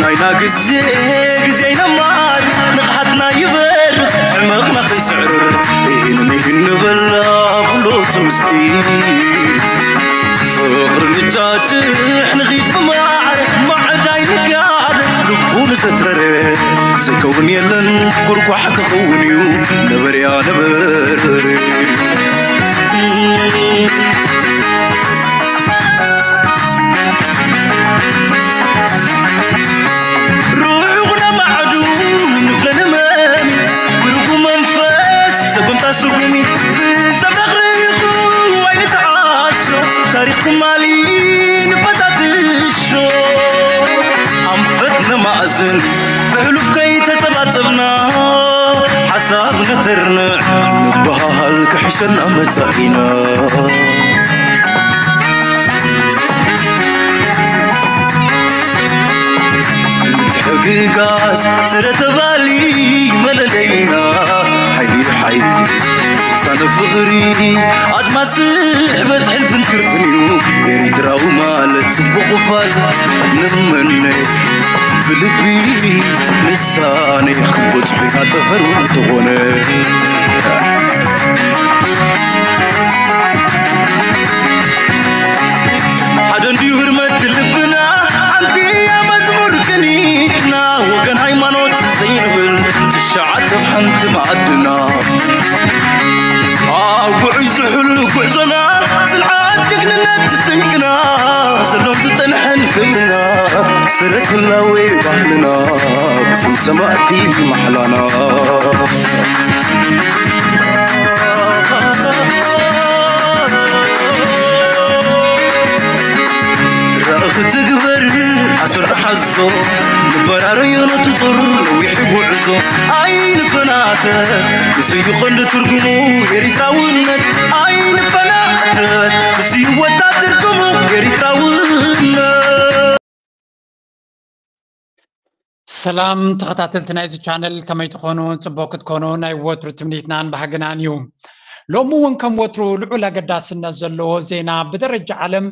ናይና ግዜ ግዜ ይነማር ንቕሓትና ይበር ሕመቕና ከይስዕርር ኢህን ምሂን ንበላ ብሎ ትምስቲ ፍቕሪ ንጫጭሕ ንኺድ ብማዕር ማዕዳይ ንጋድ ልቡ ንዘትረረ ዝከውን የለን ጉርጓሕ ክኸውን እዩ ነበርያ ነበርበረ ሩሑቕ ነማዕዱ ንፍለ ንመሚ ብርጉ መንፈስ ሰጉምታ ስጉሚ ብሰብ ረኽሪኹ ኣይንተዓሾ ታሪኽ ትማሊ ንፈታትሾ ኣንፈት ነማእዝን ብሕሉፍ ከይተጸባጸብና ሓሳብ ነተርንዕ ንበሃል ክሕሸና መጻኢና ምትሕግጋዝ ስረ ተባሊ መለለይና ሓይሊ ሓይሊ ሳነ ፍቕሪ ኣድማስ ስሕበት ሕልፍን ክርፍን እዩ ኤሪትራዊ ማለት ጽቡቕ ፋል ንመነ ብልቢ ንሳነ ክበጽሑ ኢና ጠፈር እንተኾነ ሓደ እንድዩ ህርመት ልብና ሓንቲ እያ መዝሙር ቅኒትና ወገን ሃይማኖት ዘይንብል ትሽዓተ ብ ሓንቲ መኣድና ኣብ ጉዕይ ዝሕሉ ጉዕዞና ጽንዓት ጅግንነት ስንቅና ሰሎም ዝጸንሐን ክብርና ስረት ህላዌ ባህልና ብስም ሰማእቲ ማሕላና ራእኺ ትግበር ኣስር ሓዞ ንበራረዮ ነቲ ዞር ነዊሕ ጉዕዞ ኣይንፈናተ ንስዩ ቐንዲ ትርጉሙ ኤሪትራውነት ኣይንፈናተ ንስዩ ወታ ትርጉሙ ኤሪትራውነት ሰላም ተኸታተልቲ ናይዚ ቻነል ከመይ ትኾኑ? ፅቡቅ ክትኮኑ ናይ ወትሩ ትምኒትናን ባህግናን እዩ። ሎሚ እውን ከም ወትሩ ልዑል ኣገዳስነት ዘለዎ ዜና ብደረጃ ዓለም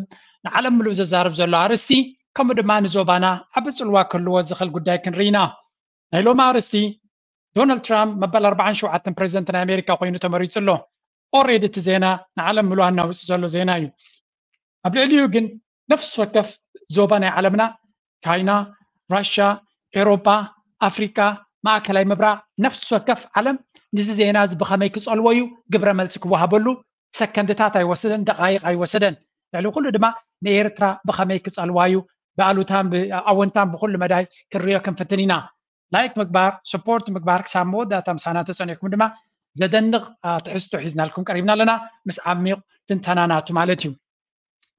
ንዓለም ምሉእ ዘዛርብ ዘሎ ኣርእስቲ ከምኡ ድማ ንዞባና ዓቢ ፅልዋ ክህልዎ ዝኽእል ጉዳይ ክንርኢ ኢና። ናይ ሎሚ ኣርእስቲ ዶናልድ ትራምፕ መበል ኣርባዓን ሸውዓተን ፕሬዚደንት ናይ ኣሜሪካ ኮይኑ ተመሪፁ ኣሎ። ኦሬዲ እቲ ዜና ንዓለም ምሉእ ኣናዊፁ ዘሎ ዜና እዩ። ኣብ ልዕሊኡ ግን ነፍሲ ወከፍ ዞባ ናይ ዓለምና ቻይና፣ ራሻ፣ ኤሮፓ፣ ኣፍሪካ፣ ማእከላይ ምብራቕ ነፍሲ ወከፍ ዓለም ንዚ ዜና እዚ ብኸመይ ክጸልዎ እዩ ግብረ መልሲ ክወሃበሉ ሰከንድታት ኣይወሰደን፣ ደቃይቕ ኣይወሰደን። ልዕሊ ኩሉ ድማ ንኤርትራ ብኸመይ ክጸልዋ እዩ ብኣሉታን ብኣወንታን ብኩሉ መዳይ ክንሪኦ ክንፍትን ኢና። ላይክ ምግባር፣ ሰፖርት ምግባር ክሳብ መወዳእታ ምሳና ተጸኒሕኩም ድማ ዘደንቕ ትሕዝቶ ሒዝናልኩም ቀሪብና ኣለና ምስ ዓሚቕ ትንተና ናቱ ማለት እዩ።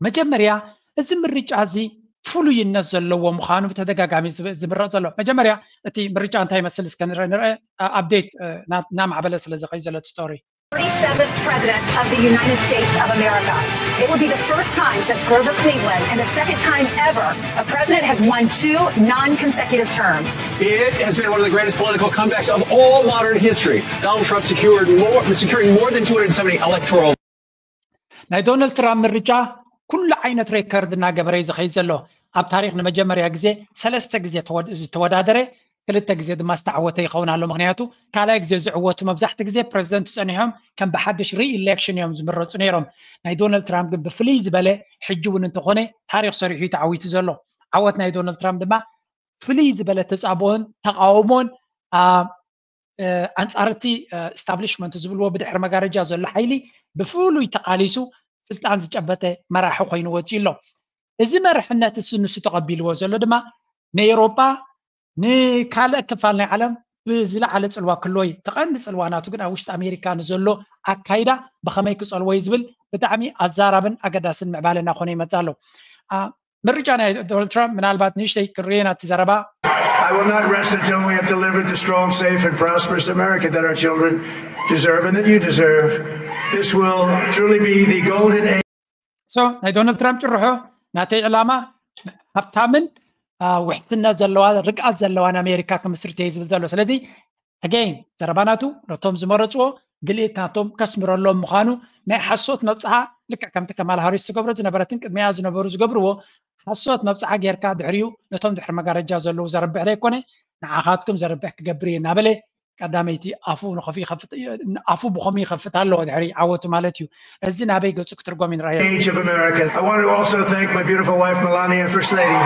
መጀመርያ እዚ ምርጫ እዚ ፍሉይነት ዘለዎ ምዃኑ ብተደጋጋሚ ዝምረፅ ዘሎ። መጀመርያ እቲ ምርጫ እንታይ ይመስል እስከ ንርአ፣ ንርአ ኣፕዴት እናማዕበለ ስለ ዝኸዩ ዘሎ እቲ ስቶሪ። forty-seventh President of the United States of America. It would be the first time since Grover Cleveland and the second time ever a president has won two non consecutive terms. It has been one of the greatest political comebacks of all modern history. Donald Trump secured more, securing more than two hundred seventy electoral. ናይ ዶናልድ ትራምፕ ምርጫ ኩሉ ዓይነት ሬከርድ እናገበረ እዩ ዝኸይድ ዘሎ። ኣብ ታሪክ ንመጀመርያ ግዜ ሰለስተ ግዜ ዝተወዳደረ ክልተ ግዜ ድማ ዝተዓወተ ይኸውን ኣሎ። ምክንያቱ ካልኣይ ግዜ ዝዕወቱ መብዛሕቲ ግዜ ፕሬዚደንት ፀኒሖም ከም ብሓድሽ ሪኢሌክሽን እዮም ዝምረፁ ነይሮም። ናይ ዶናልድ ትራምፕ ግን ብፍልይ ዝበለ ሕጂ እውን እንተኾነ ታሪክ ሰሪሑ እዩ ተዓዊቱ ዘሎ። ዓወት ናይ ዶናልድ ትራምፕ ድማ ፍልይ ዝበለ ተፃብኦን ተቃውሞን ኣንፃር እቲ ስታብሊሽመንት ዝብልዎ ብድሕሪ መጋረጃ ዘሎ ሓይሊ ብፍሉይ ተቃሊሱ ስልጣን ዝጨበጠ መራሒ ኮይኑ ወፂኡ ኣሎ። እዚ መርሕነት እሱ ንሱ ተቐቢልዎ ዘሎ ድማ ንኤውሮጳ ንካልእ ክፋል ናይ ዓለም ብዝለዓለ ፅልዋ ክልዎ እዩ። ተቐንዲ ፅልዋ ናቱ ግን ኣብ ውሽጢ ኣሜሪካ ንዘሎ ኣካይዳ ብኸመይ ክፀልዎ እዩ ዝብል ብጣዕሚ ኣዛራብን ኣገዳስን ምዕባለ እናኾነ ይመፅእ ኣሎ። ምርጫ ናይ ዶናልድ ትራምፕ ምናልባት ንእሽተይ ክርኤና እቲ ዘረባ I will not rest until we have delivered the strong, safe, and prosperous America that our children deserve and that you deserve. This will truly be the golden age. So ናይ ዶናልድ ትራምፕ ጭርሖ ናተይ ዕላማ ሃብታምን ውሕስነት ዘለዋ ርግኣት ዘለዋን ኣሜሪካ ክምስርት እየ ዝብል ዘሎ። ስለዚ ኣገይን ዘረባ ናቱ ነቶም ዝመረፅዎ ድልየት ናቶም ከስምረሎም ምዃኑ ናይ ሓሶት መብፅዓ ልክዕ ከምቲ ከማላ ሃሪስ ትገብሮ ዝነበረትን ቅድሚያ ዝነበሩ ዝገብርዎ ሓሶት መብፅዓ ጌርካ ድሕሪኡ ነቶም ድሕሪ መጋረጃ ዘለዉ ዘርብሕ ዘይኮነ ንዓኻትኩም ዘርብሕ ክገብር እየ እናበለ ቀዳመይቲ ኣፉ ንኸፍ ይኸፍት ኣፉ ብኸምኡ ይኸፍት ኣለዎ ድሕሪ ዓወቱ ማለት እዩ። እዚ ናበይ ገፁ ክትርጎም ይንረኣዮ። Age of America. I want to also thank my beautiful wife Melania and First Lady.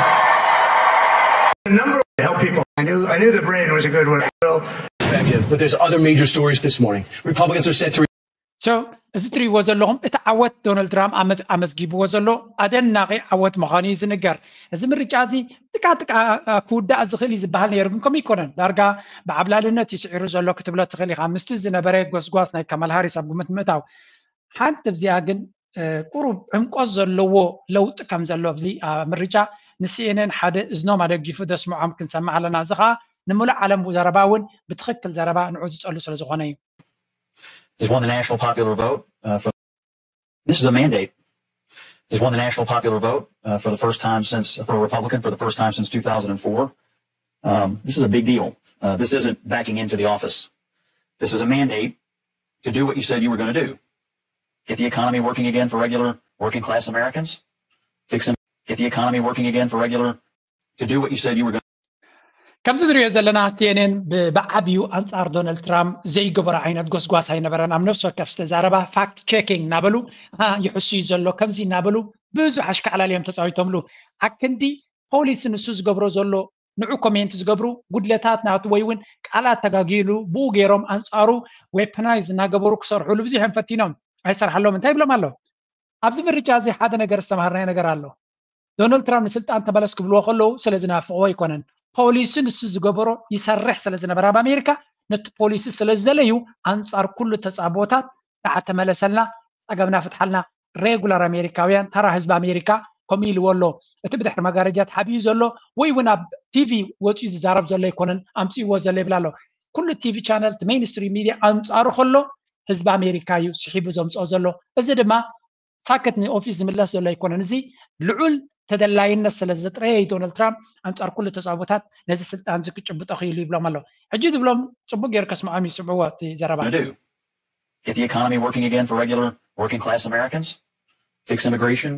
The number to help people. I knew I knew the brain was a good one. Well, perspective, but there's other major stories this morning. Republicans are set to So እዚ ትሪእዎ ዘለኹም እቲ ዓወት ዶናልድ ትራምፕ ኣመዝ- ኣመዝጊብዎ ዘሎ ኣደናቂ ዓወት ምዃኑ እዩ ዝንገር። እዚ ምርጫ እዚ ጥቃ ጥቃ ክውዳእ ዝኽእል እዩ ዝበሃል ነይሩ፣ ግን ከምኡ ይኮነን። ዳርጋ ብዓብላልነት እዩ ስዒሩ ዘሎ ክትብሎ ትኽእል ኢኻ። ምስቲ ዝነበረ ጎስጓስ ናይ ካማላ ሃሪስ ኣብ ግምት ምእታው ሓንቲ ኣብዚኣ ግን ቁሩብ ዕምቆት ዘለዎ ለውጢ ከም ዘሎ ኣብዚ ምርጫ ንሲኤንኤን ሓደ እዝኖም ኣደጊፉ ዘስምዖም ክንሰምዕ ኣለና። እዚ ከዓ ንምሉእ ዓለም ዘረባ እውን ብትኽክል ዘረባ ንዑ ዝፀሉ ስለ ዝኾነ እዩ። He's won the national popular vote. Uh, for, this is a mandate. He's won the national popular vote uh, for the first time since, for a Republican, for the first time since two thousand four. Um, this is a big deal. Uh, this isn't backing into the office. This is a mandate to do what you said you were going to do. Get the economy working again for regular working class Americans. Fix them. Get the economy working again for regular, to do what you said you were going to ከምዚ ንሪኦ ዘለና ሲኤንኤን ብዓብዩ ኣንፃር ዶናልድ ትራምፕ ዘይገበሮ ዓይነት ጎስጓስ ኣይነበረን። ኣብ ነፍሲ ወከፍ ዝተዛረባ ፋክት ቼኪንግ እናበሉ ይሕሱ እዩ ዘሎ ከምዚ እናበሉ ብዙሕ ኣሽካዕላል እዮም ተፃዊቶምሉ። ኣክንዲ ፖሊሲ ንሱ ዝገብሮ ዘሎ ንዑ ኮሜንት ዝገብሩ ጉድለታት ናቱ ወይ እውን ቃላት ተጋጊሉ ብኡ ገይሮም ኣንፃሩ ዌፐናይዝ እናገበሩ ክሰርሕሉ ብዙሕ እዮም ፈቲኖም። ኣይሰርሓሎም እንታይ ይብሎም ኣሎ? ኣብዚ ምርጫ እዚ ሓደ ነገር ዝተማሃርናዮ ነገር ኣሎ። ዶናልድ ትራምፕ ንስልጣን ተመለስ ክብልዎ ከለዉ ስለ ዝናፍቕዎ ኣይኮነን። ፖሊሲ ንሱ ዝገበሮ ይሰርሕ ስለ ዝነበረ ኣብ ኣሜሪካ ነቲ ፖሊሲ ስለ ዝደለዩ ኣንፃር ኩሉ ተፃቦታት ንዓ ተመለሰልና፣ ፀገምና ፍትሓልና፣ ሬጉላር ኣሜሪካውያን ተራ ህዝቢ ኣሜሪካ ከምኡ ኢልዎ ኣሎ። እቲ ብድሕሪ መጋረጃ ተሓቢኡ ዘሎ ወይ እውን ኣብ ቲቪ ወፂኡ ዝዛረብ ዘሎ ኣይኮነን ኣምፅእዎ ዘሎ ይብል ኣሎ። ኩሉ ቲቪ ቻነል ሜይንስትሪም ሚድያ ኣንፃሩ ከሎ ህዝቢ ኣሜሪካ እዩ ስሒቡ ዘምፅኦ ዘሎ። እዚ ድማ ሳክት ንኦፊስ ዝምለስ ዘሎ ኣይኮነን። እዚ ልዑል ተደላይነት ስለ ዘጥረየ ዶናልድ ትራምፕ ኣንፃር ኩሉ ተፃቦታት ነዚ ስልጣን እዚ ክጭብጦ ክኢሉ ይብሎም ኣሎ። ሕጂ ዝብሎም ፅቡቅ ገይሩ ከስምዖም ይስምዕዎ እቲ ዘረባ። to do. Get the economy working again for regular working class Americans. Fix immigration.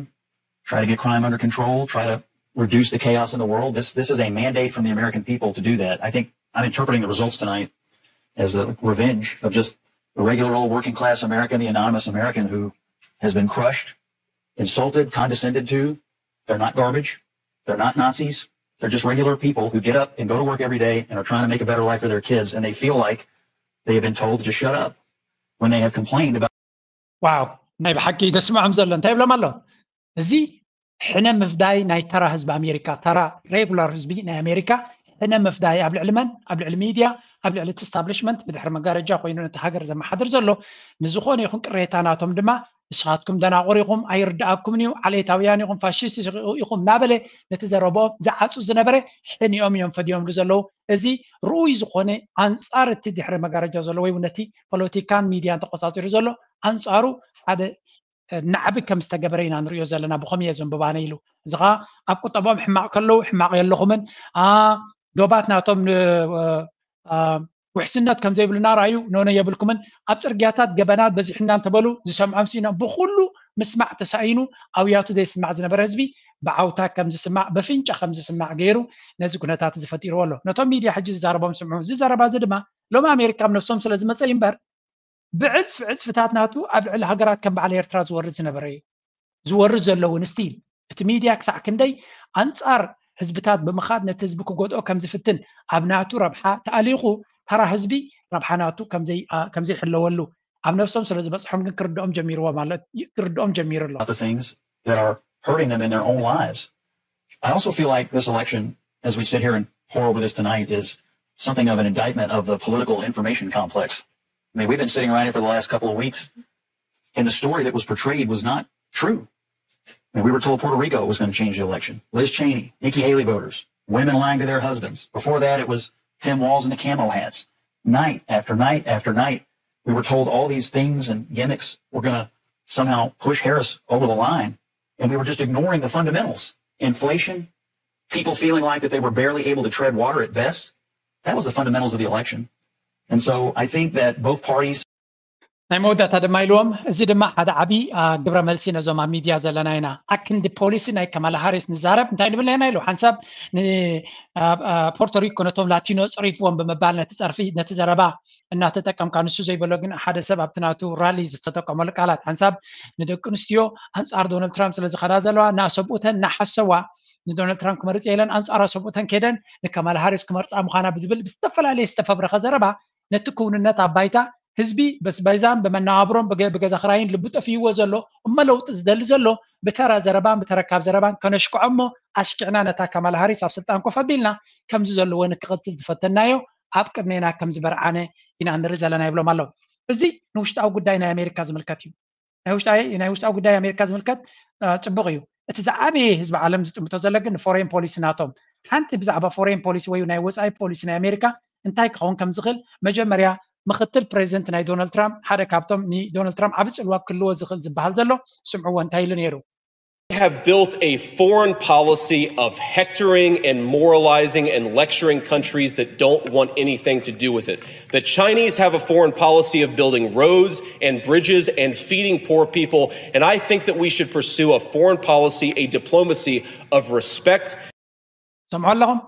Try to get crime under control. Try to reduce the chaos in the world. This this is a mandate from the American people to do that. I think I'm interpreting the results tonight as the revenge of just the regular old working class American, the anonymous American who has been crushed, insulted, condescended to. They're not garbage. They're not Nazis. They're just regular people who get up and go to work every day and are trying to make a better life for their kids. And they feel like they have been told to just shut up when they have complained about ዋው ናይ ብሓቂ ተስምዖም ዘሎ እንታይ ይብሎም ኣሎ? እዚ ሕነ ምፍዳይ ናይ ተራ ህዝቢ ኣሜሪካ፣ ተራ ሬጉላር ህዝቢ ናይ ኣሜሪካ ሕነ ምፍዳይ ኣብ ልዕሊ መን? ኣብ ልዕሊ ሚድያ፣ ኣብ ልዕሊ እቲ ስታብሊሽመንት ብድሕሪ መጋረጃ ኮይኑ ነቲ ሃገር ዘመሓድር ዘሎ ንዝኾነ ይኹን ቅሬታ ናቶም ድማ ንስኻትኩም ደናቑር ኢኹም፣ ኣይርድኣኩምን እዩ፣ ዓሌታውያን ኢኹም፣ ፋሽስት ኢኹም እናበለ ነቲ ዘረብኦም ዝዓፁ ዝነበረ ሕኒኦም እዮም ፈዲዮምሉ ዘለዉ። እዚ ርኡይ ዝኾነ ኣንፃር እቲ ድሕሪ መጋረጃ ዘሎ ወይ እውን ነቲ ፖለቲካን ሚድያን ተቆፃፂሩ ዘሎ ኣንፃሩ ሓደ ናዕቢ ከም ዝተገበረ ኢና ንሪኦ ዘለና። ብኸምኡ እየ ዘንብባ ኣነ ኢሉ። እዚ ኸዓ ኣብ ቁጠብኦም ሕማቕ ከለዉ ሕማቕ የለኹምን ዶባት ናቶም ውሕስነት ከም ዘይብሉና ረኣዩ ኖኖ የብልኩምን ኣብ ፅርግያታት ገበናት በዚሑና እንተበሉ ዝሰምዖም ስኢኖም ብኩሉ ምስማዕ ተሳኢኑ ኣውያቱ ዘይስማዕ ዝነበረ ህዝቢ ብዓውታ ከም ዝስማዕ በፍንጫ ከም ዝስማዕ ገይሩ ነዚ ኩነታት እዚ ፈጢርዎ ኣሎ። ነቶም ሚድያ ሕጂ ዝዛረቦም ስምዑ። እዚ ዘረባ እዚ ድማ ሎሚ ኣሜሪካ ኣብ ነብሶም ስለ ዝመፀ እዩ እምበር ብዕፅፊ ዕፅፍታት ናቱ ኣብ ልዕሊ ሃገራት ከም በዓል ኤርትራ ዝወርድ ዝነበረ እዩ ዝወርድ ዘለውን ስቲል እቲ ሚድያ ክሳዕ ክንደይ ኣንፃር ህዝብታት ብምኻድ ነቲ ህዝቢ ክጎድኦ ከም ዝፍትን ኣብ ናቱ ረብሓ ተኣሊኹ ተራ ህዝቢ ረብሓ ናቱ ከም ዘይሕለወሉ ኣብ ነብሶም ስለ ዝበፅሖም ግን ክርድኦም ጀሚርዎ ማለት ክርድኦም ጀሚሩ ኣሎ። That are hurting them in their own lives. I also feel like this election, as we sit here and pore over this tonight, is something of an indictment of the political information complex. I mean, we've been sitting around here for the last couple of weeks, and the story that was portrayed was not true. I mean, we were told Puerto Rico was going to change the election. Liz Cheney, Nikki Haley voters, women lying to their husbands. Before that, it was Tim Walz and the camo hats. Night after night after night, we were told all these things and gimmicks were going to somehow push Harris over the line. And we were just ignoring the fundamentals. Inflation, people feeling like that they were barely able to tread water at best. That was the fundamentals of the election. And so I think that both parties ናይ መወዳእታ ድማ ኢልዎም፣ እዚ ድማ ሓደ ዓብዪ ግብረ መልሲ ነዞም ኣብ ሚድያ ዘለና ኢና። ኣክንዲ ፖሊሲ ናይ ከማላ ሃሪስ ንዛረብ እንታይ ንብል ነና ኢሉ። ሓንሳብ ንፖርቶሪኮ ነቶም ላቲኖ ፀሪፍዎም ብምባል ነቲ ፀርፊ ነቲ ዘረባ እናተጠቀምካ፣ ንሱ ዘይበሎ ግን ሓደ ሰብ ኣብቲ ናቱ ራሊ ዝተጠቀመሉ ቃላት፣ ሓንሳብ ንደቂ ኣንስትዮ ኣንፃር ዶናልድ ትራምፕ ስለ ዝኸዳ ዘለዋ፣ እናሰብኡተን እናሓሰዋ ንዶናልድ ትራምፕ ክመርፅ የለን፣ ኣንፃራ ሰብኡተን ከይደን ንከማላ ሃሪስ ክመርፃ ምዃና ብዝብል ብዝተፈላለየ ዝተፈብረኸ ዘረባ ነቲ ክውንነት ኣብ ባይታ ህዝቢ በስባይዛን ብመነባብሮን ብገ- ብገዛ ክራይን ልቡ ጠፍይዎ ዘሎ እሞ ለውጢ ዝደሊ ዘሎ ብተራ ዘረባን ብተረካብ ዘረባን ከነሽክዖ እሞ ኣሽኪዕና ነታ ካማላ ሃሪስ ኣብ ስልጣን ኮፍ ኣቢልና ከምዚ ዘለዎ ንክቕጽል ዝፈተናዮ ኣብ ቅድሜና ከም ዝበርዓነ ኢና ንርኢ ዘለና ይብሎም ኣለዉ። እዚ ንውሽጣዊ ጉዳይ ናይ ኣሜሪካ ዝምልከት እዩ። ናይ ውሽጣዊ ናይ ውሽጣዊ ጉዳይ ኣሜሪካ ዝምልከት እ፣ ጽቡቕ እዩ። እቲ ዝዓበየ ህዝቢ ዓለም ዝጥምቶ ዘሎ ግን ንፎሬን ፖሊሲ ናቶም ሓንቲ ብዛዕባ ፎሬን ፖሊሲ ወይ ናይ ወፃኢ ፖሊሲ ናይ ኣሜሪካ እንታይ ክኸውን ከም ዝኽእል መጀመርያ ምክትል ፕሬዚደንት ናይ ዶናልድ ትራምፕ ሓደ ካብቶም ንዶናልድ ትራምፕ ዓቢ ጽልዋ ክህልዎ ዝኽእል ዝበሃል ዘሎ ስምዕዎ እንታይ ኢሉ ነይሩ። have built a foreign policy of hectoring and moralizing and lecturing countries that don't want anything to do with it. The Chinese have a foreign policy of building roads and bridges and feeding poor people. And I think that we should pursue a foreign policy, a diplomacy of respect. ሰምዑ ኣለኹም።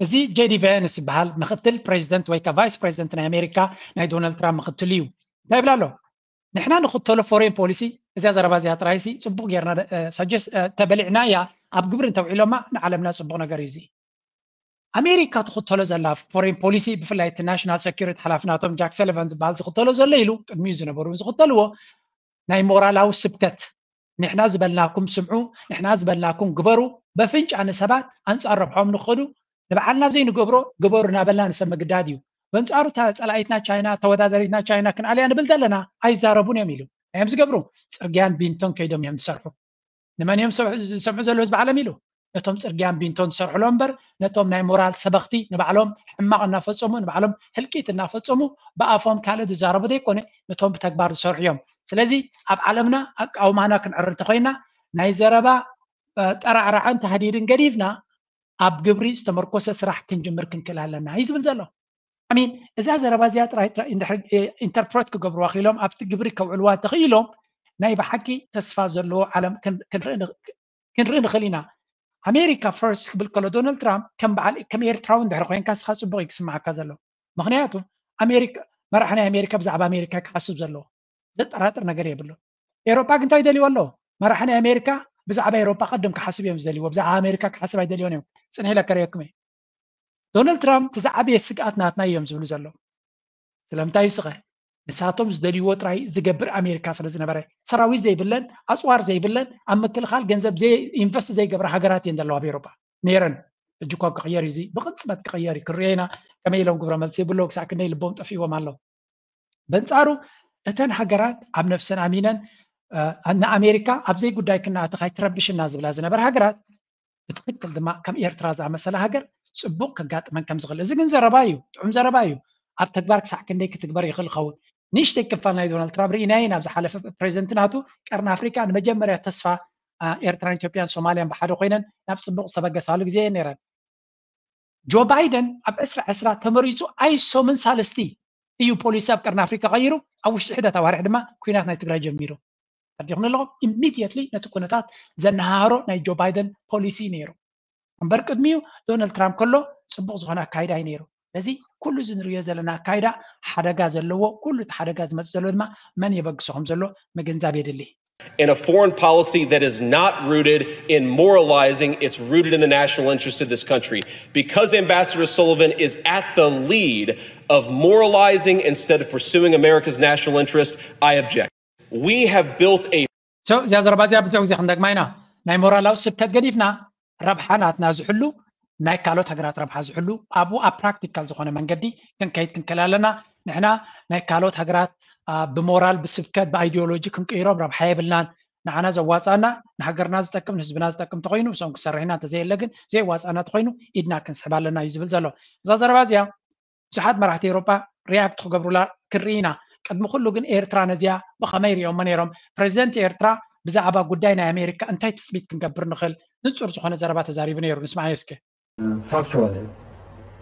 እዚ ጄዲ ቬንስ ዝበሃል ምክትል ፕሬዚደንት ወይ ከዓ ቫይስ ፕሬዚደንት ናይ ኣሜሪካ ናይ ዶናልድ ትራምፕ ምክትል እዩ። እንታይ ይብል ኣሎ? ንሕና ንኽተሎ ፎሬን ፖሊሲ እዚኣ ዘረባ እዚኣ ጥራይሲ ፅቡቅ ጌርና ሳጀስት ተበሊዕናያ ኣብ ግብሪ እንተውዒሎማ ንዓለምና ፅቡቅ ነገር እዩ። እዚ ኣሜሪካ ትኽተሎ ዘላ ፎሬን ፖሊሲ ብፍላይ እቲ ናሽናል ሴኩሪቲ ሓላፊ ናቶም ጃክ ሰሊቫን ዝበሃል ዝኽተሎ ዘሎ ኢሉ ቅድሚኡ ዝነበሩ ዝኽተልዎ ናይ ሞራላዊ ስብከት፣ ንሕና ዝበልናኩም ስምዑ፣ ንሕና ዝበልናኩም ግበሩ፣ በፍንጫ ንሰባት ኣንፃር ረብሖም ንኸዱ ንባዕልና ዘይንገብሮ ግበሩ እናበልና ንሰብ ምግዳድ እዩ። በንፃሩ እታ ፀላኢትና ቻይና ተወዳደሪትና ቻይና ክንኣልያ ንብል ዘለና ኣይዛረቡን እዮም ኢሉ። እዮም ዝገብሩ? ፅርግያን ቢንቶን ከይዶም እዮም ዝሰርሑ። ንመን እዮም ዝሰምዑ ዘለዉ ህዝቢ ዓለም ኢሉ? ነቶም ፅርግያን ቢንቶን ዝሰርሕሎም እምበር ነቶም ናይ ሞራል ሰበኽቲ ንባዕሎም ሕማቕ እናፈፀሙ ንባዕሎም ህልቂት እናፈፀሙ ብኣፎም ካልእ ዝዛረቡ ዘይኮነ ነቶም ብተግባር ዝሰርሑ እዮም። ስለዚ ኣብ ዓለምና ኣቃውማና ክንዕር እንተኮይና ናይ ዘረባ ጠራዕራዕን ተህዲድን ገዲፍና ኣብ ግብሪ ዝተመርኮሰ ስራሕ ክንጅምር ክንክእል ኣለና እዩ ዝብል ዘሎ። ሚን እዛ ዘረባ እዚኣ ጥራይ ኢንተርፕሬት ክገብርዋ ክኢሎም ኣብቲ ግብሪ ከውዕልዋ ተኽኢሎም ናይ ብሓቂ ተስፋ ዘለዎ ዓለም ክንርኢ ንኽእል ኢና። ኣሜሪካ ፈርስት ክብል ከሎ ዶናልድ ትራምፕ ከም በዓል ከም ኤርትራዊ እንድሕር ኮይንካ ስኻ ፅቡቅ እዩ ክስማዓካ ዘሎ። ምክንያቱ ኣሜሪካ መራሕ ናይ ኣሜሪካ ብዛዕባ ኣሜሪካ ክሓስብ ዘለዎ ዘጠራጥር ነገር የብሉ። ኤሮፓ ግን እንታይ ደልይዎ ኣሎ? መራሕ ናይ ኣሜሪካ ብዛዕባ ኤሮፓ ቀድም ክሓስብ እዮም ዝደልይዎ። ብዛዕባ ኣሜሪካ ክሓስብ ኣይደልዮን እዮም። ፅንሕ ኢለ ከርእየኩም እየ። ዶናልድ ትራምፕ እቲ ዝዓበየ ስግኣት ናትና እዮም ዝብሉ ዘለዉ። ስለምንታይ ስኸ ንሳቶም ዝደልይዎ ጥራይ ዝገብር ኣሜሪካ ስለ ዝነበረ ሰራዊት ዘይብለን ኣፅዋር ዘይብለን ኣብ ምክልኻል ገንዘብ ኢንቨስት ዘይገብራ ሃገራት እየን ዘለዋ ኣብ ኤሮፓ ነይረን። ሕጂ እኳ ክቕየር እዩ እዚ ብቕፅበት ክቕየር እዩ ክርኤና ከመይ ኢሎም ግብረ መልሲ ይብሎ ክሳዕ ክንደይ ልቦም ጠፊዎም ኣለዉ። በንፃሩ እተን ሃገራት ኣብ ነፍሰን ኣሚነን ንኣሜሪካ ኣብዘይ ጉዳይ ክናእትኻ ኣይትረብሽና ዝብላ ዝነበረ ሃገራት ብትክክል ድማ ከም ኤርትራ ዝኣመሰለ ሃገር ፅቡቅ ከጋጥመን ከም ዝኽእል እዚ ግን ዘረባ እዩ፣ ጥዑም ዘረባ እዩ። ኣብ ተግባር ክሳዕ ክንደይ ክትግበር ይኽእል ኸውን ንእሽተይ ክፋል ናይ ዶናልድ ትራምፕ ርኢናዮ ኢና። ኣብ ዝሓለፈ ፕሬዚደንት ናቱ ቀርኒ ኣፍሪካ ንመጀመርያ ተስፋ ኤርትራን ኢትዮጵያን ሶማልያን ብሓደ ኮይነን ናብ ፅቡቅ ዝተበገሳሉ ግዜ እየን ነይረን። ጆ ባይደን ኣብ ዕስራ ዕስራ ተመሪፁ ኣይሶምን ሳልስቲ እዩ ፖሊሲ ኣብ ቀርኒ ኣፍሪካ ቀይሩ ኣብ ውሽጢ ሕደት ኣዋርሕ ድማ ኩናት ናይ ትግራይ ጀሚሩ። ኣዲኹም ኣለኹም ኢሚድየትሊ ነቲ ኩነታት ዘነሃሮ ናይ ጆ ባይደን ፖሊሲ ነይሩ። እምበር ቅድሚኡ ዶናልድ ትራምፕ ከሎ ፅቡቅ ዝኾነ ኣካይዳ እዩ ነይሩ። ስለዚ ኩሉ እዚ ንሪኦ ዘለና ኣካይዳ ሓደጋ ዘለዎ ኩሉ እቲ ሓደጋ ዝመፅእ ዘሎ ድማ መን የበግሶ ከም ዘሎ ምግንዛብ የድሊ። In a foreign policy that is not rooted in moralizing, it's rooted in the national interest of this country. Because Ambassador Sullivan is at the lead of moralizing instead of pursuing America's national interest, I object. We have built a እዚኣ ዘረባ እዚኣ ብዙሕ ግዜ ክንደግማ ኢና። ናይ ሞራላዊ ስብከት ገዲፍና ረብሓ ናትና ዝሕሉ ናይ ካልኦት ሃገራት ረብሓ ዝሕሉ ኣብኡ ኣብ ፕራክቲካል ዝኾነ መንገዲ ክንከይድ ክንክእል ኣለና። ንሕና ናይ ካልኦት ሃገራት ብሞራል ብስብከት ብኣይዲዮሎጂ ክንቅይሮም ረብሓ የብልናን። ንዓና ዘዋፃና ንሃገርና ዝጠቅም ንህዝብና ዝጠቅም ተኮይኑ ምስኦም ክሰርሕ ኢና እንተዘየለ ግን ዘይዋፃና ተኮይኑ ኢድና ክንስሕብ ኣለና እዩ ዝብል ዘሎ። እዛ ዘረባ እዚኣ ብዙሓት መራሕቲ ኤውሮጳ ሪያክት ክገብሩላ ክንርኢ ኢና። ቅድሚ ኩሉ ግን ኤርትራ ነዚኣ ብኸመይ ሪኦሞ ነይሮም? ፕሬዚደንት ኤርትራ ብዛዕባ ጉዳይ ናይ ኣሜሪካ እንታይ ትፅቢት ክንገብር ንኽእል ንፁር ዝኾነ ዘረባ ተዛሪቡ ነይሩ። ንስማዓዮ እስከ። ፋክቹዋል እዩ።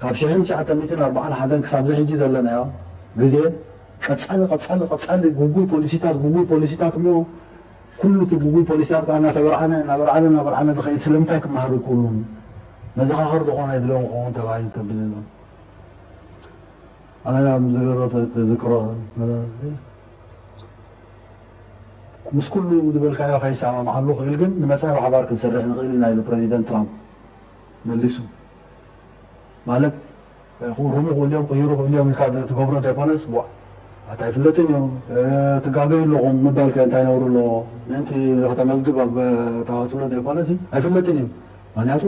ካብ ሽሕን ትሽዓተ ሚእትን ኣርባዓን ሓደን ክሳብ እዚ ሕጂ ዘለናዮ ግዜ ቀጻሊ ቀጻሊ ቀጻሊ ጉጉይ ፖሊሲታት ጉጉይ ፖሊሲታት እሞ ኩሉ እቲ ጉጉይ ፖሊሲታት ከዓ እናተበርዓነ እናበርዓነ እናበርዓነ ዝኸይድ ስለምንታይ ክመሃሩ ይክእሉን? መዘኻኸር ዝኾነ የድልዮም ክኸውን ተባሂሉ ተብል ኣሎ። ኣነ ኣብ ዝገሮ ተዝክሮ ምስ ኩሉ ዝበልካዮ ከይሰማምዓሉ ክእል ግን ንመፃኢ ብሓባር ክንሰርሕ ንኽእል ኢና ኢሉ ፕረዚደንት ትራምፕ መሊሱ። ማለት ክውርሙ ክእልዮም ክይሩ ክእልዮም ኢልካ ትገብሮ ዘይኮነስ ኣታ ኣይፍለጥን እዩ ትጋገዩ ኣለኹም ምባል ከ እንታይ ነውሩ ኣለዎ? ምእንቲ ከተመዝግብ ኣብ ታዋትሎ ዘይኮነስ ኣይፍለጥን እዩ። ምክንያቱ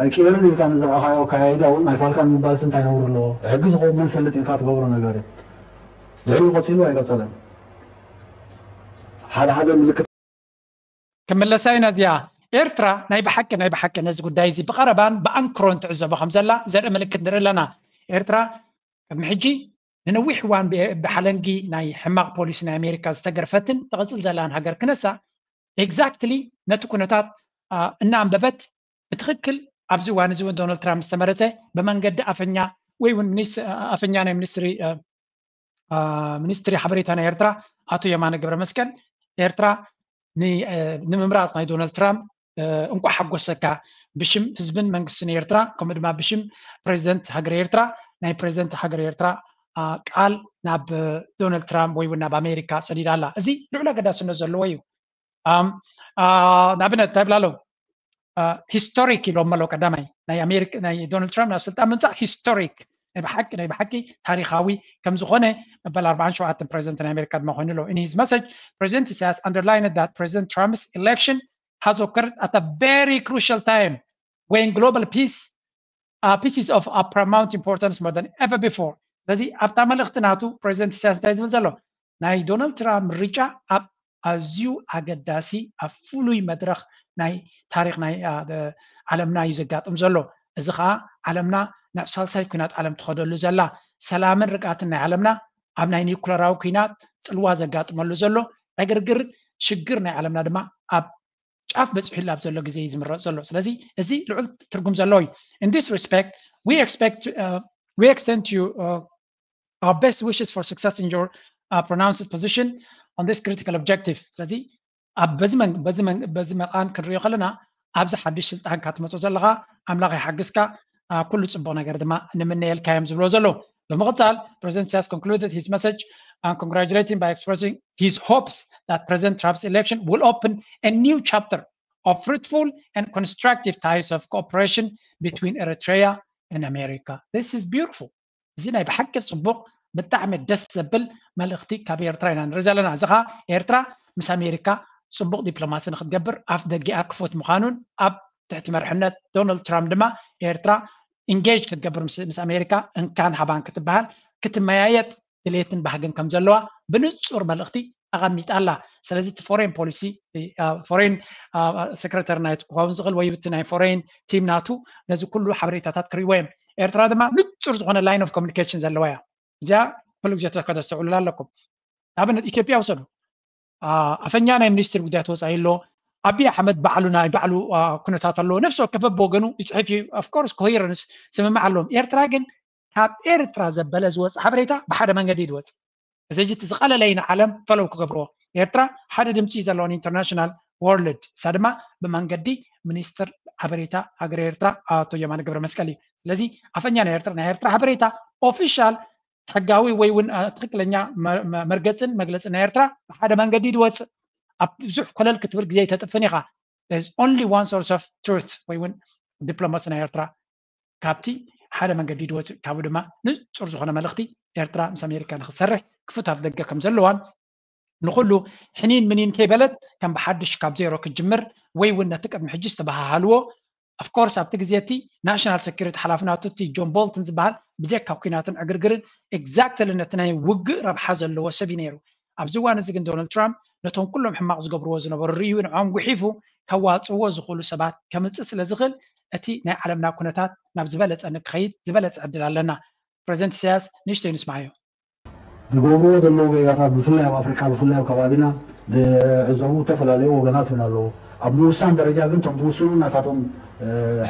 ኣይቅየርን ኢልካ ንዝረኣኻዮ ኣካያይዳ እውን ኣይፋልካን ምባልስ እንታይ ነውሩ ኣለዎ? ሕጊ ዝኸውን መን ፈልጥ ኢልካ ትገብሮ ነገር እዩ። ድሕሪኡ ቀፂሉ ኣይቀፀለን። ሓደ ሓደ ምልክት ክምለሳ ኢና እዚኣ። ኤርትራ ናይ ብሓቂ ናይ ብሓቂ ነዚ ጉዳይ እዚ ብቐረባን ብኣንክሮን ትዕዘቦ ከም ዘላ ዘርኢ ምልክት ንርኢ ኣለና። ኤርትራ ቅድሚ ሕጂ ንነዊሕ እዋን ብሓለንጊ ናይ ሕማቕ ፖሊሲ ናይ ኣሜሪካ ዝተገርፈትን ትቕፅል ዘላን ሃገር ክነሳ ኤግዛክትሊ ነቲ ኩነታት እናኣንበበት ብትኽክል ኣብዚ እዋን እዚ እውን ዶናልድ ትራምፕ ዝተመረፀ ብመንገዲ ኣፈኛ ወይ እውን ኣፈኛ ናይ ሚኒስትሪ ሚኒስትሪ ሓበሬታ ናይ ኤርትራ ኣቶ የማነ ገብረ መስቀል ኤርትራ ንምምራፅ ናይ ዶናልድ ትራምፕ እንኳዕ ሓጎሰካ ብሽም ህዝብን መንግስትን ኤርትራ ከምኡ ድማ ብሽም ፕሬዚደንት ሃገር ኤርትራ ናይ ፕሬዚደንት ሃገር ኤርትራ ቃል ናብ ዶናልድ ትራምፕ ወይ እውን ናብ ኣሜሪካ ሰዲዳ ኣላ። እዚ ልዑል ኣገዳስነት ዘለዎ እዩ። ንኣብነት እንታይ ብላ ኣለዉ? ሂስቶሪክ ኢሎም ኣለዉ። ቀዳማይ ናይ ኣሜሪካ ናይ ዶናልድ ትራምፕ ናብ ስልጣን ምምፃእ ሂስቶሪክ ናይ ብሓቂ ናይ ብሓቂ ታሪካዊ ከም ዝኾነ መበል ኣርባዓን ሸውዓተን ፕሬዚደንት ናይ ኣሜሪካ ድማ ኮይኑ ኣለዉ። In his message, President Isaias underlined that President Trump's election has occurred at a very crucial time when global peace uh, pieces of uh, paramount importance more than ever before. ስለዚ ኣብታ መልእኽቲ ናቱ ፕሬዚደንት ኢሳያስ እንታይ ዝብል ዘሎ ናይ ዶናልድ ትራምፕ ምርጫ ኣብ ኣዝዩ ኣገዳሲ ኣብ ፍሉይ መድረኽ ናይ ታሪክ ናይ ዓለምና እዩ ዘጋጥም ዘሎ። እዚ ከዓ ዓለምና ናብ ሳልሳይ ኩናት ዓለም ትኸደሉ ዘላ ሰላምን ርግኣትን ናይ ዓለምና ኣብ ናይ ኒኩለራዊ ኩናት ፅልዋ ዘጋጥመሉ ዘሎ ዕግርግር ሽግር ናይ ዓለምና ድማ ኣብ ጫፍ በፂሑሉ ኣብ ዘሎ ግዜ እዩ ዝምረፅ ዘሎ። ስለዚ እዚ ልዑል ትርጉም ዘለዎ እዩ። In this respect, we expect uh, we extend to you uh, our best wishes for success in your uh, pronounced position on this critical objective. ስለዚ ኣብ በዚ መቃን ክንሪኦ ከለና ኣብዚ ሓድሽ ስልጣንካ ትመፅኦ ዘለኻ ኣምላኽ ይሓግዝካ፣ ኩሉ ፅቡቕ ነገር ድማ ንምነየልካ እዮም ዝብሎ ዘለዉ። ብምቕፃል President Isaias concluded his message and congratulating by expressing his hopes that President Trump's election will open a new chapter of fruitful and constructive ties of cooperation between Eritrea and America. This is beautiful. እዚ ናይ ብሓቂ ፅቡቕ ብጣዕሚ ደስ ዘብል መልእኽቲ ካብ ኤርትራ ኢና ንርኢ ዘለና። እዚ ኸዓ ኤርትራ ምስ ኣሜሪካ ፅቡቕ ዲፕሎማሲ ንክትገብር ኣፍ ደጊኣ ክፉት ምዃኑን ኣብ ትሕቲ መርሕነት ዶናልድ ትራምፕ ድማ ኤርትራ ኢንጌጅ ክትገብር ምስ ኣሜሪካ እንካን ሃባን ክትበሃል ክትመያየጥ ድሌትን ባህግን ከም ዘለዋ ብንፁር መልእኽቲ ኣቐሚጣ ኣላ። ስለዚ እቲ ፎሬን ፖሊሲ ፎሬን ሴክሬተሪ ናይቱ ክኸውን ዝኽእል ወይ እቲ ናይ ፎሬን ቲም ናቱ ነዚ ኩሉ ሓበሬታታት ክርእይዎ እዮም። ኤርትራ ድማ ንፁር ዝኾነ line of communication ዘለዋ እያ። እዚኣ ኩሉ ግዜ ተስተውዕሉላ ኣለኩም። ንኣብነት ኢትዮጵያ ውሰዱ። ኣፈኛ ናይ ሚኒስትሪ ጉዳያት ወፃኢ ኣሎ። ኣብይ ኣሕመድ ባዕሉ ናይ ባዕሉ ኩነታት ኣለዎ። ነፍሲ ወከፍ በብወገኑ ይፅሕፍ እዩ። ኦፍኮርስ ኮሄረንስ ስምምዕ ኣለዎም። ኤርትራ ግን ካብ ኤርትራ ዘበለ ዝወፅእ ሓበሬታ ብሓደ መንገዲ እዩ ዝወፅእ። እዚ ሕጂ እቲ ዝቐለለ እዩ ንዓለም ፈለው ክገብርዎ። ኤርትራ ሓደ ድምፂ እዩ ዘለዋ ኢንተርናሽናል ወርልድ። እሳ ድማ ብመንገዲ ሚኒስትር ሓበሬታ ሃገር ኤርትራ ኣቶ የማነ ገብረ መስቀል እዩ። ስለዚ ኣፈኛ ናይ ኤርትራ ናይ ኤርትራ ሓበሬታ ኦፊሻል ሕጋዊ ወይ እውን ትክክለኛ መርገፅን መግለፅን ናይ ኤርትራ ብሓደ መንገዲ ድወፅእ ኣብ ብዙሕ ኮለል ክትብል ግዜ ኣይተጥፍን ኢኻ። There's only one source of truth ወይ እውን ዲፕሎማሲ ናይ ኤርትራ ካብቲ ሓደ መንገዲ ድወፅእ ካብኡ ድማ ንፁር ዝኾነ መልእኽቲ ኤርትራ ምስ ኣሜሪካ ንክትሰርሕ ክፉት ኣፍ ደገ ከም ዘለዋን ንኩሉ ሕኒን ምኒን ከይበለት ከም ብሓድሽ ካብ ዜሮ ክትጅምር ወይ እውን ነቲ ቅድሚ ሕጂ ዝተበሃሃልዎ Of course ኣብቲ ግዜ እቲ ናሽናል ሰኪሪቲ ሓላፊ ናቱ እቲ ጆን ቦልተን ዝበሃል ብጀካ ኩናትን ዕግርግርን ኤግዛክትሊ ነቲ ናይ ውግእ ረብሓ ዘለዎ ሰብ እዩ ነይሩ። ኣብዚ እዋን እዚ ግን ዶናልድ ትራምፕ ነቶም ኩሎም ሕማቕ ዝገብርዎ ዝነበሩ ርእዩ ንዖም ጉሒፉ ከዋፅዎ ዝኽእሉ ሰባት ከምፅእ ስለ ዝኽእል እቲ ናይ ዓለምና ኩነታት ናብ ዝበለፀ ንክኸይድ ዝበለፀ ዕድል ኣለና። ፕሬዚደንት ኢሳያስ ንእሽተይ ንስማዓዮ። ዝገብርዎ ዘለዉ ጌጋታት ብፍላይ ኣብ ኣፍሪካ ብፍላይ ኣብ ከባቢና ዝዕዘቡ ዝተፈላለዩ ወገናት እውን ኣለዉ። ኣብ ምውሳን ደረጃ ግን እቶም ዝውስኑ ናታቶም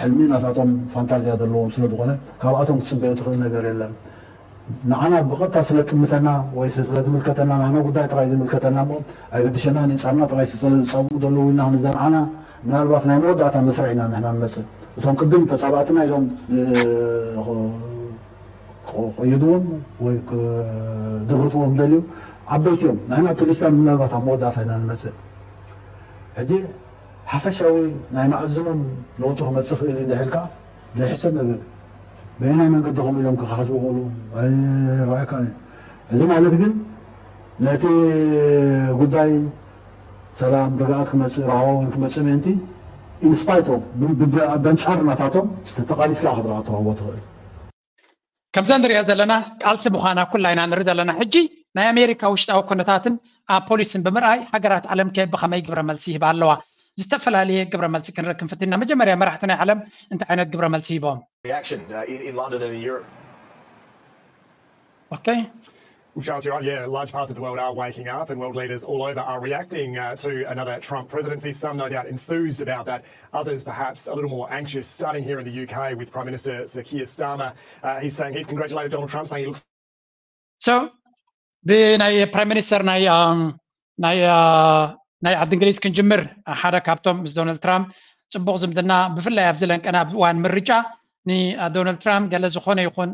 ሕልሚ ናታቶም ፋንታዝያ ዘለዎም ስለ ዝኾነ ካብኣቶም ክትፅበዮ ትኽእል ነገር የለን። ንዓና ብቐጥታ ስለ ጥምተና ወይ ስለ ዝምልከተና፣ ናህና ጉዳይ ጥራይ ዝምልከተና እሞ ኣይገድሸና፣ ንንጻርና ጥራይ ስለ ዝጻብኡ ዘለዉ ኢልና ክንዛረብ፣ ንዓና ምናልባት ናይ መወዳእታ መስርዕ ኢና ንሕና ንመጽእ። እቶም ቅድም ተጻባእትና ኢሎም ክቕይድዎም ወይ ክድርትዎም ደልዩ ዓበይቲ እዮም። ንሕና ኣብቲ ሊስታ ምናልባት ኣብ መወዳእታ ኢና ንመጽእ። ሕጂ ሓፈሻዊ ናይ መኣዝኖም ለውጢ ክመጽእ ክእል እዩ እንድሕልካ ዘይሕሰብ ነገር በየናይ መንገዲ ከምኡ ኢሎም ክሓስቡ ክእሉ ኣይረኣየካን እዩ። እዚ ማለት ግን ነቲ ጉዳይ ሰላም ርግኣት ክመጽእ ራህዋ እውን ክመጽእ ምእንቲ ኢንስፓይት ኦፍ በንጻር ናታቶም ተቓሊስካ ክትረኣ ትረኽቦ ትኽእል። ከምዛ ንሪኣ ዘለና ቃልሲ ምዃና ኩላ ኢና ንርኢ ዘለና። ሕጂ ናይ ኣሜሪካ ውሽጣዊ ኩነታትን ኣብ ፖሊስን ብምርኣይ ሃገራት ዓለም ከ ብኸመይ ግብረ መልሲ ይህባ ኣለዋ? ዝተፈላለየ ግብረ መልሲ ክንርኢ ክንፍትን ኢና። መጀመርያ መራሕቲ ናይ ዓለም እንታይ ዓይነት ግብረ መልሲ ሂቦም? Reaction uh, in, in London and in Europe. Okay. Well, Charles, you're right. Yeah, large parts of the world are waking up, and world leaders all over are reacting uh, to another Trump presidency. Some, no doubt, enthused about that. Others, perhaps, a little more anxious. Starting here in the U K with Prime Minister Sir Keir Starmer, uh, he's saying he's congratulated Donald Trump, saying he looks So ብናይ ፕራይም ሚኒስተር ናይ ናይ ናይ ዓዲ እንግሊዝ ክንጅምር፣ ሓደ ካብቶም ምስ ዶናልድ ትራምፕ ፅቡቕ ዝምድና፣ ብፍላይ ኣብዚ ለንቀና ኣብ እዋን ምርጫ ንዶናልድ ትራምፕ ገለ ዝኾነ ይኹን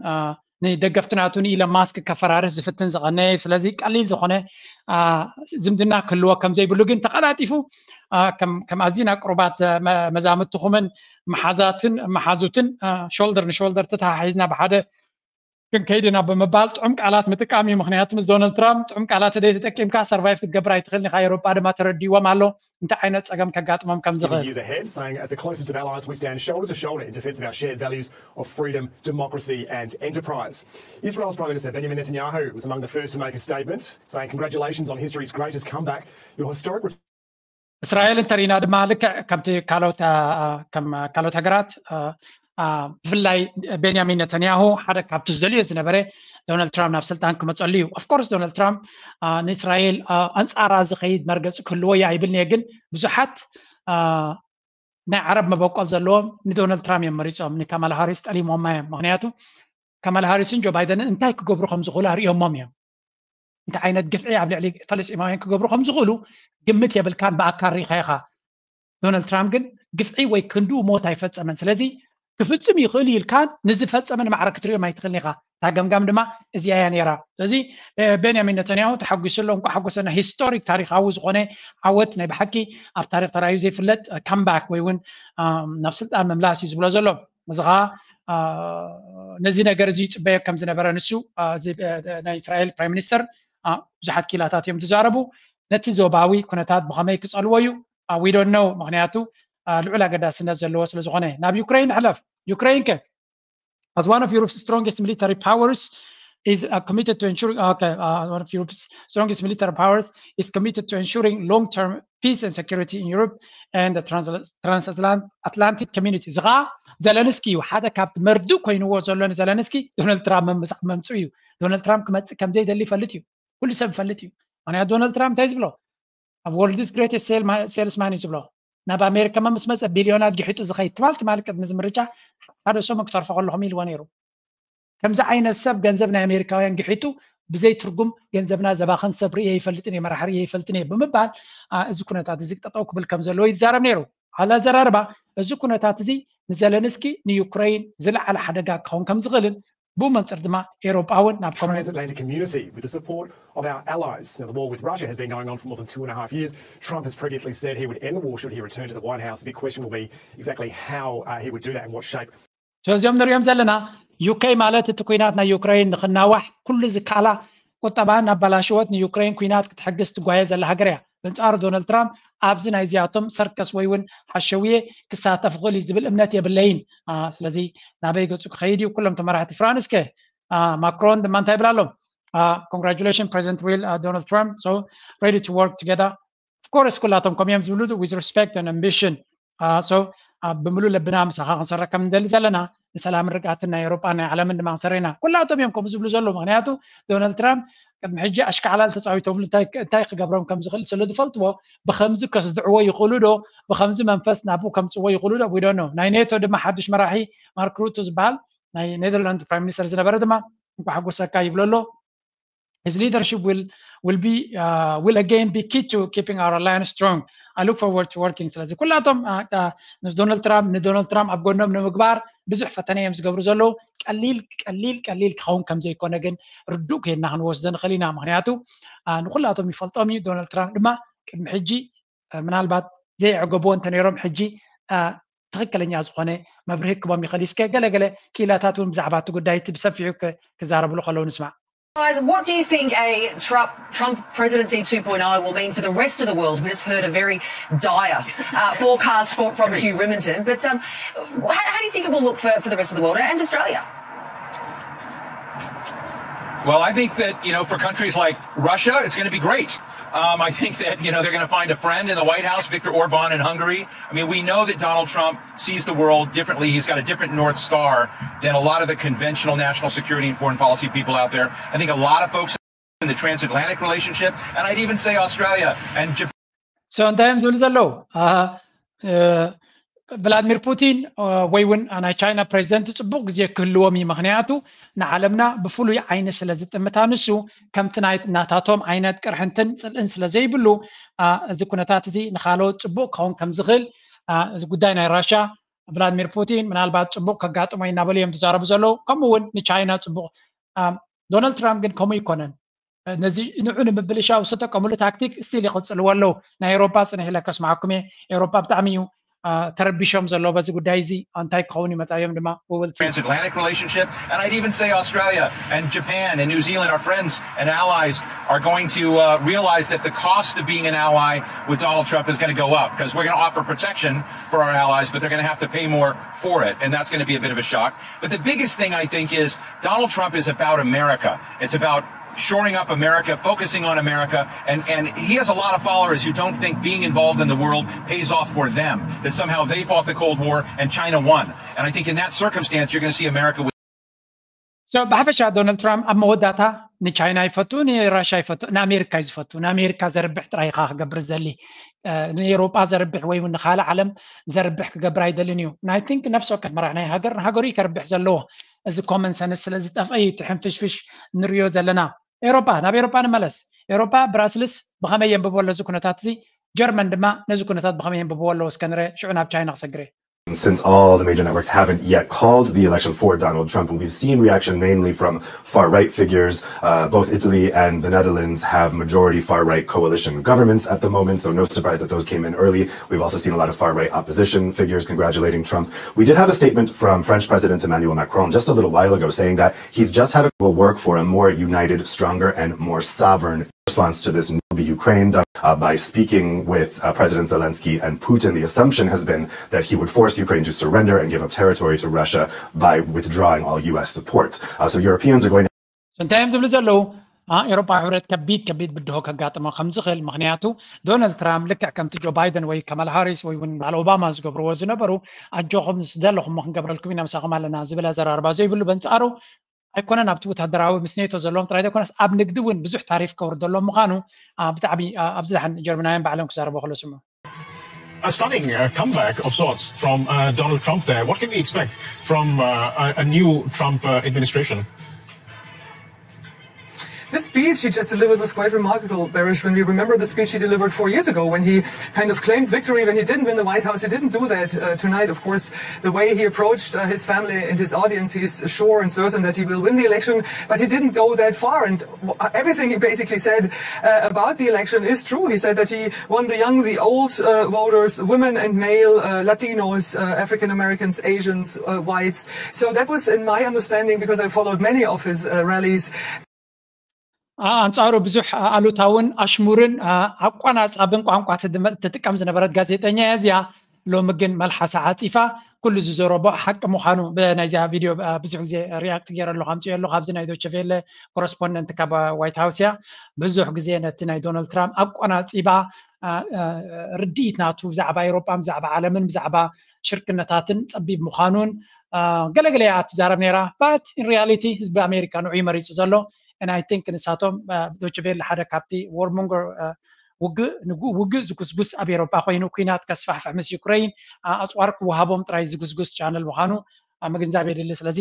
ንደገፍቲ ናቱ ንኢለን ማስክ ከፈራርስ ዝፍትን ዝቐነየ፣ ስለዚ ቀሊል ዝኾነ ዝምድና ክህልዎ ከም ዘይብሉ ግን ተቐላጢፉ ከም ኣዝና ቅሩባት መዛምትኹምን መሓዛትን መሓዙትን ሾልደር ንሾልደር ተተሓሒዝና ብሓደ ክንከይድ ኢና ብምባል ጥዑም ቃላት ምጥቃም እዩ። ምክንያቱ ምስ ዶናልድ ትራምፕ ጥዑም ቃላት ተዘይተጠቂምካ ሰርቫይቭ ክትገብር ኣይትኽእልን ኢኻ። ኤውሮጳ ድማ ተረዲእዎም ኣሎ እንታይ ዓይነት ጸገም ከጋጥሞም ከም ዝኽእል። Years ahead, saying as the closest of allies we stand shoulder to shoulder in defence of our shared values of freedom, democracy and enterprise. Israel's Prime Minister Benjamin Netanyahu was among the first to make a statement, saying congratulations on history's greatest comeback. Your historic እስራኤል እንተሪእና ድማ ልክዕ ከምቲ ካልኦት ከም ካልኦት ሃገራት ብፍላይ ቤንያሚን ነተንያሁ ሓደ ካብቲ ዝደልዮ ዝነበረ ዶናልድ ትራምፕ ናብ ስልጣን ክመፀሉ እዩ። ኦፍኮርስ ዶናልድ ትራምፕ ንእስራኤል ኣንፃራ ዝኸይድ መርገፂ ክህልዎ እዩ ኣይብልን እየ፣ ግን ብዙሓት ናይ ዓረብ መበቆል ዘለዎም ንዶናልድ ትራምፕ እዮም መሪፆም፣ ንካማላ ሃሪስ ጠሊሞማ እዮም። ምክንያቱ ካማላ ሃሪስን ጆ ባይደንን እንታይ ክገብሩ ከም ዝኽእሉ ኣርእዮሞም እዮም። እንታይ ዓይነት ግፍዒ ኣብ ልዕሊ ፈለስጢማውያን ክገብሩ ከም ዝኽእሉ ግምት የብልካን፣ ብኣካል ሪኢኻ ኢኻ። ዶናልድ ትራምፕ ግን ግፍዒ ወይ ክንድኡ ሞት ኣይፈጸመን። ስለዚ ክፍጽም ይኽእል እዩ ኢልካ ንዝፈጸመ ንማዕረ ክትሪኦም ኣይትኽእልን ኢኻ። እታ ገምጋም ድማ እዚኣ እያ ነይራ። ስለዚ ቤንያሚን ነተንያሁ ተሓጒሱ ኣሎ። እንኳዕ ሓጎሰና። ሂስቶሪክ ታሪኻዊ ዝኾነ ዓወት ናይ ብሓቂ ኣብ ታሪክ ተራእዩ ዘይፍለጥ ካምባክ ወይ እውን ናብ ስልጣን ምምላስ እዩ ዝብሎ ዘሎ። እዚ ኸዓ ነዚ ነገር እዚ ይፅበዮ ከም ዝነበረ ንሱ ናይ እስራኤል ፕራይም ሚኒስተር ብዙሓት ኪላታት እዮም ዝዛረቡ። ነቲ ዞባዊ ኩነታት ብኸመይ ክፀልዎ እዩ we don't know፣ ምክንያቱ ልዑል ኣገዳስነት ዘለዎ ስለ ዝኾነ። ናብ ዩክሬን ንሕለፍ። ዩክሬን ከ as one of Europe's strongest military powers is uh, committed to ensuring uh, okay, uh, one of Europe's strongest military powers is committed to ensuring long-term peace and security in Europe and the trans- transatlantic community። እዚ ኸዓ ዘለንስኪ እዩ። ሓደ ካብቲ መርድእ ኮይንዎ ዘሎ ንዘለንስኪ ዶናልድ ትራምፕ መምፅኡ እዩ። ዶናልድ ትራምፕ ክመፅእ ከም ዘይደሊ ይፈልጥ እዩ። ኩሉ ሰብ ይፈልጥ እዩ። ምክንያቱ ዶናልድ ትራምፕ እንታይ ዝብሎ ኣብ world's greatest salesman እዩ ዝብሎ። ናብ ኣሜሪካ ምስ መፀ ቢልዮናት ግሒጡ ዝኸይድ ትማል ትማል ቅድሚ እዚ ምርጫ ሓደ ሰሙን ክተርፎ ከለኹም ኢልዎ ነይሩ። ከምዚ ዓይነት ሰብ ገንዘብ ናይ ኣሜሪካውያን ግሒጡ ብዘይ ትርጉም ገንዘብና ዘባኽን ሰብ ርእየ ይፈልጥን እየ፣ መራሒ ርእየ ይፈልጥን እየ ብምባል እዚ ኩነታት እዚ ጠጠው ክብል ከም ዘለዎ ይዛረብ ነይሩ። ሓደ ኣዘራርባ እዚ ኩነታት እዚ ንዘለንስኪ ንዩክረይን ዝለዓለ ሓደጋ ክኸውን ከም ዝኽእልን ብኡ መንፅር ድማ ኤውሮጳ እውን ናብ ኮመን Transatlantic community with the support of our allies. Now, the war with Russia has been going on for more than two and a half years. Trump has previously said he would end the war should he return to the White House. The big question will be exactly how uh, he would do that and what shape. እዚኦም ንሪኦም ዘለና ዩኬ ማለት እቲ ኩናት ናይ ዩክሬን ንክናዋሕ ኩሉ ዝካላ ቁጠባ እናበላሸወት ንዩክሬን ኩናት ክትሕግዝ ትጓየ ዘላ ሃገር እያ። በንጻሩ ዶናልድ ትራምፕ ኣብዚ ናይዚኣቶም ሰርከስ ወይ እውን ሓሸውየ ክሳተፍ ይኽእል እዩ ዝብል እምነት የብለይን። ስለዚ ናበይ ገጹ ክኸይድ እዩ? ኩሎም ተመራሕቲ ፍራንስ ከ ማክሮን ድማ እንታይ ይብል ኣሎ? Congratulations President real Donald Trump, so ready to work together. Of course ኩላቶም ከምኡ እዮም ዝብሉ with respect and ambition. So ብምሉእ ልብና ምሳኻ ክንሰርሕ ከም ንደሊ ዘለና ንሰላምን ርግኣትን ናይ ኤውሮጳ ናይ ዓለምን ድማ ክንሰርሕ ኢና። ኩላቶም እዮም ከምኡ ዝብሉ ዘለዉ። ምክንያቱ ዶናልድ ትራምፕ ቅድሚ ሕጂ ኣሽካዕላል ተፃዊቶምሉ እንታይ ክገብሮም ከም ዝኽእል ስለ ዝፈልጥዎ ብከምዚ ከስድዕዎ ይኽእሉ ዶ፣ ብከምዚ መንፈስ ናብኡ ከምፅዎ ይኽእሉ ዶ we don't know። ናይ ኔቶ ድማ ሓድሽ መራሒ ማርክ ሩቶ ዝበሃል ናይ ኔዘርላንድ ፕራይም ሚኒስተር ዝነበረ ድማ እንኳ ሓጎሰካ ይብሎ ኣሎ። His leadership will will be uh, will again be key to keeping our alliance strong. I look forward to working. ስለዚ ኩላቶም ምስ ዶናልድ ትራምፕ ንዶናልድ ትራምፕ ኣብ ጎኖም ንምግባር ብዙሕ ፈተነ እዮም ዝገብሩ ዘለዉ። ቀሊል ቀሊል ቀሊል ክኸውን ከም ዘይኮነ ግን ርዱእ ኮይና ክንወስዶ ንኽእል ኢና። ምክንያቱ ንኩላቶም ይፈልጦም እዩ። ዶናልድ ትራምፕ ድማ ቅድሚ ሕጂ ምናልባት ዘየዕገቡዎ እንተነይሮም ሕጂ ትኽክለኛ ዝኾነ መብርሂ ክቦም ይኽእል። እስከ ገለገለ ክኢላታት እውን ብዛዕባ እቲ ጉዳይ እቲ ብሰፊሑ ክዛረብሉ ከለዉ ንስማዕ። What do you think a Trump, Trump presidency two point oh will mean for the rest of the world? We just heard a very dire uh, forecast for, from Hugh Riminton. But um, how, how do you think it will look for, for the rest of the world and Australia? Well, I think that, you know, for countries like Russia, it's going to be great. Um, I think that, you know, they're going to find a friend in the White House, Viktor Orban in Hungary. I mean, we know that Donald Trump sees the world differently. He's got a different North Star than a lot of the conventional national security and foreign policy people out there. I think a lot of folks in the transatlantic relationship, and I'd even say Australia and Japan. So እንታይ እዮም ዝብሉ ዘለዉ? ቭላድሚር ፑቲን ወይ እውን ናይ ቻይና ፕሬዚደንት ፅቡቅ ግዜ ክህልዎም እዩ። ምክንያቱ ንዓለምና ብፍሉይ ዓይኒ ስለ ዝጥምታ ንሱ ከምቲ ናይ ናታቶም ዓይነት ቅርሕንትን ፅልእን ስለ ዘይብሉ እዚ ኩነታት እዚ ንካልኦት ፅቡቅ ክኸውን ከም ዝኽእል እዚ ጉዳይ ናይ ራሻ ቭላድሚር ፑቲን ምናልባት ፅቡቅ ከጋጥሞ እናበሉ እዮም ዝዛረቡ ዘለዉ። ከምኡ እውን ንቻይና ፅቡቅ ዶናልድ ትራምፕ ግን ከምኡ ይኮነን። ነዚ ንዑ ንምብልሻው ዝተጠቀምሉ ታክቲክ ስቲል ይቕፅልዎ ኣለዉ። ናይ ኤሮፓ ፅንሕ ኢለ ከስማዕኩም እየ። ኤሮፓ ብጣዕሚ እዩ ተረቢሾም ዘሎ በዚ ጉዳይ እዚ። እንታይ ክኸውን ይመፃዮም ድማ we will see. Transatlantic relationship, and I'd even say Australia and Japan and New Zealand, our friends and allies, are going to uh, realize that the cost of being an ally with Donald Trump is going to go up because we're going to offer protection for our allies, but they're going to have to pay more for it, and that's going to be a bit of a shock. But the biggest thing I think is Donald Trump is about America. It's about shoring up America, focusing on America, and, and he has a lot of followers who don't think being involved in the world pays off for them, that somehow they fought the Cold War and China won. And I think in that circumstance, you're going to see America with So ብሓፈሻ ዶናልድ ትራምፕ ኣብ መወዳእታ ንቻይና ይፈቱ፣ ንራሻ ይፈቱ፣ ንኣሜሪካ እዩ ዝፈቱ። ንኣሜሪካ ዘርብሕ ጥራይ ኢኻ ክገብር ዝደሊ። ንኤውሮጳ ዘርብሕ ወይ እውን ንካልእ ዓለም ዘርብሕ ክገብር ኣይደልን እዩ። ናይ ቲንክ ነፍሲ ወከፍ መራሕ ናይ ሃገር ንሃገሩ እዩ ከርብሕ ዘለዎ። እዚ ኮመን ሰንስ ስለ ዝጠፍአ እዩ እቲ ሕንፍሽፍሽ ንሪኦ ዘለና። ኤውሮጳ፣ ናብ ኤውሮጳ ንመለስ። ኤውሮጳ ብራስልስ ብኸመይ የንብቦ ኣሎ እዚ ኩነታት እዚ? ጀርመን ድማ ነዚ ኩነታት ብኸመይ የንብብዎ ኣለዉ? እስከ ንረ ሽዑ ናብ ቻይና ክሰግር እየ። Since all the major networks haven't yet called the election for Donald Trump, and we've seen reaction mainly from far right figures. Uh, both Italy and the Netherlands have majority far right coalition governments at the moment, so no surprise that those came in early. We've also seen a lot of far right opposition figures congratulating Trump. We did have a statement from French President Emmanuel Macron just a little while ago saying that he's just had to work for a more united, stronger, and more sovereign response to this new Ukraine uh, by speaking with uh, President Zelensky and Putin. The assumption has been that he would force Ukraine to surrender and give up territory to Russia by withdrawing all U S support. Uh, so Europeans are going to እንታይ እዮም ዝብሉ ዘለዉ? ኤሮፓ ሕብረት ከቢድ ከቢድ ብድሆ ከጋጥሞ ከም ዝኽእል፣ ምክንያቱ ዶናልድ ትራምፕ ልክዕ ከምቲ ጆ ባይደን ወይ ካማላ ሃሪስ ወይ እውን በዓል ኦባማ ዝገብርዎ ዝነበሩ ኣጆኹም ዝደለኹሞ ክንገብረልኩም ኢና ምሳኹም ኣለና ዝብል ኣዘራርባ ዘይብሉ በንጻሩ ኣይኮነን ኣብቲ ወታደራዊ ምስ ኔቶ ዘለዎም ጥራይ ዘይኮነስ ኣብ ንግዲ እውን ብዙሕ ታሪፍ ከውርደሎም ምዃኑ ብጣዕሚ ኣብዚ ደሓን ጀርመናውያን ባዕሎም ክዛረቡ ከሎ ስምዑ። A stunning uh, comeback of sorts from uh, Donald Trump there. What can we expect from uh, a, a new Trump uh, administration? This speech he just delivered was quite remarkable, Barish, when we remember the speech he delivered four years ago when he kind of claimed victory when he didn't win the White House. He didn't do that uh, tonight. Of course, the way he approached uh, his family and his audience, he's sure and certain that he will win the election, but he didn't go that far. And everything he basically said uh, about the election is true. He said that he won the young, the old uh, voters, women and male, uh, Latinos, African Americans, Asians, whites. So that was, in my understanding, because I followed many of his rallies. ኣንጻሩ ብዙሕ ኣሉታውን ኣሽሙርን ኣቋናጻብን ቋንቋ ትጥቀም ዝነበረት ጋዜጠኛ እያ እዚኣ። ሎሚ ግን መልሓሳ ዓጺፋ ኩሉ ዝዘረቦ ሓቂ ምዃኑ ብናይዚኣ ቪድዮ ብዙሕ ግዜ ሪያክት ገይረ ኣለኹ፣ ኣምፅኦ ኣለኹ ኣብዚ ናይ ዶቸቬለ ኮረስፖንደንት ካብ ዋይት ሃውስ እያ። ብዙሕ ግዜ ነቲ ናይ ዶናልድ ትራምፕ ኣቋናጺባ ርድኢት ናቱ ብዛዕባ ኤውሮጳን ብዛዕባ ዓለምን ብዛዕባ ሽርክነታትን ጸቢብ ምዃኑን ገለገለ እያ ትዛረብ ነይራ። ባት ኢን ሪያሊቲ ህዝቢ ኣሜሪካ ንዑ እዩ መሪፁ ዘሎ። And I think ንሳቶም ዶችቬለ ሓደ ካብቲ ዎርሞንገር ውግእ ዝጉስጉስ ኣብ ኤሮፓ ኮይኑ ኩናት ከስፋሕፍሕ ምስ ዩክሬን ኣፅዋር ክወሃቦም ጥራይ ዝጉስጉስ ቻነል ምዃኑ ምግንዛብ የድሊ። ስለዚ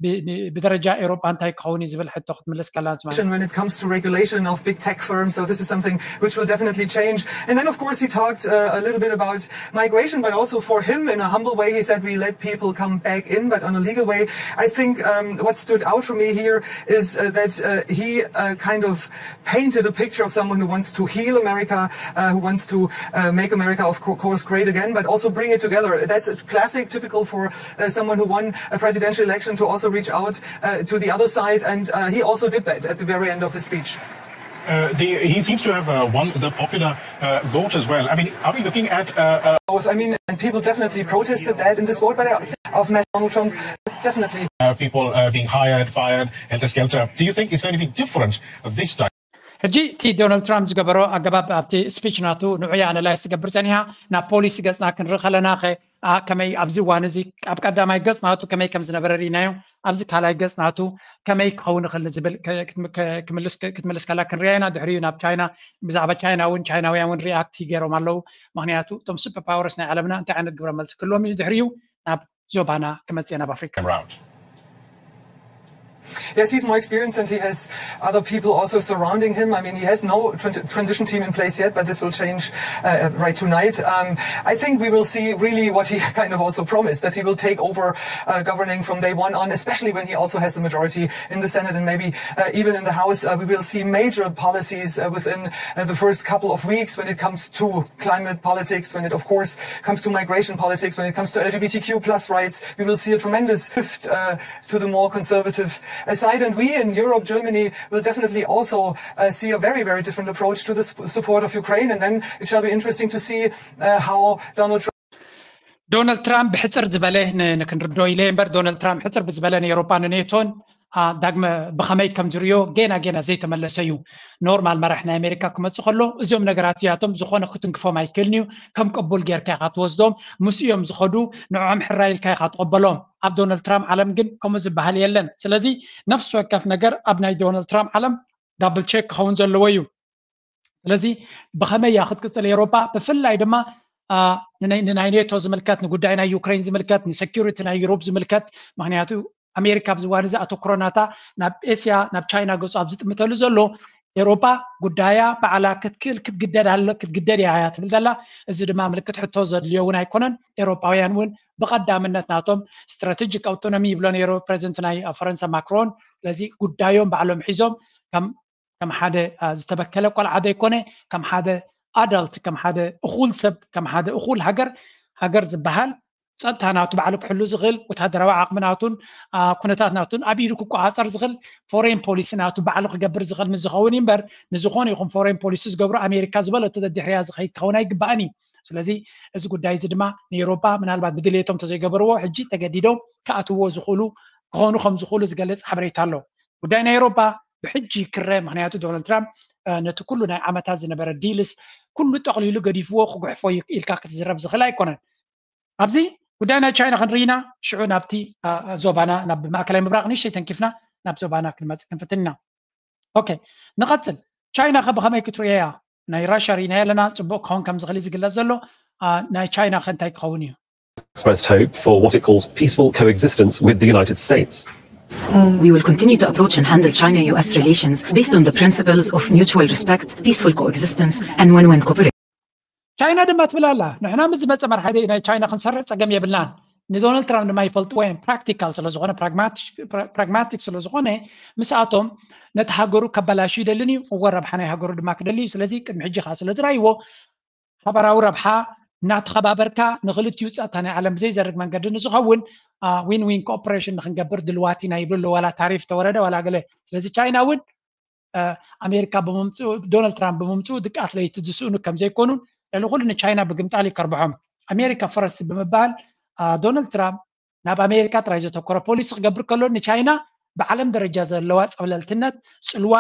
ብደረጃ ኤሮጳ እንታይ ክኸውን እዩ ዝብል ሕቶ ክትምልስ ከላ ንስማ። When it comes to regulation of big tech firms, so this is something which will definitely change. And then, of course, he talked uh, a little bit about migration, but also for him, in a humble way, he said we let people come back in, but on a legal way. I think um, what stood out for me here is uh, that uh, he uh, kind of painted a picture of someone who wants to heal America, uh, who wants to uh, make America, of course, great again, but also bring it together. That's classic, typical for uh, someone who won a presidential election to also reach out uh, to the other side, and uh, he also did that at the very end of the speech. Uh, the, he seems to have uh, won the popular uh, vote as well. I mean, are we looking at? Uh, uh, I mean, and people definitely protested that in this vote, but I think of Donald Trump, definitely. Uh, people uh, being hired, fired, helter skelter. Do you think it's going to be different this time? ሕጂ እቲ ዶናልድ ትራምፕ ዝገበሮ ኣገባብ ኣብቲ ስፒች ናቱ ንዑያ ኣናላይዝ ትገብር ጸኒሓ። ናብ ፖሊሲ ገጽና ክንርኢ ከለና ከ ከመይ ኣብዚ እዋን እዚ ኣብ ቀዳማይ ገጽ ናቱ ከመይ ከም ዝነበረ ርኢናዮ። ኣብዚ ካልኣይ ገጽ ናቱ ከመይ ክኸውን ይኽእል ንዝብል ክትምልስ ከላ ክንሪያ ኢና። ድሕሪኡ ናብ ቻይና፣ ብዛዕባ ቻይና እውን ቻይናውያን እውን ሪኣክት ገይሮም ኣለዉ። ምክንያቱ እቶም ሱፐር ፓወርስ ናይ ዓለምና እንታይ ዓይነት ግብረ መልሲ ክህልዎም እዩ። ድሕሪኡ ናብ ዞባና ክመጽእ ናብ ኣፍሪካ። Yes, he's more experienced and he has other people also surrounding him. I mean, he has no transition team in place yet, but this will change uh, right tonight. Um, I think we will see really what he kind of also promised, that he will take over uh, governing from day one on, especially when he also has the majority in the Senate and maybe uh, even in the House. Uh, we will see major policies uh, within uh, the first couple of weeks when it comes to climate politics, when it, of course, comes to migration politics, when it comes to L G B T Q plus rights. We will see a tremendous shift uh, to the more conservative uh, side. And we in Europe, Germany, will definitely also uh, see a very, very different approach to the support of Ukraine. And then it shall be interesting to see uh, how Donald Trump. ዶናልድ ትራምፕ ብሕፅር ዝበለ ንክንርዶ ኢለ እምበር፣ ዶናልድ ትራምፕ ሕፅር ብዝበለ ንኤውሮጳ ንኔቶን ዳግመ ብኸመይ ከም ዝርዮ ጌና ጌና ዘይተመለሰ እዩ። ኖርማል መራሕ ናይ ኣሜሪካ ክመፅእ ከሎ እዚኦም ነገራት እዚኣቶም ዝኾነ ክትንክፎም ኣይክእልን እዩ። ከም ቅቡል ጌርካ ኢኻ ትወስዶም። ምስ እዮም ዝኸዱ ንዕኦም ሕራይ ኢልካ ኢኻ ትቕበሎም። ኣብ ዶናልድ ትራምፕ ዓለም ግን ከምኡ ዝበሃል የለን። ስለዚ ነፍሲ ወከፍ ነገር ኣብ ናይ ዶናልድ ትራምፕ ዓለም ዳብል ቼክ ክኸውን ዘለዎ እዩ። ስለዚ ብኸመይ እያ ክትቅፅል ኤውሮጳ? ብፍላይ ድማ ንናይ ኔቶ ዝምልከት፣ ንጉዳይ ናይ ዩክሬን ዝምልከት፣ ንሰኪሪቲ ናይ ዩሮፕ ዝምልከት፣ ምክንያቱ ኣሜሪካ ኣብዚ እዋን እዚ ኣተኩሮ ናታ ናብ ኤስያ ናብ ቻይና ገፁ ኣብ ዝጥምተሉ ዘሎ ኤውሮጳ ጉዳያ ባዕላ ክትክእል ክትግደድ ኣለ ክትግደድ እያ እያ ትብል ዘላ። እዚ ድማ ምልክት ሕቶ ዘድልዮ እውን ኣይኮነን። ኤውሮጳውያን እውን ብቐዳምነት ናቶም ስትራቴጂክ ኣውቶኖሚ ይብሎ ነይሩ ፕሬዚደንት ናይ ፈረንሳ ማክሮን። ስለዚ ጉዳዮም ባዕሎም ሒዞም ከም ከም ሓደ ዝተበከለ ቆልዓ ዘይኮነ ከም ሓደ ኣዳልት ከም ሓደ እኹል ሰብ ከም ሓደ እኹል ሃገር ሃገር ዝበሃል ጸጥታ ናቱ ባዕሉ ክሕሉ ዝኽእል ወታደራዊ ዓቕሚ ናቱን ኩነታት ናቱን ኣብ ኢዱ ክቆጻጸር ዝኽእል ፎሬን ፖሊሲ ናቱ ባዕሉ ክገብር ዝኽእል ምስ ዝኸውን እዩ እምበር ንዝኾነ ይኹን ፎሬን ፖሊሲ ዝገብሮ ኣሜሪካ ዝበለቶ ደድሕርያ ዝኸይድ ክኸውን ኣይግባእን እዩ። ስለዚ እዚ ጉዳይ እዚ ድማ ንኤውሮጳ ምናልባት ብድሌቶም እንተዘይገበርዎ ሕጂ ተገዲዶም ክኣትዎ ዝኽእሉ ክኾኑ ከም ዝኽእሉ ዝገልጽ ሓበሬታ ኣሎ። ጉዳይ ናይ ኤውሮጳ ብሕጂ ክረ ምክንያቱ ዶናልድ ትራምፕ ነቲ ኩሉ ናይ ዓመታት ዝነበረ ዲልስ ኩሉ ጠቕሊሉ ገዲፍዎ ክጉሕፎ ኢልካ ክትዝረብ ዝኽእል ኣይኮነን። ኣብዚ ጉዳይ ናይ ቻይና ክንርኢና ሽዑ ናብቲ ዞባና ናብ ማእከላይ ምብራቕ ንእሽተይ ተንኪፍና ናብ ዞባና ክንመፅእ ክንፍትን ኢና። ኦኬ ንቐፅል። ቻይና ከ ብኸመይ ክትርእያ? ናይ ራሽያ ርኢና ኣለና። ፅቡቅ ክኸውን ከም ዝኽእል ዝግለፅ ዘሎ ናይ ቻይና ከ እንታይ ክኸውን እዩ? expressed hope for what it calls peaceful coexistence with the United States. We will continue to approach and handle China U S relations based on the principles of mutual respect, peaceful coexistence, and win win cooperation. ቻይና ድማ ትብል ኣላ ንሕና ምስ ዝመፀ መርሓ ናይ ቻይና ክንሰርዕ ፀገም የብልናን። ንዶናልድ ትራምፕ ድማ ይፈልጥዎ እዮም። ፕራክቲካል ስለዝኾነ ፕራግማቲክ ስለዝኾነ ምስኣቶም ነቲ ሃገሩ ከበላሹ ይደልን እዩ። እወ ረብሓ ናይ ሃገሩ ድማ ክደሊ እዩ። ስለዚ ቅድሚ ሕጂ ከዓ ስለዝረኣይዎ ሓበራዊ ረብሓ እናተኸባበርካ ንክልቲኡ ፀጥታ ናይ ዓለም ብዘይዘርግ መንገዲ ንዝኸውን ዊን ዊን ኮኦፕሬሽን ንክንገብር ድልዋት ኢና ይብሉ ኣለዉ። ዋላ ታሪፍ ተወረደ ዋላ ገለ። ስለዚ ቻይና እውን ኣሜሪካ ብምምፅኡ ዶናልድ ትራምፕ ብምምፅኡ ድቃስ ለይቲ ዝስእኑ ከም ዘይኮኑን ልዕሊ ኩሉ ንቻይና ብግምጣል ይከርብሖም። ኣሜሪካ ፈረስት ብምባል ዶናልድ ትራምፕ ናብ ኣሜሪካ ጥራይ ዘተኮረ ፖሊሲ ክገብር ከሎ ንቻይና ብዓለም ደረጃ ዘለዋ ፀብለልትነት ፅልዋ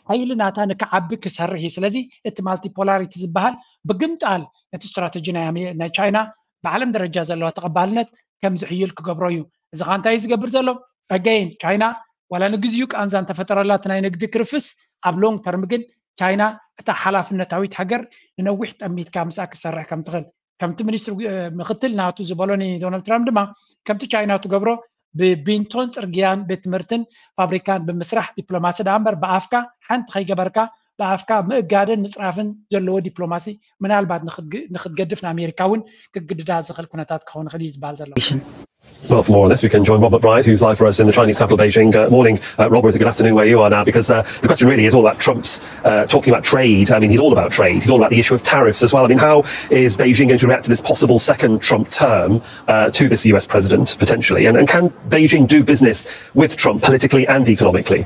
ሓይሊ ናታ ንክዓቢ ክሰርሕ እዩ። ስለዚ እቲ ማልቲፖላሪቲ ዝበሃል ብግምጣል ነቲ ስትራተጂ ናይ ቻይና ብዓለም ደረጃ ዘለዋ ተቐባልነት ከም ዝሕይል ክገብሮ እዩ። እዚ ኸ እንታይ እዩ ዝገብር ዘሎ? ኣገይን ቻይና ዋላ ንግዚኡ ቃንዛ እንተፈጠረላ እቲ ናይ ንግዲ ክርፍስ ኣብ ሎንግ ተርም ግን ቻይና እታ ሓላፍነታዊት ሃገር ንነዊሕ ጠሚትካ ምስኣ ክትሰርሕ ከም ትኽእል ከምቲ ሚኒስትሪ ምክትል ናቱ ዝበሎ ንዶናልድ ትራምፕ ድማ ከምቲ ቻይና ትገብሮ ብቢንቶን ጽርግያን ቤት ትምህርትን ፋብሪካን ብምስራሕ ዲፕሎማሲ ደኣ እምበር ብኣፍካ ሓንቲ ከይገበርካ ብኣፍካ ምእጋድን ምጽራፍን ዘለዎ ዲፕሎማሲ ምናልባት ንክትገድፍ ንኣሜሪካ እውን ክግድዳ ዝኽእል ኩነታት ክኸውን ይኽእል እዩ ዝበሃል ዘሎ። Well, for more on this, we can join Robert Bride, who's live for us in the Chinese capital, Beijing. Uh, morning, uh, Robert. Good afternoon, where you are now, because uh, the question really is all about Trump's uh, talking about trade. I mean, he's all about trade. He's all about the issue of tariffs as well. I mean, how is Beijing going to react to this possible second Trump term uh, to this U S president, potentially? And, and can Beijing do business with Trump politically and economically?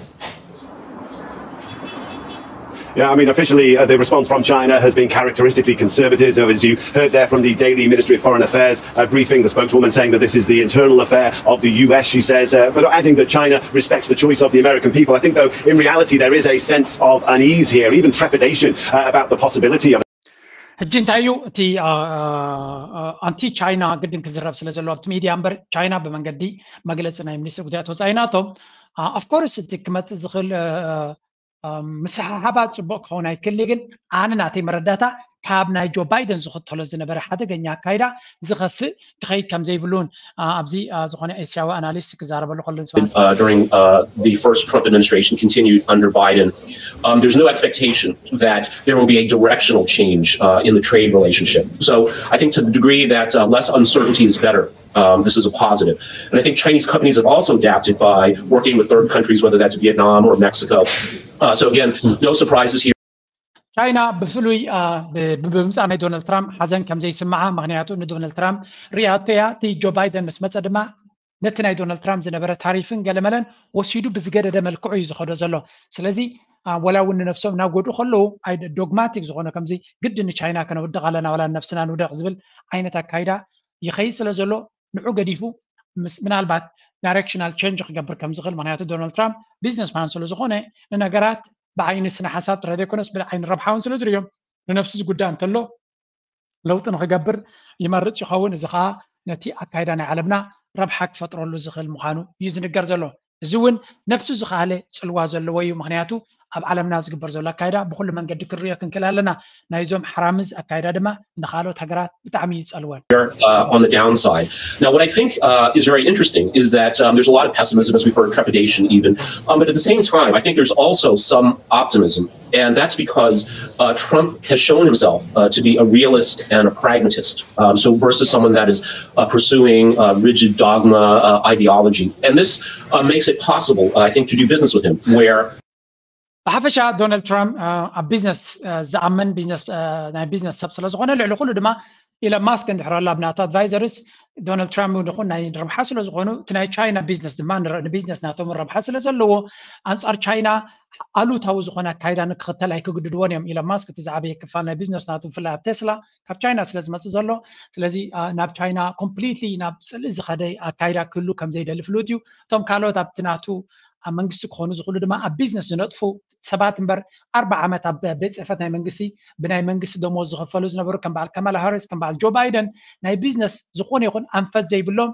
Yeah, I mean, officially, uh, the response from China has been characteristically conservative. So, as you heard there from the Daily Ministry of Foreign Affairs uh, briefing, the spokeswoman saying that this is the internal affair of the U S, she says, uh, but adding that China respects the choice of the American people. I think, though, in reality, there is a sense of unease here, even trepidation uh, about the possibility of ሕጂ እንታይ እዩ እቲ ኣንቲ ቻይና ግድን ክዝረብ ስለ ዘሎ ኣብቲ ሚድያ እምበር ቻይና ብመንገዲ መግለፂ ናይ ሚኒስትሪ ጉዳያት ወፃኢ ናቶም ኣፍኮርስ እቲ ክመፅእ ዝኽእል ምስሓሓባ ፅቡቅ ክኸውን ኣይክእል ግን ኣነ ናተይ መረዳታ ካብ ናይ ጆ ባይደን ዝኽተሎ ዝነበረ ሓደገኛ ኣካይዳ ዝኸፍእ ክኸይድ ከም ዘይብሉን ኣብዚ ዝኾነ ኤስያዊ ኣናሊስት ክዛረበሉ ከሎ during the first Trump administration continued under Biden. Um, there's no expectation that there will be a directional change uh, in the trade relationship. So I think to the degree that uh, less uncertainty is better, um, this is a positive. And I think Chinese companies have also adapted by working with third countries, whether that's Vietnam or Mexico. Uh, so again, no surprises here. ቻይና ብፍሉይ ብምምፃእ ናይ ዶናልድ ትራምፕ ሓዘን ከም ዘይስምዓ ምክንያቱ ንዶናልድ ትራምፕ ሪኣቶ እያ እቲ ጆ ባይደን ምስ መፀ ድማ ነቲ ናይ ዶናልድ ትራምፕ ዝነበረ ታሪፍን ገለመለን ወሲዱ ብዝገደደ መልክዑ እዩ ዝኸዶ ዘሎ ስለዚ ወላ እውን ንነብሶም እናጎድኡ ከለዉ ዶግማቲክ ዝኾነ ከምዚ ግዲ ንቻይና ከነውድቕ ኣለና ወላ ንነብስና ንውደቕ ዝብል ዓይነት ኣካይዳ ይኸይድ ስለ ዘሎ ንዑ ገዲፉ ምናልባት ዳይሬክሽናል ቸንጅ ክገብር ከም ዝኽእል ምክንያቱ ዶናልድ ትራምፕ ቢዝነስ ማን ስለ ዝኾነ ንነገራት ብዓይኒ ስነ ሓሳብ ጥራይ ዘይኮነስ ብዓይኒ ረብሓውን ስለ ዝርዮም ንነብሱ ዝጉዳእ እንተሎ ለውጢ ንክገብር ይመርፅ ይኸውን እዚ ከዓ ነቲ ኣካይዳ ናይ ዓለምና ረብሓ ክፈጥረሉ ዝኽእል ምዃኑ እዩ ዝንገር ዘሎ እዚ እውን ነብሱ ዝኸኣለ ፅልዋ ዘለዎ እዩ ምክንያቱ ኣብ ዓለምና ዝግበር ዘሎ ኣካይዳ ብኩሉ መንገዲ ክንሪኦ ክንክእል ኣለና ናይዞም ሓራምዝ ኣካይዳ ድማ ንካልኦት ሃገራት ብጣዕሚ ይፀልወን on the downside. Now, what I think uh, is very interesting is that um, there's a lot of pessimism, as we've heard, trepidation even. Um, but at the same time, I think there's also some optimism. And that's because uh, Trump has shown himself uh, to be a realist and a pragmatist. Um, so versus someone that is uh, pursuing uh, rigid dogma uh, ideology. And this uh, makes it possible, I think, to do business with him where ብሓፈሻ ዶናልድ ትራምፕ ኣብ ቢዝነስ ዝኣምን ናይ ቢዝነስ ሰብ ስለ ዝኾነ ልዕሊ ኩሉ ድማ ኢለን ማስክ እንድሕር ኣሎ ኣብ ናቱ ኣድቫይዘርስ ዶናልድ ትራምፕ ንኹን ናይ ረብሓ ስለ ዝኾኑ እቲ ናይ ቻይና ቢዝነስ ድማ ንቢዝነስ ናቶም ረብሓ ስለ ዘለዎ ኣንፃር ቻይና ኣሉታዊ ዝኾነ ኣካይዳ ንክኽተል ኣይክግድድዎን እዮም ኢለን ማስክ እቲ ዝዓበየ ክፋል ናይ ቢዝነስ ናቱ ብፍላይ ኣብ ቴስላ ካብ ቻይና ስለ ዝመፅእ ዘሎ ስለዚ ናብ ቻይና ኮምፕሊትሊ ናብ ፅልኢ ዝኸደ ኣካይዳ ክህሉ ከም ዘይደሊ ፍሉጥ እዩ እቶም ካልኦት ኣብቲ ናቱ ኣብ መንግስቲ ክኾኑ ዝኽእሉ ድማ ኣብ ቢዝነስ ዝነጥፉ ሰባት እምበር ኣርባ ዓመት ኣብ ቤት ፅሕፈት ናይ መንግስቲ ብናይ መንግስቲ ደሞዝ ዝኽፈሉ ዝነበሩ ከም በዓል ከማላ ሃሪስ ከም በዓል ጆ ባይደን ናይ ቢዝነስ ዝኾነ ይኹን ኣንፈት ዘይብሎም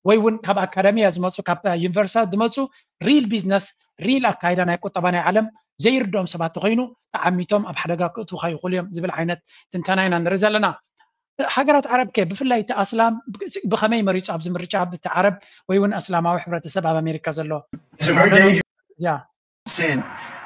ወይ እውን ካብ ኣካዳሚያ ዝመፁ ካብ ዩኒቨርሲታት ዝመፁ ሪል ቢዝነስ ሪል ኣካይዳ ናይ ቁጠባ ናይ ዓለም ዘይርድኦም ሰባት ተኮይኑ ተዓሚቶም ኣብ ሓደጋ ክእትውካ ይኽእሉ እዮም ዝብል ዓይነት ትንተና ኢና ንርኢ ዘለና ሃገራት ዓረብ ከ ብፍላይ እቲ ኣስላም ብከመይ መሪፁ ኣብዚ ምርጫ ብቲ ዓረብ ወይ እውን ኣስላማዊ ሕብረተሰብ ኣብ ኣሜሪካ ዘሎ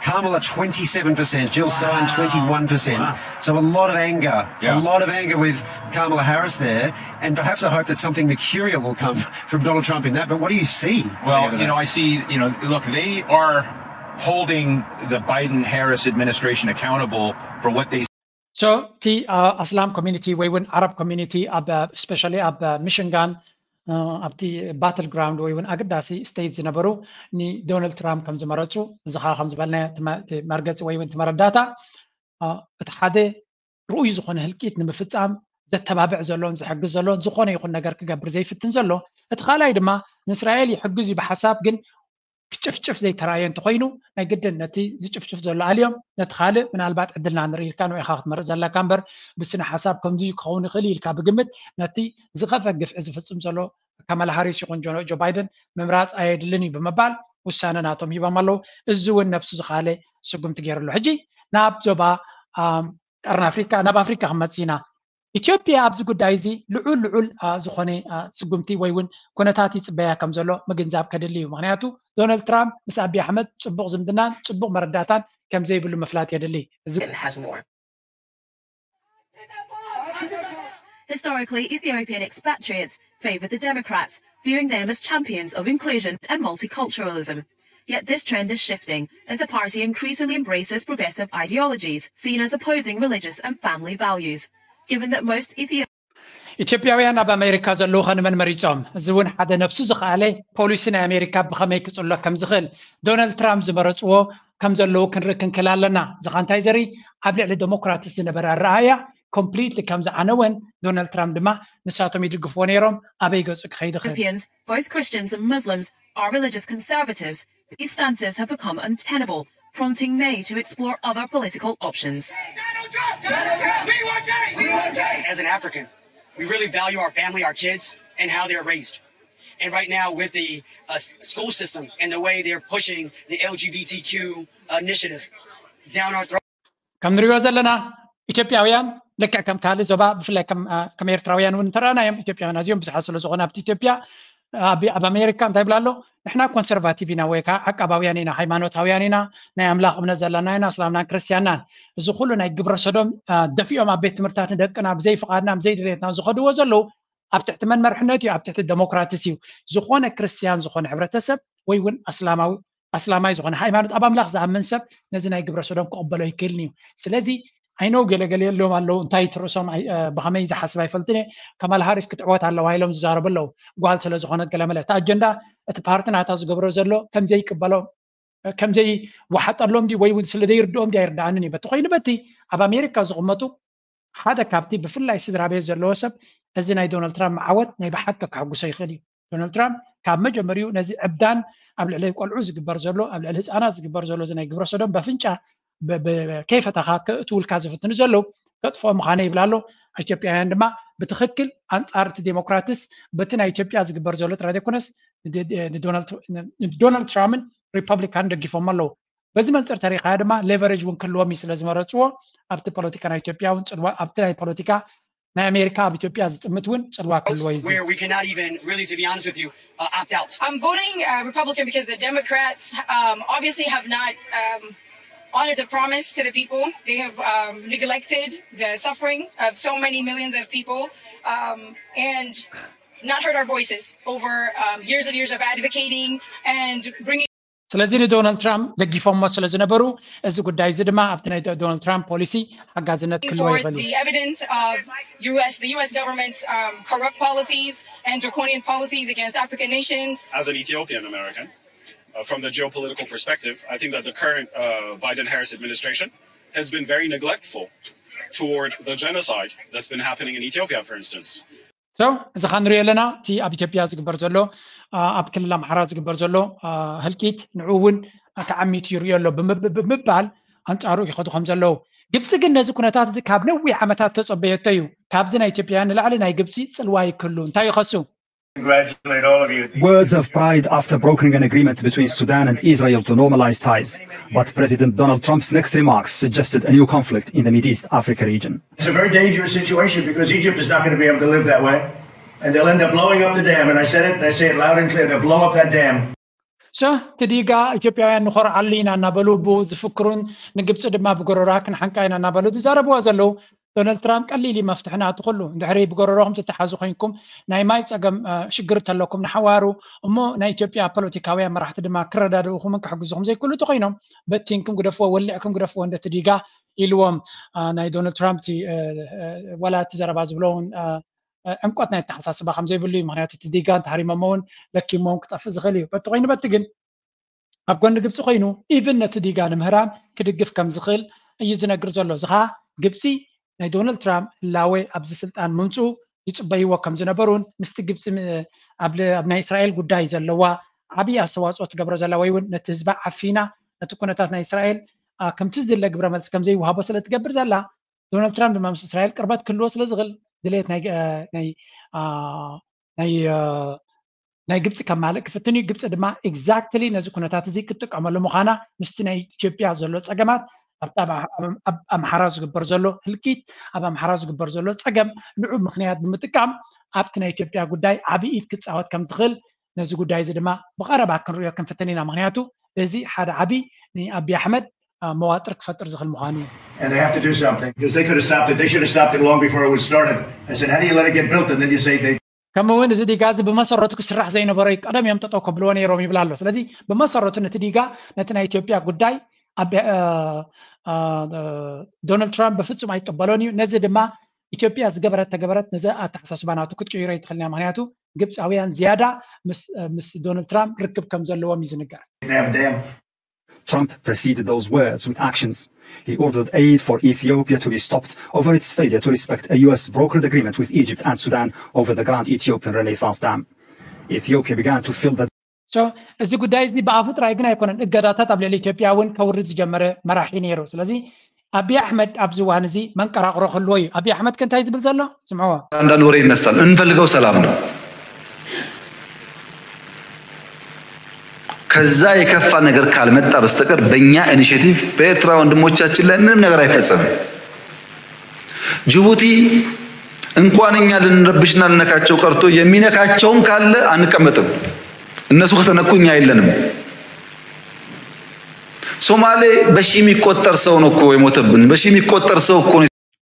Kamala twenty-seven percent, Jill Stein twenty-one percent. So a lot of anger, yeah. a lot of anger with Kamala Harris there, and perhaps a hope that something mercurial will come from Donald Trump in that. But what do you see? Well, you know, I see, you know, look, they are holding the Biden-Harris administration accountable for what they So እቲ ኣስላም ኮሚኒቲ ወይ እውን ዓረብ ኮሚኒቲ ኣብ ስፔሻሊ ኣብ ሚሽንጋን ኣብቲ ባትል ግራውንድ ወይ እውን ኣገዳሲ ስቴት ዝነበሩ ንዶናልድ ትራምፕ ከም ዝመረፁ እዚ ከዓ ከም ዝበልናዮ መርገፂ ወይ እውን መረዳእታ እቲ ሓደ ርኡይ ዝኾነ ህልቂት ንምፍፃም ዘተባብዕ ዘሎን ዝሕግዝ ዘሎን ዝኾነ ይኹን ነገር ክገብር ዘይፍትን ዘሎ እቲ ካልኣይ ድማ ንእስራኤል ይሕግዝ እዩ ብሓሳብ ግን ክጭፍጭፍ ዘይተራእየ እንተኮይኑ ናይ ግድን ነቲ ዝጭፍጭፍ ዘሎ ኣልዮም ነቲ ካልእ ምናልባት ዕድልና ንርኢ ኢልካ ንዑ ኢኻ ክትመርእ ዘለካ እምበር ብስነ ሓሳብ ከምዚ ክኸውን ይኽእል ኢልካ ብግምት ነቲ ዝኸፈ ግፍዒ ዝፍፅም ዘሎ ካማላ ሃሪስ ይኹን ጆ ባይደን ምምራፅ ኣየድልን እዩ ብምባል ውሳነ ናቶም ሂቦም ኣለዉ እዚ እውን ነብሱ ዝኻለ ስጉምቲ ገይሩ ኣሎ ሕጂ ናብ ዞባ ቀርኒ ኣፍሪካ ናብ ኣፍሪካ ክመፅእ ኢና ኢትዮጵያ ኣብዚ ጉዳይ እዚ ልዑል ልዑል ዝኾነ ስጉምቲ ወይ እውን ኩነታት ይፅበያ ከም ዘሎ ምግንዛብ ከድሊ እዩ። ምክንያቱ ዶናልድ ትራምፕ ምስ ኣቢ ኣሕመድ ፅቡቕ ዝምድናን ፅቡቕ መረዳእታን ከም ዘይብሉ ምፍላጥ የድሊ። Historically, Ethiopian expatriates favored the Democrats, viewing them as champions of inclusion and multiculturalism. Yet this trend is shifting as the party increasingly embraces progressive ideologies seen as opposing religious and family values. Given that most Ethiopian ኢትዮጵያውያን ኣብ ኣሜሪካ ዘለዉ ከንመን መሪፆም? እዚ እውን ሓደ ነብሱ ዝኸኣለ ፖሊሲ ናይ ኣሜሪካ ብኸመይ ክፅሎ ከም ዝኽእል ዶናልድ ትራምፕ ዝመረፅዎ ከም ዘለዉ ክንርኢ ክንክእል ኣለና። እዚ ኸ እንታይ ዘርኢ? ኣብ ልዕሊ ዴሞክራትስ ዝነበረ ኣረኣእያ ኮምፕሊትሊ ከም ዝዓነወን ዶናልድ ትራምፕ ድማ ንሳቶም ይድግፍዎ ነይሮም ኣበይ ገፁ ክኸይድ ይኽእል? Europeans, both Christians and Muslims, are religious conservatives. These stances have become untenable, prompting May to explore other political options. As an African, we really value our family, our kids, and how they're raised. And right now, with the uh, school system and the way they're pushing the L G B T Q initiative down our throat. ከም ንሪኦ ዘለና ኢትዮጵያውያን ልክዕ ከም ካልእ ዞባ ብፍላይ ከም ኤርትራውያን እውን እንተረኣናዮም ኢትዮጵያውያን ኣዝዮም ብዙሓት ስለ ዝኾነ ኣብቲ ኢትዮጵያ ኣብ ኣሜሪካ እንታይ ይብላ ኣሎ? ንሕና ኮንሰርቫቲቭ ኢና ወይ ከዓ ዓቃባውያን ኢና፣ ሃይማኖታውያን ኢና፣ ናይ ኣምላኽ እምነት ዘለና ኢና፣ እስላምናን ክርስትያናን። እዚ ኩሉ ናይ ግብረ ሰዶም ደፊኦም ኣብ ቤት ትምህርትታት ንደቅና ብዘይ ፍቓድና ብዘይ ድሌትና ዝኸድዎ ዘለዉ ኣብ ትሕቲ መን መርሕነት እዩ? ኣብ ትሕቲ ዴሞክራትስ እዩ። ዝኾነ ክርስትያን ዝኾነ ሕብረተሰብ ወይ እውን ኣስላማዊ ኣስላማይ ዝኾነ ሃይማኖት ኣብ ኣምላኽ ዝኣምን ሰብ ነዚ ናይ ግብረ ሰዶም ክቕበሎ ኣይክእልን እዩ። ስለዚ ኣይነው ገለገለ የለዎም ኣለዉ እንታይ ትርእሶም ብኸመይ ዝሓስብ ኣይፈልጥን እየ። ከማል ሃሪስ ክትዕወት ኣለዋ ኢሎም ዝዛረቡ ኣለዉ። ጓል ስለ ዝኾነት ገለመለ እቲ ኣጀንዳ እቲ ፓርቲ ናታ ዝገብሮ ዘሎ ከምዘይቅበሎም ከምዘይወሓጠሎም ድዩ ወይ እውን ስለ ዘይርድኦም ድዩ ኣይርድኣንን እዩ። በቲ ኮይኑ በቲ ኣብ ኣሜሪካ ዝቕመጡ ሓደ ካብቲ ብፍላይ ስድራ ቤት ዘለዎ ሰብ እዚ ናይ ዶናልድ ትራምፕ መዓወት ናይ ብሓቂ ከሐጉሶ ይኽእል እዩ። ዶናልድ ትራምፕ ካብ መጀመሪኡ ነዚ ዕብዳን ኣብ ልዕሊ ቆልዑ ዝግበር ዘሎ ኣብ ልዕሊ ህፃናት ዝግበር ዘሎ እዚ ናይ ግብረ ሰዶም በፍንጫ ከይፈተኻ ክእትውልካ ዝፍትኑ ዘለዉ ከጥፍኦ ምዃነ ይብል ኣሎ። ኢትዮጵያውያን ድማ ብትኽክል ኣንፃር እቲ ዴሞክራትስ በቲ ናይ ኢትዮጵያ ዝግበር ዘሎ ጥራይ ዘይኮነስ ንዶናልድ ትራምፕን ሪፐብሊካን ደጊፎም ኣለዉ። በዚ መንፅር ተሪኻያ ድማ ሌቨሬጅ እውን ክህልዎም እዩ ስለ ዝመረፅዎ ኣብቲ ፖለቲካ ናይ ኢትዮጵያ እውን ፅልዋ ኣብቲ ናይ ፖለቲካ ናይ ኣሜሪካ ኣብ ኢትዮጵያ ዝጥምት እውን ፅልዋ ክህልዎ እዩ። Where we cannot even, really, to be honest with you, uh, opt out. I'm voting uh, Republican because the Democrats um, obviously have not um, honored the promise to the people. They have um, neglected the suffering of so many millions of people um, and not heard our voices over um, years and years of advocating and bringing ስለዚ ንዶናልድ ትራምፕ ደጊፎሞ ስለ ዝነበሩ እዚ ጉዳይ እዚ ድማ ኣብቲ ናይ ዶናልድ ትራምፕ ፖሊሲ ሓጋዝነት ክህልዎ forth ይኽእል እዩ። The evidence of U S, the U S government's um, corrupt policies and draconian policies against African nations. As an Ethiopian American, uh, from the geopolitical perspective, I think that the current uh, Biden Harris administration has been very neglectful toward the genocide that's been happening in Ethiopia, for instance. So እዚ ኸ ንሪኦ ኣለና እቲ ኣብ ኢትዮጵያ ዝግበር ዘሎ ኣብ ክልል ኣምሓራ ዝግበር ዘሎ ህልቂት ንዑ እውን ተዓሚቱ ይሪኦ ኣሎ ብምባል ኣንፃሩ ይኸዱ ከም ዘለዉ ግብፂ ግን ነዚ ኩነታት እዚ ካብ ነዊሕ ዓመታት ተፀበየቶ እዩ። ካብዚ ናይ ኢትዮጵያ ንላዕሊ ናይ ግብፂ ፅልዋ ይክሉ እንታይ ይኸሱ? Words of pride after brokering an agreement between Sudan and Israel to normalize ties. But President Donald Trump's next remarks suggested a new conflict in the Mideast Africa region. It's a very dangerous situation because Egypt is not going to be able to live that way. And they'll end up blowing up the dam. And I said it, and I say it loud and clear, they'll blow up that dam. So እቲ ዲጋ ኢትዮጵያውያን ንኾርዓሉ ኢና እናበሉ ብኡ ዝፍክሩን ንግብፂ ድማ ብጎረራ ክንሓንቃ ኢና እናበሉ ዝዛረብዋ ዘለዉ ዶናልድ ትራምፕ ቀሊል እዩ መፍትሒ ናቱ ኩሉ። እንድሕሪ ብጎረሮኹም ትተሓዙ ኮይንኩም ናይ ማይ ፀገም ሽግር ተለኩም ንሓዋሩ እሞ ናይ ኢትዮጵያ ፖለቲካውያን መራሕቲ ድማ ክረዳድኡኹምን ክሕግዙኹም ዘይክእሉ ተኮይኖም በቲንኩም ግደፍዎ ወሊዕኩም ግደፍዎ እንደቲ ዲጋ ኢልዎም ናይ ዶናልድ ትራምፕ ዋላ እቲ ዘረባ ዝብሎ እውን ዕምቆት ናይ ኣተሓሳስባ ከም ዘይብሉ እዩ። ምክንያቱ እቲ ዲጋ እንተሃሪሞሞ እውን ለኪሞም ክጠፍእ ዝኽእል እዩ። በቲ ኮይኑ በቲ ግን ኣብ ጎኒ ግብፂ ኮይኑ ኢቭን ነቲ ዲጋ ንምህራም ክድግፍ ከም ዝኽእል እዩ ዝነግር ዘሎ። እዚ ከዓ ግብፂ ናይ ዶናልድ ትራምፕ ህላወ ኣብዚ ስልጣን ምምፅኡ ይፅበይዎ ከም ዝነበሩን ምስቲ ግብፂ ኣብ ናይ እስራኤል ጉዳይ ዘለዋ ዓብዪ ኣስተዋፅኦ ትገብሮ ዘላ ወይ እውን ነቲ ህዝባ ዓፊና ነቲ ኩነታት ናይ እስራኤል ከምቲ ዝድለ ግብረ መልሲ ከም ዘይወሃቦ ስለ ትገብር ዘላ ዶናልድ ትራምፕ ድማ ምስ እስራኤል ቅርበት ክህልዎ ስለ ዝኽእል ድሌት ናይ ናይ ናይ ናይ ግብፂ ከማልእ ክፍትን እዩ። ግብፂ ድማ ኤግዛክትሊ ነዚ ኩነታት እዚ ክትጥቀመሉ ምዃና ምስቲ ናይ ኢትዮጵያ ዘሎ ፀገማት ኣብቲ ኣብ ኣምሓራ ዝግበር ዘሎ ህልቂት፣ ኣብ ኣምሓራ ዝግበር ዘሎ ፀገም ንዑ ምክንያት ብምጥቃም ኣብቲ ናይ ኢትዮጵያ ጉዳይ ዓብዪ ኢድ ክትፃወት ከም ትኽእል፣ ነዚ ጉዳይ እዚ ድማ ብቐረባ ክንሪኦ ክንፍትን ኢና። ምክንያቱ እዚ ሓደ ዓብዪ ንኣቢ ኣሕመድ መዋጥር ክፈጥር ዝኽእል ምዃኑ እዩ። And they have to do something because they could have stopped it. They should have stopped it long before it was started. I said, how do you let it get built and then you say they ከምኡ እውን እዚ ዲጋ እዚ ብመሰረቱ ክስራሕ ዘይነበሮ እዩ፣ ቀደም እዮም ጠጠው ከብልዎ ነይሮም ይብል ኣሎ። ስለዚ ብመሰረቱ ነቲ ዲጋ፣ ነቲ ናይ ኢትዮጵያ ጉዳይ ዶናልድ ትራምፕ ብፍፁም ኣይቀበሎን እዩ። ነዚ ድማ ኢትዮጵያ ዝገበረት ተገበረት ነዚ ኣተሓሳስባ ናቱ ክትቅይሮ ይትኽእል እያ። ምክንያቱ ግብፃውያን ዝያዳ ምስ ዶናልድ ትራምፕ ርክብ ከም ዘለዎም እዩ ዝንገር። They have a dam. Trump preceded those words with actions. He ordered aid for Ethiopia to be stopped over its failure to respect a U S brokered agreement with Egypt and Sudan over the Grand Ethiopian Renaissance Dam. Ethiopia began to feel the So እዚ ጉዳይ እዚ ብኣፉ ጥራይ ግን ኣይኮነን፣ እገዳታት ኣብ ልዕሊ ኢትዮጵያ እውን ከውርድ ዝጀመረ መራሒ ነይሩ። ስለዚ ኣቢ ኣሕመድ ኣብዚ እዋን እዚ መንቀራቕሮ ክህልዎ እዩ። ኣቢ ኣሕመድ ከ እንታይ ዝብል ዘሎ? ስምዕዎ። አንዳንድ ወሬ ይነሳል። እንፈልገው ሰላም ነው። ከዛ የከፋ ነገር ካልመጣ በስተቀር በእኛ ኢኒሼቲቭ በኤርትራ ወንድሞቻችን ላይ ምንም ነገር አይፈጸምም። ጅቡቲ እንኳን እኛ ልንረብሽና ልነካቸው ቀርቶ የሚነካቸውም ካለ አንቀመጥም። እነሱ ከተነኩ እኛ የለንም። ሶማሌ በሺ የሚቆጠር ሰው ነው እኮ የሞተብን። በሺ የሚቆጠር ሰው እኮ ነው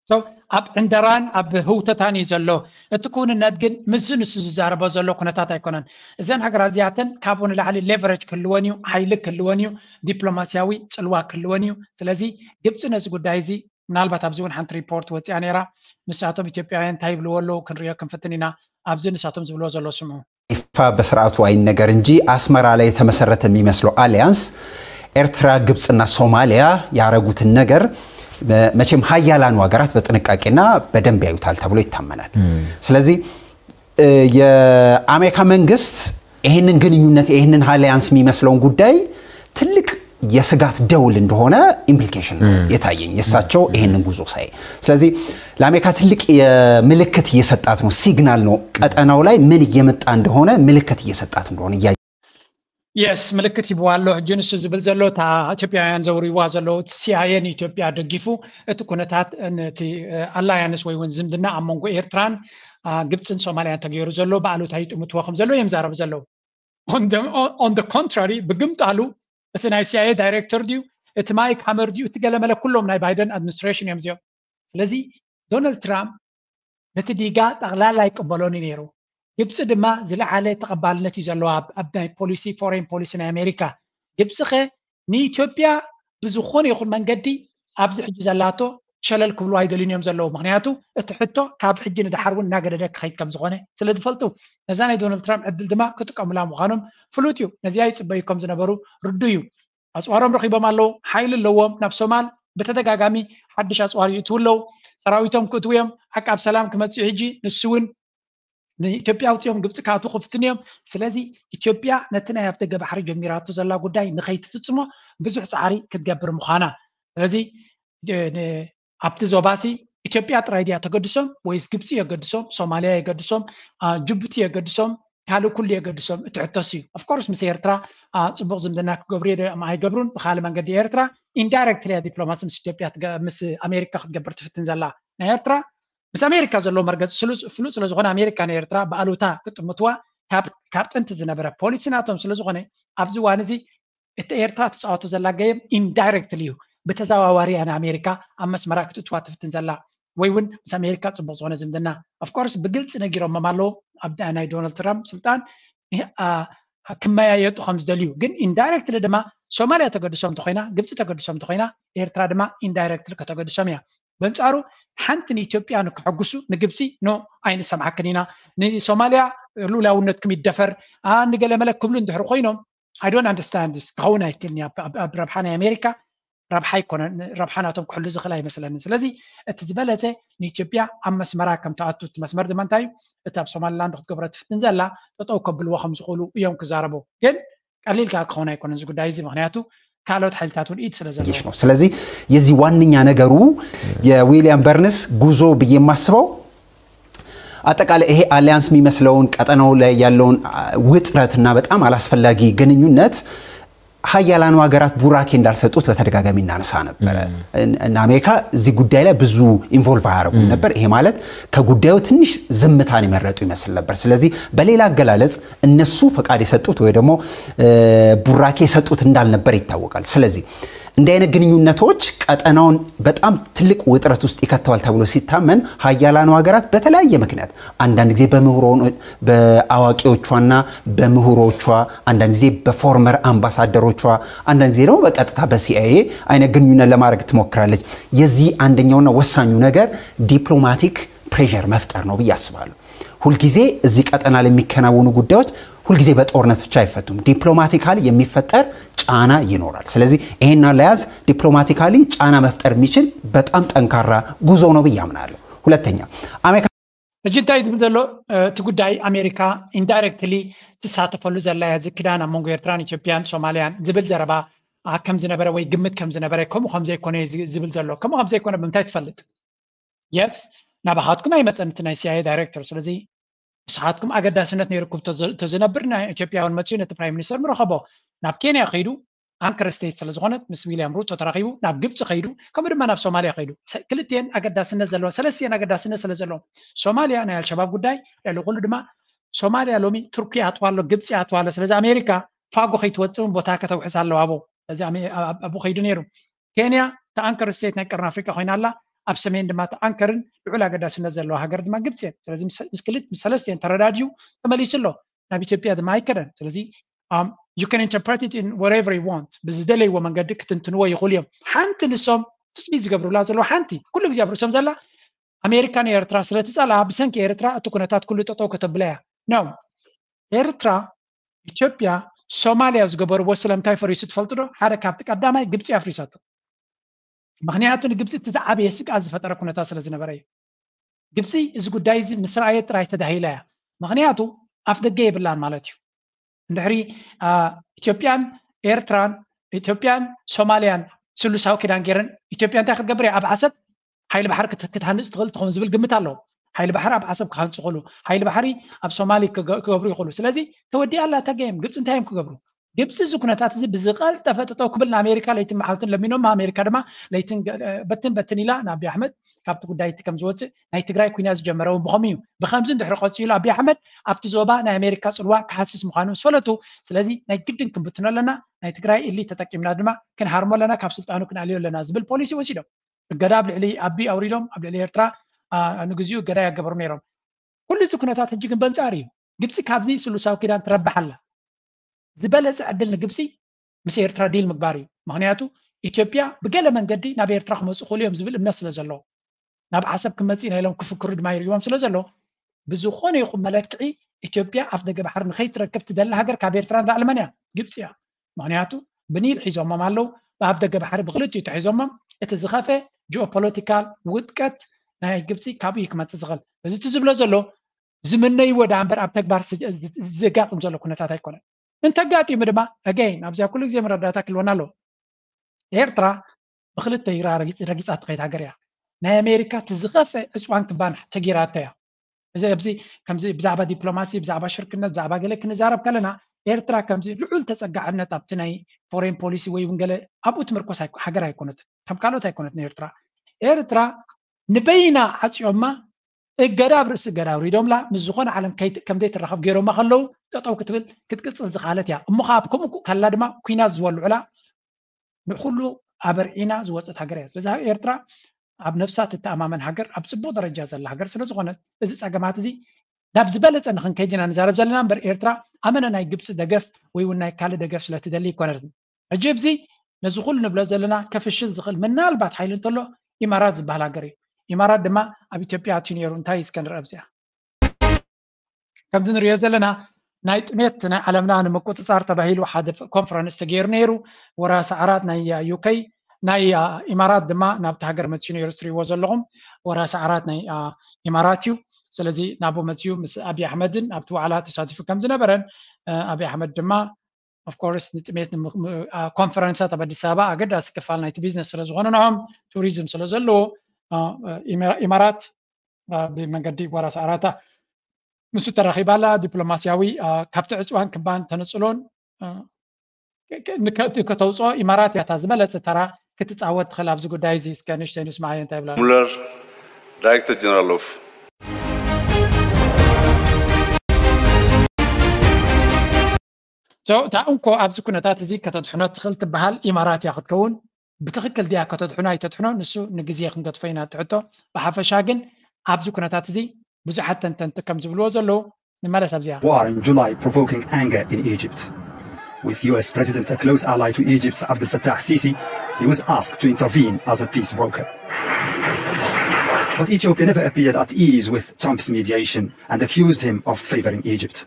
So ኣብ ዕንደራን ኣብ ህውተታን እዩ ዘሎ። እቲ ክውንነት ግን ምስዚ ንሱ ዝዛረቦ ዘሎ ኩነታት ኣይኮነን። እዘን ሃገራት እዚኣተን ካብኡ ንላዕሊ ሌቨሬጅ ክህልወን እዩ፣ ሓይሊ ክህልወን እዩ፣ ዲፕሎማሲያዊ ፅልዋ ክህልወን እዩ። ስለዚ ግብፂ ነዚ ጉዳይ እዚ ምናልባት ኣብዚ እውን ሓንቲ ሪፖርት ወፂኣ ነይራ። ንሳቶም ኢትዮጵያውያን እንታይ ይብልዎ ኣለዉ ክንሪኦ ክንፍትን ኢና። ኣብዚ ንሳቶም ዝብልዎ ዘለዉ ስምዑ። ይፋ በስርዓቱ አይነገር እንጂ አስመራ ላይ የተመሰረተ የሚመስለው አሊያንስ ኤርትራ፣ ግብፅና ሶማሊያ ያረጉትን ነገር መቼም ሀያላኑ ሀገራት በጥንቃቄና በደንብ ያዩታል ተብሎ ይታመናል። ስለዚህ የአሜሪካ መንግስት ይህንን ግንኙነት፣ ይህንን አሊያንስ የሚመስለውን ጉዳይ ትልቅ የስጋት ደውል እንደሆነ ኢምፕሊኬሽን ነው የታየኝ የሳቸው ይህንን ጉዞ ሳይ። ስለዚህ ለአሜሪካ ትልቅ የምልክት እየሰጣት ነው፣ ሲግናል ነው። ቀጠናው ላይ ምን እየመጣ እንደሆነ ምልክት እየሰጣት እንደሆነ እያ የስ ምልክት ይብዋ ኣሎ። ሕጂ ንሱ ዝብል ዘሎ እታ ኢትዮጵያውያን ዘውርይዋ ዘለዉ ሲኣይኤ ንኢትዮጵያ ደጊፉ እቲ ኩነታት ነቲ ኣላያንስ ወይ እውን ዝምድና ኣብ መንጎ ኤርትራን ግብፅን ሶማልያን ተገይሩ ዘሎ ብኣሉታ ይጥምትዎ ከም ዘለዉ እዮም ዛረቡ ዘለዉ። On the contrary ብግምጣሉ እቲ ናይ ሲኣይኤ ዳይሬክተር ድዩ፣ እቲ ማይክ ሃመር ድዩ፣ እቲ ገለመለ ኩሎም ናይ ባይደን ኣድሚኒስትሬሽን እዮም እዚኦም። ስለዚ ዶናልድ ትራምፕ ነቲ ዲጋ ጠቕላላ ይቅበሎን እዩ ነይሩ። ግብፂ ድማ ዝለዓለ ተቐባልነት እዩ ዘለዋ ኣብ ናይ ፖሊሲ ፎሬን ፖሊሲ ናይ ኣሜሪካ። ግብፂ ኸ ንኢትዮጵያ ብዝኾነ ይኹን መንገዲ ኣብዚ ሕጂ ዘላቶ ሸለል ክብሉ ኣይደልዩን እዮም ዘለዉ። ምክንያቱ እቲ ሕቶ ካብ ሕጂ ንድሓር እውን እናገደደ ክኸይድ ከም ዝኾነ ስለ ዝፈልጡ ነዛ ናይ ዶናልድ ትራምፕ ዕድል ድማ ክጥቀሙላ ምዃኖም ፍሉጥ እዩ። ነዚኣ ይፅበዩ ከም ዝነበሩ ርዱ እዩ። ኣፅዋሮም ረኺቦም ኣለዉ፣ ሓይሊ ኣለዎም። ናብ ሶማል ብተደጋጋሚ ሓድሽ ኣፅዋር ይእትዉ ኣለዉ። ሰራዊቶም ክእትዉ እዮም። ዓቃብ ሰላም ክመፅእ ሕጂ ንሱ እውን ንኢትዮጵያ ኣውፅኦም ግብፂ ክኣትዉ ክፍትን እዮም። ስለዚ ኢትዮጵያ ነቲ ናይ ኣፍደገ ባሕሪ ጀሚራቶ ዘላ ጉዳይ ንኸይትፍፅሞ ብዙሕ ፃዕሪ ክትገብር ምዃና። ስለዚ ኣብቲ ዞባሲ ኢትዮጵያ ጥራይ ድያ ተገድሶም ወይስ ግብፂ የገድሶም፣ ሶማልያ የገድሶም፣ ጅቡቲ የገድሶም፣ ካልእ ኩሉ የገድሶም? እቲ ሕቶስ እዩ። ኦፍኮርስ ምስ ኤርትራ ፅቡቕ ዝምድና ክገብሩ እዮም ኣይገብሩን፣ ብካልእ መንገዲ ኤርትራ ኢንዳይረክትሊ እያ ዲፕሎማሲ ምስ ኢትዮጵያ ምስ ኣሜሪካ ክትገብር ትፍትን ዘላ። ናይ ኤርትራ ምስ ኣሜሪካ ዘለዎ መርገፂ ፍሉጥ ስለዝኾነ ኣሜሪካ ንኤርትራ ብኣሉታ ክጥምትዋ ካብ ጥንቲ ዝነበረ ፖሊሲ ናቶም ስለዝኾነ ኣብዚ እዋን እዚ እቲ ኤርትራ ትፃወቶ ዘላ ገይም ኢንዳይረክትሊ እዩ፣ ብተዘዋዋሪ እያ ንኣሜሪካ ኣብ መስመራ ክትእትዋ ትፍትን ዘላ ወይ እውን ምስ ኣሜሪካ ፅቡቅ ዝኾነ ዝምድና። ኦፍኮርስ ብግልፂ ነጊሮሞም ኣለዉ ኣብ ናይ ዶናልድ ትራምፕ ስልጣን ክመያየጡ ከም ዝደልዩ፣ ግን ኢንዳይረክትሊ ድማ ሶማልያ ተገድሶም እንተኮይና፣ ግብፂ ተገድሶም እንተኮይና፣ ኤርትራ ድማ ኢንዳይረክትሊ ከተገድሶም እያ። በንፃሩ ሓንቲ ንኢትዮጵያ ንክሐጉሱ ንግብፂ ኖ ኣይንሰምዓክን ኢና፣ ንሶማልያ ልኡላውነትኩም ይደፈር፣ ንገለመለ ክብሉ እንድሕር ኮይኖም I don't understand this ክኸውን ኣይክእልን እዩ። ኣብ ረብሓ ናይ ኣሜሪካ ረብሓ ኣይኮነን፣ ረብሓ ናቶም ክሕሉ ዝኽእል ኣይመስለንን። ስለዚ እቲ ዝበለፀ ንኢትዮጵያ ኣብ መስመራ ከም ትኣቱ፣ እቲ መስመር ድማ እንታይ እዩ? እቲ ኣብ ሶማሊላንድ ክትገብሮ ትፍትን ዘላ ጠጠው ከብልዎ ከም ዝኽእሉ እዮም ክዛረቡ። ግን ቀሊል ከዓ ክኸውን ኣይኮነን እዚ ጉዳይ እዚ፣ ምክንያቱ ካልኦት ሓይልታት እውን ኢድ ስለ ዘለዎ። ነው። ስለዚህ የዚህ ዋነኛ ነገሩ የዊሊያም በርንስ ጉዞ ብዬ የማስበው አጠቃላይ ይሄ አሊያንስ የሚመስለውን ቀጠናው ላይ ያለውን ውጥረትና በጣም አላስፈላጊ ግንኙነት ሀያላኑ ሀገራት ቡራኬ እንዳልሰጡት በተደጋጋሚ እናነሳ ነበረ። እና አሜሪካ እዚህ ጉዳይ ላይ ብዙ ኢንቮልቭ አያደርጉም ነበር። ይሄ ማለት ከጉዳዩ ትንሽ ዝምታን የመረጡ ይመስል ነበር። ስለዚህ በሌላ አገላለጽ እነሱ ፈቃድ የሰጡት ወይ ደግሞ ቡራኬ የሰጡት እንዳልነበር ይታወቃል። ስለዚህ እንዲህ አይነት ግንኙነቶች ቀጠናውን በጣም ትልቅ ውጥረት ውስጥ ይከተዋል ተብሎ ሲታመን ሀያላኑ ሀገራት በተለያየ ምክንያት አንዳንድ ጊዜ በምሁሮ በአዋቂዎቿና በምሁሮቿ፣ አንዳንድ ጊዜ በፎርመር አምባሳደሮቿ፣ አንዳንድ ጊዜ ደግሞ በቀጥታ በ ሲ አይ ኤ አይነት ግንኙነት ለማድረግ ትሞክራለች። የዚህ አንደኛውና ወሳኙ ነገር ዲፕሎማቲክ ፕሬሸር መፍጠር ነው ብዬ አስባለሁ። ሁልጊዜ እዚህ ቀጠና ላይ የሚከናወኑ ጉዳዮች ሁልጊዜ በጦርነት ብቻ አይፈቱም። ዲፕሎማቲካሊ የሚፈጠር ጫና ይኖራል። ስለዚህ ይሄን ለያዝ ዲፕሎማቲካሊ ጫና መፍጠር የሚችል በጣም ጠንካራ ጉዞ ነው ብዬ አምናለሁ። ሁለተኛ አሜሪካ ሕጂ እንታይ ዝብል ዘሎ እቲ ጉዳይ ኣሜሪካ ኢንዳይረክትሊ ትሳተፈሉ ዘላ እያ። እዚ ክዳን ኣብ መንጎ ኤርትራን ኢትዮጵያን ሶማልያን ዝብል ዘረባ ከም ዝነበረ ወይ ግምት ከም ዝነበረ ከምኡ ከም ዘይኮነ ዝብል ዘሎ ከምኡ ከም ዘይኮነ ብምንታይ ትፈልጥ? የስ ናባኻትኩም ኣይመፀን እቲ ናይ ሲኣይኤ ዳይሬክተር። ስለዚ ንስኻትኩም ኣገዳስነት ነይርኩም ተዝነብር ናይ ኢትዮጵያ እውን መፅኡ ነቲ ፕራይም ሚኒስተር ምረኸቦ። ናብ ኬንያ ከይዱ ኣንከር ስቴት ስለዝኾነት ምስ ዊልያም ሩቶ ተራኺቡ ናብ ግብፂ ከይዱ ከምኡ ድማ ናብ ሶማልያ ከይዱ ክልቲኤን ኣገዳስነት ዘለዎ ሰለስቲኤን ኣገዳስነት ስለ ዘለዎም ሶማልያ ናይ ኣልሸባብ ጉዳይ ልዕሊ ኩሉ ድማ ሶማልያ ሎሚ ቱርኪ ኣትዋ ኣሎ ግብፂ ኣትዋ ኣሎ። ስለዚ ኣሜሪካ ፋጎ ከይትወፅእ እውን ቦታ ከተውሕስ ኣለዋ። ኣብኡ እዚ ኣብኡ ከይዱ ነይሩ። ኬንያ ተኣንከር ስቴት ናይ ቀርኒ ኣፍሪቃ ኮይና ኣላ። ኣብ ሰሜን ድማ ተኣንከርን ልዑል ኣገዳስነት ዘለዋ ሃገር ድማ ግብፂ እየን። ስለዚ ምስ ክልት ምስ ሰለስቲኤን ተረዳድዩ ተመሊሱ ኣሎ። ናብ ኢትዮጵያ ድማ ኣይከደን። ስለዚ you can interpret it in whatever you want ብዝደለይዎ መንገዲ ክትንትንዎ ይኽእሉ እዮም። ሓንቲ ንሶም ትፅቢት ዝገብሩላ ዘለዉ ሓንቲ ኩሉ ግዜ ኣብ ርእሶም ዘላ ኣሜሪካ ንኤርትራ ስለ ትፀልኣ ብሰንኪ ኤርትራ እቲ ኩነታት ኩሉ ጠጠው ከተብላ እያ። ኖ ኤርትራ ኢትዮጵያ ሶማልያ ዝገበርዎ ስለምንታይ ፈሪሱ ትፈልጡ ዶ? ሓደ ካብቲ ቀዳማይ ግብፂ ኣፍሪሳቶ። ምክንያቱ ንግብፂ እቲ ዝዓበየ ስግኣት ዝፈጠረ ኩነታት ስለ ዝነበረ እዩ። ግብፂ እዚ ጉዳይ እዚ ምስ ረኣየት ጥራይ ተዳሂላ እያ። ምክንያቱ ኣፍ ደገ የብላን ማለት እዩ። እንድሕሪ ኢትዮጵያን ኤርትራን ኢትዮጵያን ሶማልያን ስሉሳዊ ኪዳን ገይረን ኢትዮጵያ እንታይ ክትገብር እያ? ኣብ ዓሰብ ሓይሊ ባሕሪ ክትሃንፅ ትኽእል ትኸውን ዝብል ግምት ኣለዎ። ሓይሊ ባሕሪ ኣብ ዓሰብ ክሃንፁ ይኽእሉ፣ ሓይሊ ባሕሪ ኣብ ሶማሊ ክገብሩ ይኽእሉ። ስለዚ ተወዲኣ ኣላ እታ ገይም። ግብፂ እንታይ እዮም ክገብሩ? ግብፂ እዚ ኩነታት እዚ ብዝቐልጠፈ ጠጠው ክብል ንኣሜሪካ ለይትን መዓልትን ለሚኖም፣ ኣሜሪካ ድማ ለይትን በትን በትን ኢላ ንኣብይ ኣሕመድ ካብቲ ጉዳይ እቲ ከም ዝወፅእ ናይ ትግራይ ኩናት ዝጀመረ እውን ብኸምኡ እዩ። ብኸምዚ እንድሕሪ ቀፂሉ ኣብይ ኣሕመድ ኣብቲ ዞባ ናይ ኣሜሪካ ፅልዋ ክሃስስ ምዃኑ ምስ ፈለጡ፣ ስለዚ ናይ ግድን ክንብትኖ ኣለና፣ ናይ ትግራይ ኢሊት ተጠቂምና ድማ ክንሃርሞ ኣለና፣ ካብ ስልጣኑ ክንኣልዮ ኣለና ዝብል ፖሊሲ ወሲዶም። እገዳ ኣብ ልዕሊ ኣቢ ኣውሪዶም ኣብ ልዕሊ ኤርትራ ንግዚኡ እገዳ የገበሩ ነይሮም። ኩሉ እዚ ኩነታት ሕጂ ግን በንፃር እዩ። ግብፂ ካብዚ ስሉሳዊ ኪዳን ትረብሕ ኣላ። ዝበለፀ ዕድል ንግብፂ ምስ ኤርትራ ዲል ምግባር እዩ። ምክንያቱ ኢትዮጵያ ብገለ መንገዲ ናብ ኤርትራ ክመፁ ክእሉ እዮም ዝብል እምነት ስለ ዘለዎ ናብ ዓሰብ ክመፅእ ኢና ኢሎም ክፍክሩ ድማ ይርእዎም ስለ ዘሎ ብዝኾነ ይኹን መለክዒ ኢትዮጵያ ኣፍ ደገ ባሕሪ ንኸይትረክብ ትደሊ ሃገር ካብ ኤርትራ ንላዕሊ መን እያ? ግብፂ እያ። ምክንያቱ ብኒል ሒዞሞም ኣለዉ። ብኣፍ ደገ ባሕሪ ብክልቲኡ ተሒዞሞም እቲ ዝኸፈ ጂኦፖለቲካል ውድቀት ናይ ግብፂ ካብኡ እዩ ክመፅእ ዝኽእል። እዚ እቲ ዝብሎ ዘሎ ዝምነይዎ ደኣ እምበር ኣብ ተግባር ዘጋጥም ዘሎ ኩነታት ኣይኮነን። እንተጋጢሙ ድማ ኣገይን ኣብዚኣ ኩሉ ግዜ መረዳእታ ክልወና ኣለዎ። ኤርትራ ብክልተ ኢራ ረጊፃ ትኸይድ ሃገር እያ። ናይ ኣሜሪካ እቲ ዝኸፈ ዕፅዋን ክባን ሰጊራቶ እያ። እዚ ኣብዚ ከምዚ ብዛዕባ ዲፕሎማሲ ብዛዕባ ሽርክነት ብዛዕባ ገለ ክንዛረብ ከለና ኤርትራ ከምዚ ልዑል ተፀጋዕነት ኣብቲ ናይ ፎሬን ፖሊሲ ወይ እውን ገለ ኣብኡ ትምርኮስ ሃገር ኣይኮነትን። ከም ካልኦት ኣይኮነትን ኤርትራ። ኤርትራ ንበይና ዓፅዮማ እገዳ ኣብ ርእሲ እገዳ ኣውሪዶምላ ምስ ዝኾነ ዓለም ከም ዘይትራኸብ ገይሮማ ከለዉ ጠጠው ክትብል ክትቅፅል ዝኽኣለት እያ። እሞ ከዓ ኣብ ከምኡ ከላ ድማ ኩናት ዝበልዑላ ንኩሉ ኣበርዒና ዝወፀት ሃገር እያ። ስለዚ ኤርትራ ኣብ ነብሳ ትተኣማመን ሃገር ኣብ ፅቡቅ ደረጃ ዘላ ሃገር ስለዝኾነት እዚ ፀገማት እዚ ናብ ዝበለፀ ንክንከይድ ኢና ንዛረብ ዘለና እምበር ኤርትራ ኣመነ ናይ ግብፂ ደገፍ ወይ እውን ናይ ካልእ ደገፍ ስለትደሊ ኣይኮነትን። ሕጂ ኣብዚ ነዚ ኩሉ ንብሎ ዘለና ከፍሽል ዝኽእል ምናልባት ሓይሊ እንተሎ ኢማራት ዝበሃል ሃገር እዩ። ኢማራት ድማ ኣብ ኢትዮጵያ ኣትዩ ነይሩ። እንታይ እስከ ንርአ ኣብዚኣ። ከምዚ ንሪኦ ዘለና ናይ ጥሜት ናይ ዓለምና ንምቁፅፃር ተባሂሉ ሓደ ኮንፈረንስ ተገይሩ ነይሩ። ወራሲ ዓራት ናይ ዩከይ ናይ ኢማራት ድማ ናብቲ ሃገር መፅዩ ነይሩ። ትሪእዎ ዘለኹም ወራሲ ዓራት ናይ ኢማራት እዩ። ስለዚ ናብኡ መፅዩ ምስ ኣብይ ኣሕመድን ኣብቲ ዋዕላ ተሳቲፉ ከም ዝነበረን ኣብይ ኣሕመድ ድማ ኦፍኮርስ ንጥሜት ኮንፈረንሳት ኣብ ኣዲስ ኣበባ ኣገዳሲ ክፋል ናይቲ ቢዝነስ ስለዝኾነ ንዖም ቱሪዝም ስለዘለዎ ኢማራት ብመንገዲ ወራሲ ዓራታ ንሱ ተራኺባ ኣላ። ዲፕሎማስያዊ ካብቲ ዕፅዋን ክባን ተነፅሎን ከተውፅኦ ኢማራት እያ ዝበለፀ ተራ ክትፃወት ትኽእል ኣብዚ ጉዳይ እዚ። እስከ ንእሽተይ ንስማዓዮ እንታይ ይብላ። ሙለር፣ ዳይሬክተር ጀነራል ኦፍ እታ እንኮ ኣብዚ ኩነታት እዚ ከተድሕኖ ትኽእል ትበሃል ኢማራት እያ ክትከውን። ብትኽክል ድያ ከተድሕኖ ኣይተድሕኖ፣ ንሱ ንግዜ ክንገድፎ ኢና ትሕቶ። ብሓፈሻ ግን ኣብዚ ኩነታት እዚ ብዙሓት ተንተንቲ ከም ዝብልዎ ዘለዉ ንመለስ ኣብዚኣ። War in July, provoking anger in Egypt. With U S President, a close ally to Egypt's Abdel Fattah Sisi, he was asked to intervene as a peace broker. But Ethiopia never appeared at ease with Trump's mediation and accused him of favoring Egypt.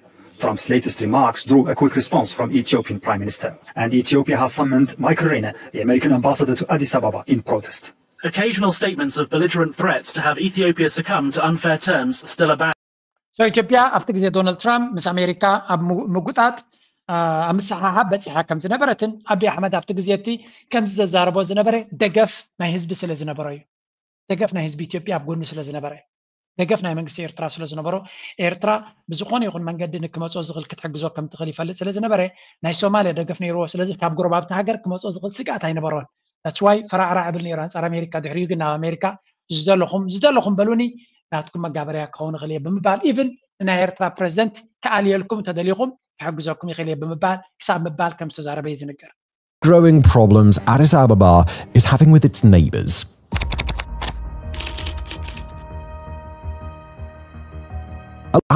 Trump's latest remarks drew a quick response from Ethiopian Prime Minister, and Ethiopia has summoned Michael Rayner, the American ambassador to Addis Ababa, in protest. Occasional statements of belligerent threats to have Ethiopia succumb to unfair terms still abound. So ኢትዮጵያ ኣብቲ ግዜ ዶናልድ ትራምፕ ምስ ኣሜሪካ ኣብ ምጉጣጥ ኣብ ምስሓሓብ በፂሓ ከም ዝነበረትን ኣቢ ኣሕመድ ኣብቲ ግዜ እቲ ከምዚ ዘዛረቦ ዝነበረ ደገፍ ናይ ህዝቢ ስለ ዝነበሮ እዩ። ደገፍ ናይ ህዝቢ ኢትዮጵያ ኣብ ጎኑ ስለ ዝነበረ፣ ደገፍ ናይ መንግስቲ ኤርትራ ስለ ዝነበሮ፣ ኤርትራ ብዝኾነ ይኹን መንገዲ ንክመፅኦ ዝኽእል ክትሕግዞ ከም ትኽእል ይፈልጥ ስለ ዝነበረ፣ ናይ ሶማልያ ደገፍ ነይርዎ። ስለዚ ካብ ጎረባብቲ ሃገር ክመፅኦ ዝኽእል ስግኣት ኣይነበሮን። That's why ፈራዕራዕ እብል ነይሩ ኣንፃር ኣሜሪካ። ድሕሪኡ ግን ናብ ኣሜሪካ ዝደለኹም ዝደለኹም በሉኒ፣ ናትኩም መጋበርያ ክኸውን ይኽእል እየ ብምባል፣ ኢቭን ንናይ ኤርትራ ፕረዚደንት ክኣልየልኩም እንተደሊኹም ክሕግዘኩም ይኽእል እየ ብምባል ክሳብ ምባል ከም ዝተዛረበ እዩ ዝንገር። Growing problems Addis Ababa is having with its neighbours.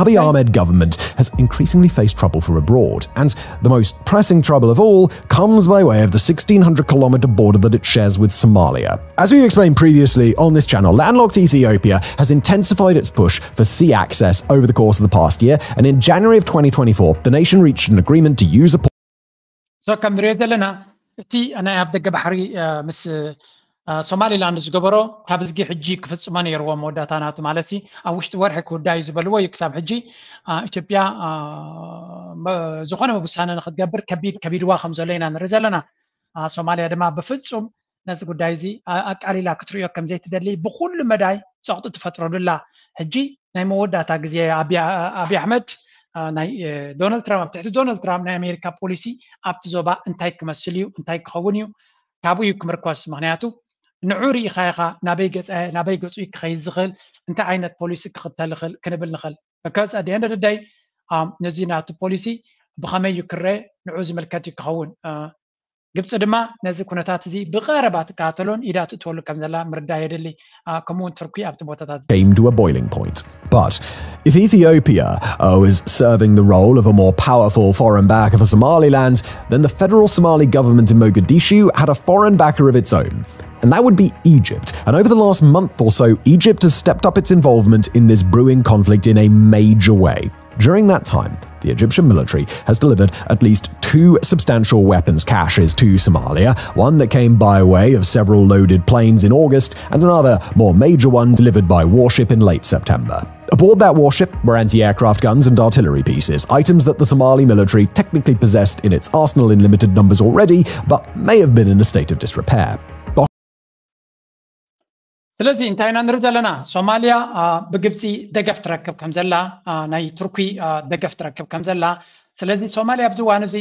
Abiy Ahmed government has increasingly faced trouble from abroad, and the most pressing trouble of all comes by way of the sixteen hundred kilometre border that it shares with Somalia. As we explained previously on this channel, landlocked Ethiopia has intensified its push for sea access over the course of the past year, and in January of twenty twenty-four, the nation reached an agreement to use a So ከም ንሪኦ ዘለና እቲ ናይ ኣፍ ደገ ባሕሪ ምስ ሶማሊላንድ ዝገበሮ ካብ እዝጊ ሕጂ ክፍፅሞ ነይርዎ መወዳእታ ናቱ ማለት ሲ ኣብ ውሽጢ ወርሒ ክውዳእ እዩ ዝበልዎ እዩ። ክሳብ ሕጂ ኢትዮጵያ ዝኾነ ውሳነ ንክትገብር ከቢድ ከቢድዋ ከም ዘሎ ኢና ንርኢ ዘለና። ሶማልያ ድማ ብፍፁም ነዚ ጉዳይ እዚ ኣቃሊላ ክትርእዮ ከም ዘይትደሊ ብኩሉ መዳይ ፀቕጢ ትፈጥረሉላ። ሕጂ ናይ መወዳእታ ግዜ ኣብይ ኣሕመድ ናይ ዶናልድ ትራምፕ ኣብ ትሕቲ ዶናልድ ትራምፕ ናይ ኣሜሪካ ፖሊሲ ኣብቲ ዞባ እንታይ ክመስል እዩ እንታይ ክኸውን እዩ ካብኡ እዩ ክምርኮስ። ምክንያቱ ንዑ ርኢኻ ኢኻ ናበይ ገፀ ናበይ ገፁ እዩ ክኸይድ ዝኽእል እንታይ ዓይነት ፖሊሲ ክኽተል ይኽእል ክንብል ንኽእል። ከዚ ኣደየንደ ደዳይ ነዚ ናቱ ፖሊሲ ብኸመይ እዩ ክረአ ንዑ ዝምልከት እዩ ክኸውን። ግብፂ ድማ ነዚ ኩነታት እዚ ብቐረባ ትከታተሎን ኢዳ ትእትወሉ ከም ዘላ ምርዳእ የድሊ። ከምኡ እውን ቱርኪ ኣብቲ ቦታታት came to a boiling point. But if Ethiopia, oh, is serving the role of a more powerful foreign backer for Somaliland, then the federal Somali government in Mogadishu had a foreign backer of its own. And that would be Egypt. And over the last month or so, Egypt has stepped up its involvement in this brewing conflict in a major way. During that time, the Egyptian military has delivered at least two substantial weapons caches to Somalia, one that came by way of several loaded planes in August, and another, more major one delivered by warship in late September. Aboard that warship were anti aircraft guns and artillery pieces, items that the Somali military technically possessed in its arsenal in limited numbers already, but may have been in a state of disrepair. ስለዚ እንታይ ኢና ንርኢ ዘለና? ሶማልያ ብግብፂ ደገፍ ትረክብ ከም ዘላ፣ ናይ ቱርኪ ደገፍ ትረክብ ከም ዘላ። ስለዚ ሶማልያ ኣብዚ እዋን እዚ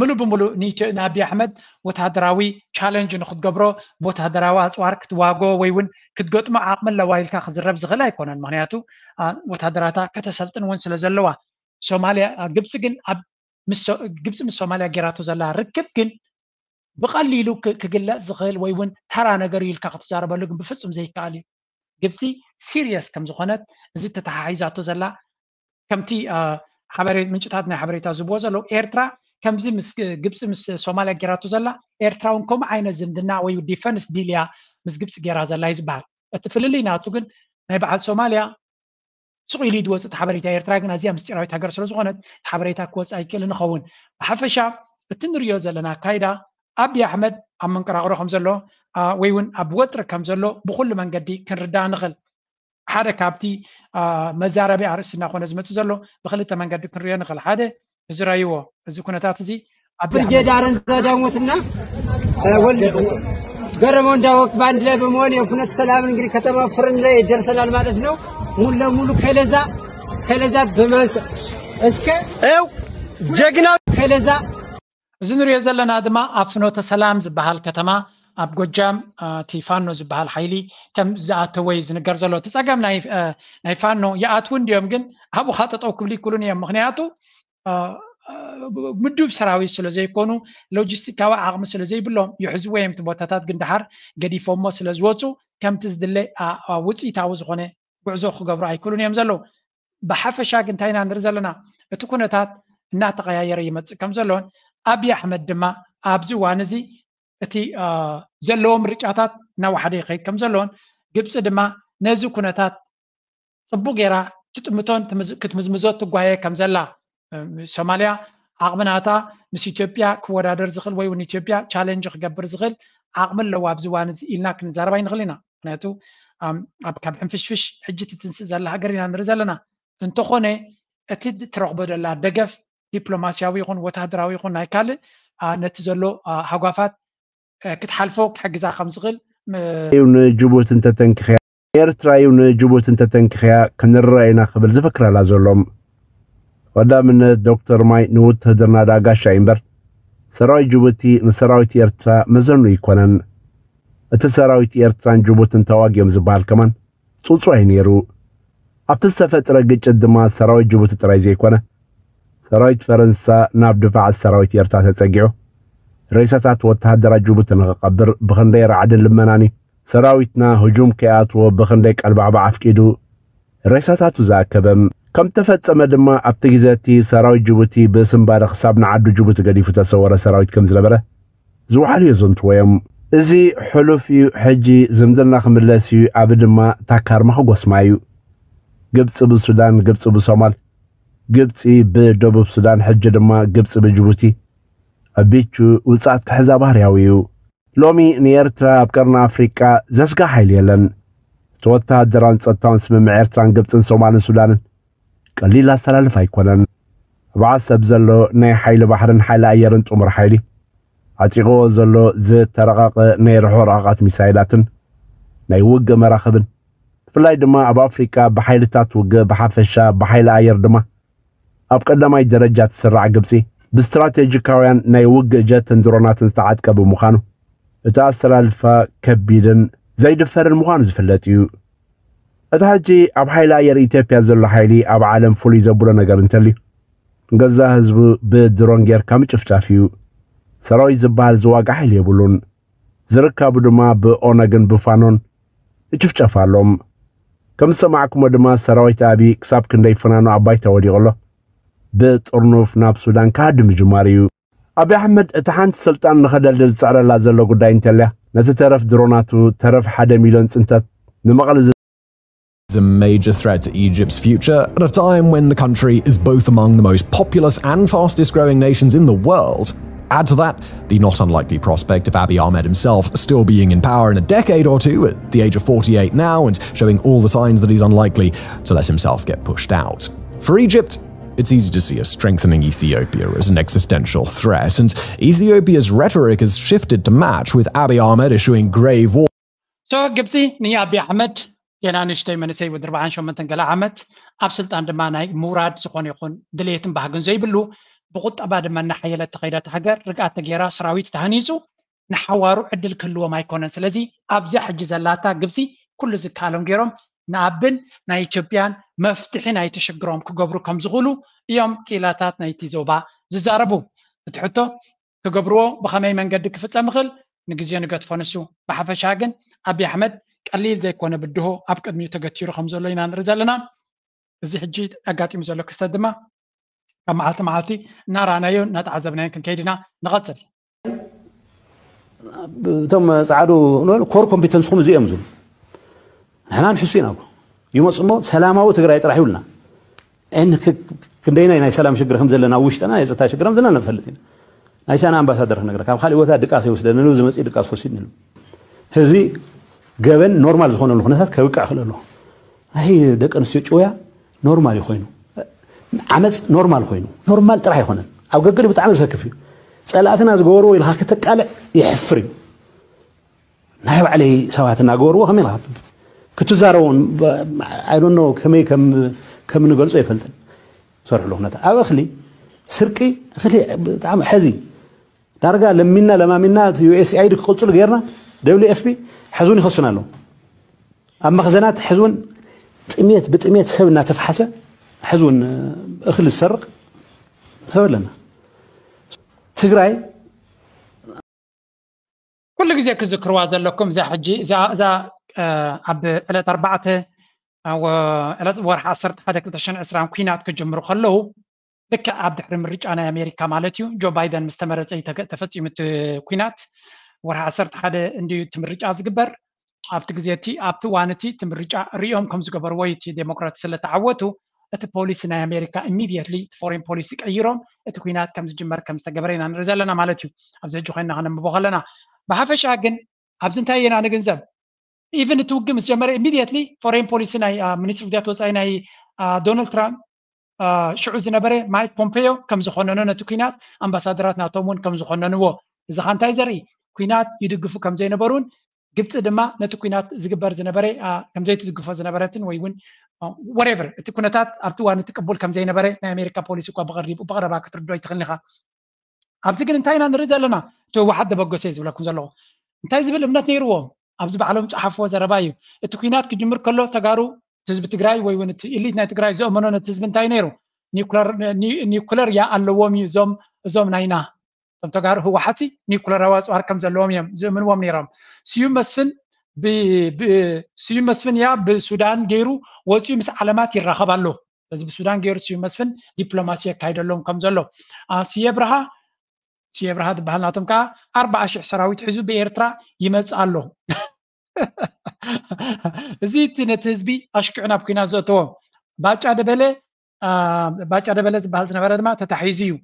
ምሉእ ብምሉእ ንኣብይ ኣሕመድ ወታደራዊ ቻለንጅ ንክትገብሮ ብወታደራዊ ኣፅዋር ክትዋጎ ወይ እውን ክትገጥሞ ዓቕሚ ኣለዋ ኢልካ ክዝረብ ዝኽእል ኣይኮነን። ምክንያቱ ወታደራታ ከተሰልጥን እውን ስለ ዘለዋ። ሶማልያ ግብፂ ግን ኣብ ግብፂ ምስ ሶማልያ ጌራቶ ዘላ ርክብ ግን ብቐሊሉ ክግለፅ ዝኽእል ወይ እውን ተራ ነገር እዩ ኢልካ ክትዛረበሉ ግን ብፍፁም ዘይከኣል እዩ። ግብፂ ሲሪየስ ከም ዝኾነት እዚ ተተሓሒዛቶ ዘላ ከምቲ ምንጭታት ናይ ሓበሬታ ዝብዎ ዘለዉ ኤርትራ ከምዚ ግብፂ ምስ ሶማልያ ጌራቶ ዘላ ኤርትራ እውን ከምኡ ዓይነት ዝምድና ወይ ዲፈንስ ዲል እያ ምስ ግብፂ ጌራ ዘላ እዩ ዝበሃል። እቲ ፍልልይ ናቱ ግን ናይ በዓል ሶማልያ ስቕ ኢሉ እዩ ዝወፅእ እቲ ሓበሬታ። ኤርትራ ግን ኣዝያ ምስጢራዊት ሃገር ስለ ዝኾነት እቲ ሓበሬታ ክወፅእ ኣይክእልን ይኸውን። ብሓፈሻ እቲ ንሪኦ ዘለና ኣካይዳ ኣብይ ኣሕመድ ኣብ መንቀራቕሮ ከም ዘሎ ወይ እውን ኣብ ወጥሪ ከም ዘሎ ብኩሉ መንገዲ ክንርዳእ ንኽእል። ሓደ ካብቲ መዛረቢ ኣርእስቲ እናኾነ ዝመፅእ ዘሎ ብክልተ መንገዲ ክንሪኦ ንኽእል። ሓደ እዚ ረይዎ እዚ ኩነታት እዚ ኣብ ብርጌድ ኣረንዛ ዳሞትና ወልድ ገረመው እንዳወቅ በአንድ ላይ በመሆን የፍኖተ ሰላም እንግዲህ ከተማ ፍርን ላይ ደርሰናል ማለት ነው። ሙሉ ለሙሉ ከለዛ ከለዛ በመንስ እስከ ው ጀግና ከለዛ እዚ ንሪኦ ዘለና ድማ ኣብ ፍኖተ ሰላም ዝበሃል ከተማ ኣብ ጎጃም እቲ ፋኖ ዝበሃል ሓይሊ ከም ዝኣተወ እዩ ዝንገር ዘሎ። እቲ ፀገም ናይ ፋኖ ይኣትዉ እንዲዮም፣ ግን ኣብኡ ከዓ ጠጠው ክብሉ ይክሉን እዮም። ምክንያቱ ምዱብ ሰራዊት ስለ ዘይኮኑ፣ ሎጂስቲካዊ ዓቕሚ ስለ ዘይብሎም ይሕዝዎ እዮም። እቲ ቦታታት ግን ደሓር ገዲፎሞ ስለ ዝወፁ ከምቲ ዝድለ ውፅኢታዊ ዝኾነ ጉዕዞ ክገብሩ ኣይክሉን እዮም ዘለዉ። ብሓፈሻ ግን እንታይ ኢና ንርኢ ዘለና? እቲ ኩነታት እናተቐያየረ ይመፅእ ከም ዘሎን ኣብይ ኣሕመድ ድማ ኣብዚ እዋን እዚ እቲ ዘለዎ ምርጫታት እናወሓደ ይኸይድ ከም ዘሎን ግብፂ ድማ ነዚ ኩነታት ፅቡቅ ጌራ ትጥምቶን ክትምዝምዞ ትጓየ ከም ዘላ፣ ሶማልያ ዓቕሚ ናታ ምስ ኢትዮጵያ ክወዳደር ዝኽእል ወይ እውን ኢትዮጵያ ቻለንጅ ክገብር ዝኽእል ዓቕሚ ኣለዋ ኣብዚ እዋን እዚ ኢልና ክንዛረብ ኣይንኽእል ኢና። ምክንያቱ ካብ ሕንፍሽፍሽ ሕጂ ትትንስእ ዘላ ሃገር ኢና ንርኢ ዘለና። እንተኾነ እቲ ትረኽቦ ዘላ ደገፍ ዲፕሎማስያዊ ይኹን ወታደራዊ ይኹን ናይ ካልእ ነቲ ዘሎ ሃጓፋት ክትሓልፎ ክሕግዛ ከም ዝኽእል እዩ ንጅቡቲ እንተተንክኽያ ኤርትራ እዩ ንጅቡቲ እንተተንክኽያ ክንረኣ ኢና ክብል ዝፈክረላ ዘሎ። ቀዳምነት ዶክተር ማይ ንውትህድርና ደኣ ጋሻ እዩ እምበር ሰራዊት ጅቡቲ ንሰራዊት ኤርትራ መዘኑ ኣይኮነን። እቲ ሰራዊት ኤርትራን ጅቡትን ተዋጊኦም ዝበሃል ከማን ጽጹ እዩ ነይሩ። ኣብቲ ዝተፈጥረ ግጭት ድማ ሰራዊት ጅቡቲ ጥራይ ዘይኮነ ሰራዊት ፈረንሳ ናብ ድፋዕ ሰራዊት ኤርትራ ተጸጊዑ ሬሳታት ወተሃደራት ጅቡቲ ንኽቐብር ብኽንደይ ራዕድን ልመናን እዩ ሰራዊትና ህጁም ከይኣትዎ ብኽንደይ ቀልባዕባዕ ኣፍቂዱ ሬሳታቱ ዝኣከበ። ከም ተፈጸመ ድማ ኣብቲ ግዜ እቲ ሰራዊት ጅቡቲ ብስምባረ ክሳብ ንዓዱ ጅቡቲ ገዲፉ ተሰወረ ሰራዊት ከም ዝነበረ ዝወሓሉ የዘንትዎ እዮም። እዚ ሕሉፍ እዩ። ሕጂ ዝምድና ክምለስ እዩ። ኣብ ድማ ታካርማ ክጎስማ እዩ። ግብፂ ብሱዳን፣ ግብፂ ብሶማል፣ ግብፂ ብደቡብ ሱዳን፣ ሕጂ ድማ ግብፂ ብጅቡቲ ኣቢቹ ውፅኣት ክሕዛ ባህርያዊ እዩ። ሎሚ ንኤርትራ ኣብ ቀርኒ ኣፍሪቃ ዘስጋ ሓይሊ የለን። እቲ ወተሃደራን ጸጥታውን ስምምዕ ኤርትራን ግብፅን ሶማልን ሱዳንን ቀሊል ኣስተላልፍ ኣይኮነን። ኣብ ዓሰብ ዘሎ ናይ ሓይሊ ባሕርን ሓይሊ ኣየርን ጥሙር ሓይሊ ዓጢቕዎ ዘሎ ዝተረቐቐ ናይ ርሑቕ ርሕቐት ሚሳይላትን ናይ ውግእ መራኽብን ብፍላይ ድማ ኣብ ኣፍሪቃ ብሓይልታት ውግእ ብሓፈሻ ብሓይሊ ኣየር ድማ ኣብ ቀዳማይ ደረጃ ትስራዕ ግብፂ ብስትራቴጂካውያን ናይ ውግእ ጀትን ድሮናትን ዝተዓጥቀ ብምዃኑ እቲ ኣሰላልፋ ከቢድን ዘይድፈርን ምዃኑ ዝፍለጥ እዩ። እቲ ሕጂ ኣብ ሓይሊ ኣየር ኢትዮጵያ ዘሎ ሓይሊ ኣብ ዓለም ፍሉይ ዘብሎ ነገር እንተልዩ ንገዛእ ህዝቡ ብድሮን ጌርካ ምጭፍጫፍ እዩ። ሰራዊት ዝበሃል ዝዋጋ ሓይሊ የብሉን። ዝርካቡ ድማ ብኦነግን ብፋኖን ይጭፍጨፍ ኣሎም። ከም ዝሰማዕኩሞ ድማ ሰራዊት ኣብይ ክሳብ ክንደይ ፍናኑ ኣብ ባይታ ወዲቑ ኣሎ። ብጥርኑፍ ናብ ሱዳን ክሃድም ምጅማሩ እዩ። ኣብይ ኣሕመድ እቲ ሓንቲ ስልጣን ንኸደልድል ዝፅዕረላ ዘሎ ጉዳይ እንተልያ ነቲ ተረፍ ድሮናቱ ተረፍ ሓደ ሚልዮን ፅንተት ንመቐለ is a major threat to Egypt's future at a time when the country is both among the most populous and fastest growing nations in the world. Add to that the not unlikely prospect of Abiy Ahmed himself still being in power in a decade or two, at the age of forty-eight now, and showing all the signs that he's unlikely to let himself get pushed out. For Egypt, it's easy to see a strengthening Ethiopia as an existential threat, and Ethiopia's rhetoric has shifted to match, with Abiy Ahmed issuing grave warnings. ሶ ግብፂ ንኣብይ ኣሕመድ ገና ንእሽተይ መንእሰይ ወዲ ኣርባዓን ሸሞንተን ገለ ዓመት ኣብ ስልጣን ድማ ናይ ምውራድ ዝኾነ ይኹን ድሌትን ባህግን ዘይብሉ ብቁጠባ ድማ እናሓየለት ተኸይዳ እታ ሃገር ርግኣት ተገይራ ሰራዊት ተሃኒፁ ንሓዋሩ ዕድል ክህልዎም ኣይኮነን። ስለዚ ኣብዚኣ ሕጂ ዘላታ ግብፂ ኩሉ ዝከኣሎም ገይሮም ንኣብን ናይ ኢትዮጵያን መፍትሒ ናይቲ ሽግሮም ክገብሩ ከም ዝኽእሉ እዮም ክኢላታት ናይቲ ዞባ ዝዛረቡ። እቲ ሕቶ ክገብርዎ ብኸመይ መንገዲ ክፍፀም ይኽእል ንግዜ ንገድፎ። ንሱ ብሓፈሻ ግን ኣብይ ኣሕመድ ቀሊል ዘይኮነ ብድሆ ኣብ ቅድሚኡ ተገቲሩ ከም ዘሎ ኢና ንርኢ ዘለና። እዚ ሕጂ ኣጋጢሙ ዘሎ ክስተት ድማ ካብ መዓልቲ መዓልቲ እናረኣናዮን እናተዓዘብናዮን ክንከይድ ኢና። ንቐፅል። እቶም ፀዓዱ ንበል ኮር ኮምፒተንስኹም እዚኦም ዝብሉ ንሕና ንሕሱ ኢና። ይመፁ እሞ ሰላማዊ ትግራይ ጥራሕ ይብሉና። እን ክንደይናይ ናይ ሰላም ሽግር ከም ዘለና ውሽጥና ናይ ፀጥታ ሽግር ከም ዘለና ንፈልጥ ኢና። ናይ ቻይና ኣምባሳደር ክነግረካ ኣብ ካሊእ ቦታ ድቃስ ይወስደን ንሉ ዝመፅእ ድቃስ ክወስድ ንሉ ህዝቢ ገበን ኖርማል ዝኾነሉ ኩነታት ከብቅዕ ክእል ኣለዎ። ናይ ደቂ ኣንስትዮ ጭውያ ኖርማል እዩ ኮይኑ ዓመፅ ኖርማል ኮይኑ ኖርማል ጥራሕ ኣይኮነን። ኣብ ገገዱ ብጣዕሚ ዘሰክፍ እዩ። ፀላእትና ዝገበርዎ ኢልካ ከተቃልዕ የሕፍር እዩ። ናይ ባዕለይ ሰባት እናገበርዎ ከመይ ኢልካ ክትዛረቦን I don't know ከመይ ከም ንገልፆ ይፈልጥን። ሰርሕሉ ኩነታት ኣብ እኽሊ ስርቂ እኽሊ ብጣዕሚ ሕዚ ዳርጋ ለሚና ለማሚና ዩኤስኤኣይዲ ክቕፅሉ ጌርና ደብሊው ኤፍ ፒ ሕዚ እውን ይኸሱና ኣለዉ። ኣብ መኽዘናት ሕዚ እውን ጥሜት ብጥሜት ሰብ እናተፍሓሰ ሕዚ እውን እኽሊ ዝሰርቕ ሰብ ኣለና። ትግራይ ኩሉ ግዜ ክዝክርዋ ዘለኩም እዛ ሕጂ እዛ እዛ ኣብ ዕለት ኣርባዕተ ወርሒ ዓሰርተ ሓደ ክልተ ሽሕን ዕስራን ኲናት ክጅምሩ ከለዉ ልክዕ ኣብ ድሕሪ ምርጫ ናይ ኣሜሪካ ማለት እዩ ጆ ባይደን ምስ ተመረፀ እዩ ተፈፂሙ እቲ ኲናት። ወርሒ ዓሰርተ ሓደ እንድዩ እቲ ምርጫ ዝግበር። ኣብቲ ግዜ እቲ ኣብቲ እዋን እቲ እቲ ምርጫ ሪኦም ከም ዝገበርዎ እዩ እቲ ዴሞክራት ስለተዓወቱ እቲ ፖሊሲ ናይ ኣሜሪካ ኢሚድየትሊ እቲ ፎሬን ፖሊሲ ቀይሮም እቲ ኲናት ከም ዝጅመር ከም ዝተገበረ ኢና ንርኢ ዘለና ማለት እዩ። ኣብዚ ሕጂ ኮይንና ከነንብቦ ከለና ብሓፈሻ ግን ኣብዚ እንታይ ኢና ንግንዘብ? ኢቭን እቲ ውግእ ምስ ጀመረ ኢሚድየትሊ ፎሬን ፖሊሲ ናይ ሚኒስትሪ ጉዳያት ወፃኢ ናይ ዶናልድ ትራምፕ ሽዑ ዝነበረ ማይክ ፖምፔዮ ከም ዝኾነኖ ነቲ ኲናት ኣምባሳደራት ናቶም እውን ከም ዝኾነንዎ እዚ ኻ እንታይ ዘርኢ ኲናት ይድግፉ ከም ዘይነበሩን ግብፂ ድማ ነቲ ኲናት ዝግበር ዝነበረ ከም ዘይትድግፎ ዝነበረትን ወይ እውን ወሬቨር እቲ ኩነታት ኣብቲ እዋን እቲ ቅቡል ከም ዘይነበረ ናይ ኣሜሪካ ፖሊሲ እኳ ብቐሪቡ ብቐረባ ክትርድኦ ይትኽእል ኢኻ። ኣብዚ ግን እንታይ ኢና ንርኢ ዘለና? እቲ ህወሓት ደበገሰ እዩ ዝብለኩም ዘለኹ። እንታይ ዝብል እምነት ነይርዎም? ኣብዚ ባዕሎም ዝፀሓፍዎ ዘረባ እዩ። እቲ ኲናት ክጅምር ከሎ ተጋሩ ህዝቢ ትግራይ ወይ እውን እቲ ኢሊት ናይ ትግራይ ዘእመኖ ነቲ ህዝቢ እንታይ ነይሩ? ኒኩለር እያ ኣለዎም እዩ እዞም እዞም ናይና እቶም ተጋሩ ህወሓት ኒኩለራዊ ኣፅዋር ከም ዘለዎም እዮም ዝእምንዎም ነይሮም። ስዩም መስፍን ስዩም መስፍን እያ ብሱዳን ገይሩ ወፂኡ ምስ ዓለማት ይራኸብ ኣሎ። በዚ ብሱዳን ገይሩ ስዩም መስፍን ዲፕሎማሲ የካይደሎም ከም ዘሎ ስየ ብርሃ ስየ ብርሃ ዝበሃል ናቶም ከዓ ኣርባዓ ሽሕ ሰራዊት ሒዙ ብኤርትራ ይመፅእ ኣሎ። እዚ እቲ ነቲ ህዝቢ ኣሽኪዑ ናብ ኲናት ዘእተዎ ባጫ ደበለ ባጫ ደበለ ዝበሃል ዝነበረ ድማ ተታሒዙ እዩ።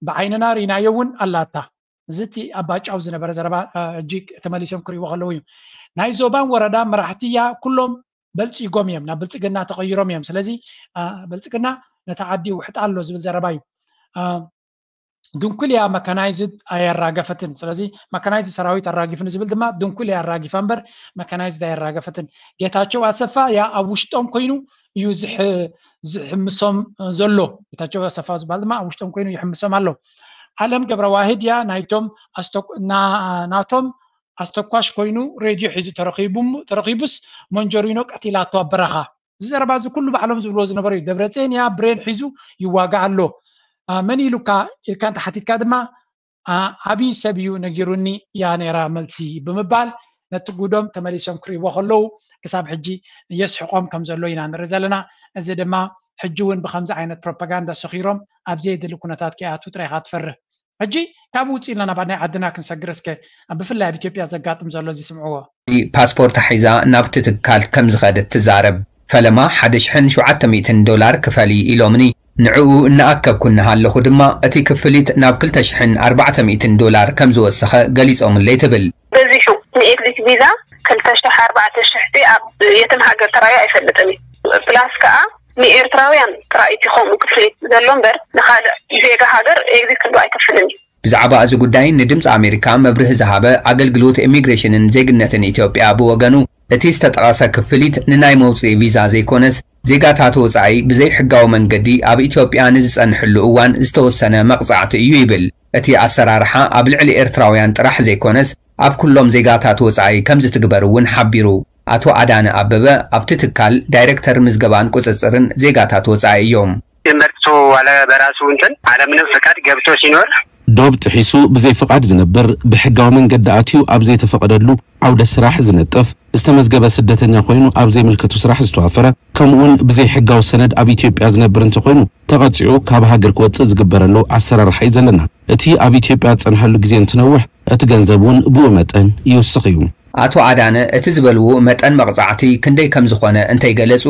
ብዓይንና ርኢናዮ እውን ኣላታ። እዚ እቲ ኣብ ባጫው ዝነበረ ዘረባ ሕጂ ተመሊሶም ክርእይዎ ከለዉ እዩ። ናይ ዞባን ወረዳ መራሕቲ እያ ኩሎም በልፂጎም እዮም ናብ ብልፅግና ተቐይሮም እዮም። ስለዚ ብልፅግና ነቲ ዓዲ ይውሕጣ ኣሎ ዝብል ዘረባ እዩ። ድንኩል እያ መካናይዝድ ኣየራገፈትን። ስለዚ መካናይዝድ ሰራዊት ኣራጊፉ ንዝብል ድማ ድንኩል እያ ኣራጊፋ እምበር መካናይዝድ ኣየራገፈትን። ጌታቸው ኣሰፋ እያ ኣብ ውሽጦም ኮይኑ እዩ ዝሕምሶም ዘሎ። ጌታቸው ኣሰፋ ዝበሃል ድማ ኣብ ውሽጦም ኮይኑ ይሕምሶም ኣሎ። ኣለም ገብረዋህድ እያ ናይቶም ናቶም ኣስተኳሽ ኮይኑ ሬድዮ ሒዙ ተረኺቡስ መንጀሪኖ ቀቲላቶ ኣብ በረኻ። እዚ ዘረባ እዚ ኩሉ ባዕሎም ዝብልዎ ዝነበሩ እዩ። ደብረፅዮን እያ ብሬን ሒዙ ይዋጋእ ኣሎ። መን ኢሉካ ኢልካ እንተሓቲትካ ድማ ዓብዪ ሰብ እዩ ነጊሩኒ እያ ነይራ መልሲ ብምባል ነቲ ጉዶም ተመሊሶም ክርእይዎ ከለዉ ክሳብ ሕጂ የስሕቖም ከም ዘሎ ኢና ንርኢ ዘለና። እዚ ድማ ሕጂ እውን ብከምዚ ዓይነት ፕሮፓጋንዳ ሰኺሮም ኣብ ዘየድሊ ኩነታት ከይኣትዉ ጥራይ ኢኻ ትፈርህ። ሕጂ ካብኡ ውፅእ ኢልና ናብ ናይ ዓድና ክንሰግር እስከ ብፍላይ ኣብ ኢትዮጵያ ዘጋጥም ዘሎ እዚ ስምዕዎ። ፓስፖርት ሒዛ ናብቲ ትካል ከም ዝኸደት ትዛረብ። ፈለማ ሓደ ሽሕን ሸውዓተ ሚእትን ዶላር ክፈሊ ኢሎምኒ። ንዕኡ እናኣከብኩ እናሃለኹ ድማ እቲ ክፍሊት ናብ ክልተ ሽሕን ኣርባዕተ ሚእትን ዶላር ከም ዝወሰኸ ገሊጾምለይ ትብል። በዚሑ ንኤግዚት ቪዛ ክልተ ሽሕ ኣርባዕተ ሽሕ ኣብ የትም ሃገር ተራእዩ ኣይፈልጥን እዩ። ፕላስ ከዓ ንኤርትራውያን ጥራይ እቲ ከምኡ ክፍሊት ዘሎ እምበር ንኻልእ ዜጋ ሃገር ኤግዚት ክንዶ ኣይከፍልን እዩ። ብዛዕባ እዚ ጉዳይ ንድምፂ ኣሜሪካ መብርሂ ዝሃበ ኣገልግሎት ኢሚግሬሽንን ዜግነትን ኢትዮጵያ ብወገኑ እቲ ዝተጠቐሰ ክፍሊት ንናይ መውፅኢ ቪዛ ዘይኮነስ ዜጋታት ወፃኢ ብዘይሕጋዊ መንገዲ ኣብ ኢትዮጵያ ንዝፀንሕሉ እዋን ዝተወሰነ መቕፃዕቲ እዩ ይብል። እቲ ኣሰራርሓ ኣብ ልዕሊ ኤርትራውያን ጥራሕ ዘይኮነስ ኣብ ኩሎም ዜጋታት ወፃኢ ከምዝትግበር እውን ሓቢሩ። ኣቶ ኣዳነ ኣበበ ኣብቲ ትካል ዳይሬክተር ምዝገባን ቁፅፅርን ዜጋታት ወፃኢ እዮም። መርጦ ዋላ በራሱ እንትን አለምንም ፍቃድ ገብቶ ሲኖር ዶብ ጥሒሱ ብዘይ ፍቓድ ዝነብር፣ ብሕጋዊ መንገዲ ኣትዩ ኣብ ዘይተፈቐደሉ ዓውደ ስራሕ ዝነጥፍ፣ ዝተመዝገበ ስደተኛ ኮይኑ ኣብ ዘይምልከቱ ስራሕ ዝተዋፈረ፣ ከምኡውን ብዘይ ሕጋዊ ሰነድ ኣብ ኢትዮጵያ ዝነብር እንተኾይኑ ተቐፂዑ ካብ ሃገር ክወፅእ ዝግበረሉ ኣሰራርሓ እዩ ዘለና። እቲ ኣብ ኢትዮጵያ ዝፀንሐሉ ግዜ እንትነውሕ እቲ ገንዘብ እውን ብኡ መጠን ይውስኽ እዩ። ኣቶ ኣዳነ እቲ ዝበልዎ መጠን መቕፃዕቲ ክንደይ ከምዝኾነ እንተይገለፁ፣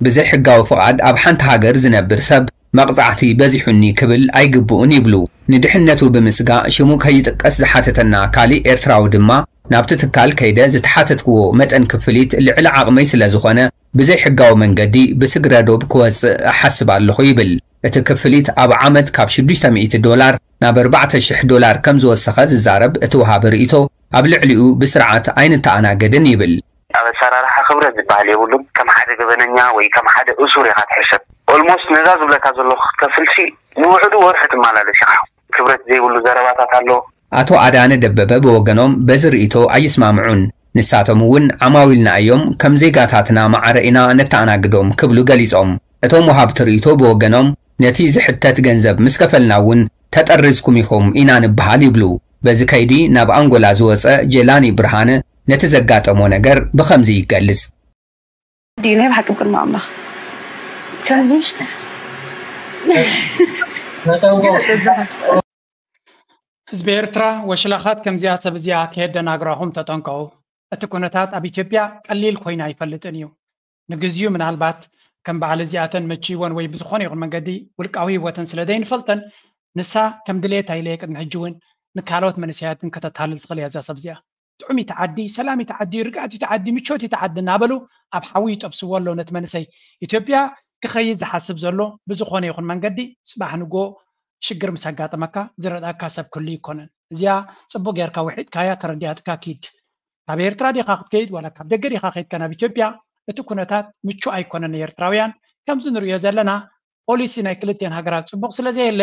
ብዘይሕጋዊ ፍቓድ ኣብ ሓንቲ ሃገር ዝነብር ሰብ መቕጻዕቲ በዚሑኒ ክብል ኣይግብኡን ይብሉ። ንድሕነቱ ብምስጋእ ሽሙ ከይጥቀስ ዝሓተተና ካሊእ ኤርትራዊ ድማ ናብቲ ትካል ከይደ ዝተሓተትክዎ መጠን ክፍሊት ልዕሊ ዓቕመይ ስለዝኾነ ብዘይሕጋዊ መንገዲ ብስግረ ዶብ ክወጽእ እሓስብ ኣለኹ ይብል። እቲ ክፍሊት ኣብ ዓመት ካብ ሽዱሽተ ሚእቲ ዶላር ናብ ኣርባዕተ ሽሕ ዶላር ከም ዝወሰኸ ዝዛረብ እቲ ወሃቢ ርእይቶ ኣብ ልዕሊኡ ብስርዓት ኣይንተኣናገድን ይብል። ኣብ ኣሰራርሓ ክብረት ዝበሃል የብሉን። ከም ሓደ ገበነኛ ወይ ከም ሓደ እሱር ኢኻ ትሕሰብ። ኦልሞስት ነዛ ዝብለካ ዘለኹ ክትከፍልሲ ንውሕዱ ወርሒ ትመላለስ ኢኻ። ክብረት ዘይብሉ ዘረባታት ኣሎ። ኣቶ ኣዳነ ደበበ ብወገኖም በዚ ርእይቶ ኣይስማምዑን። ንሳቶም እውን ዓማዊልና እዮም፣ ከም ዜጋታትና ማዕረ ኢና ነተኣናግዶም ክብሉ ገሊጾም። እቶም ወሃብቲ ርእይቶ ብወገኖም ነቲ ዝሕተት ገንዘብ ምስ ከፈልና እውን ተጠርዝኩም ኢኹም ኢና ንበሃል ይብሉ። በዚ ከይዲ ናብ ኣንጎላ ዝወጸ ጀላኒ ብርሃነ ነቲ ዘጋጠሞ ነገር ብኸምዚ ይገልጽ። ድዩ ናይ ብሓቂ ቅድሚ ኣምላኽ ከምዚ ህዝቢ ኤርትራ ወሽላኻት ከምዚኣ ሰብ እዚኣ ከየደናግራኹም ተጠንቀቑ። እቲ ኩነታት ኣብ ኢትዮጵያ ቀሊል ኮይኑ ኣይፈልጥን እዩ። ንግዚኡ ምናልባት ከም በዓል እዚኣተን መችይወን ወይ ብዝኾነ ይኹን መንገዲ ውልቃዊ ህይወተን ስለ ዘይንፈልጠን ንሳ ከም ድሌታ ኢለ ቅድሚ ሕጂ እውን ንካልኦት መንእሰያትን ከተታልል ትኽእል እያ እዛ ሰብ እዚኣ። ጥዑሚት ዓዲ፣ ሰላሚት ዓዲ፣ ርግኣቲት ዓዲ፣ ምቾቲት ዓዲ እናበሉ ኣብ ሓዊ ይጠብስዎ ኣለዉ ነቲ መንእሰይ። ኢትዮጵያ ክኸይድ ዝሓስብ ዘሎ ብዝኾነ ይኹን መንገዲ ጽባሕ ንጎ ሽግር ምስ ኣጋጠመካ ዝረድኣካ ሰብ ክህሉ ይኮነን። እዚኣ ጽቡቅ ጌርካ ውሒጥካያ ተረዲኣትካ ኪድ። ካብ ኤርትራ ዲኻ ክትከይድ ዋላ ካብ ደገ ዲኻ ከይድካ ናብ ኢትዮጵያ እቲ ኩነታት ምቹእ ኣይኮነን ንኤርትራውያን። ከምዚ ንርእዮ ዘለና ፖሊሲ ናይ ክልቲኤን ሃገራት ጽቡቕ ስለ ዘየለ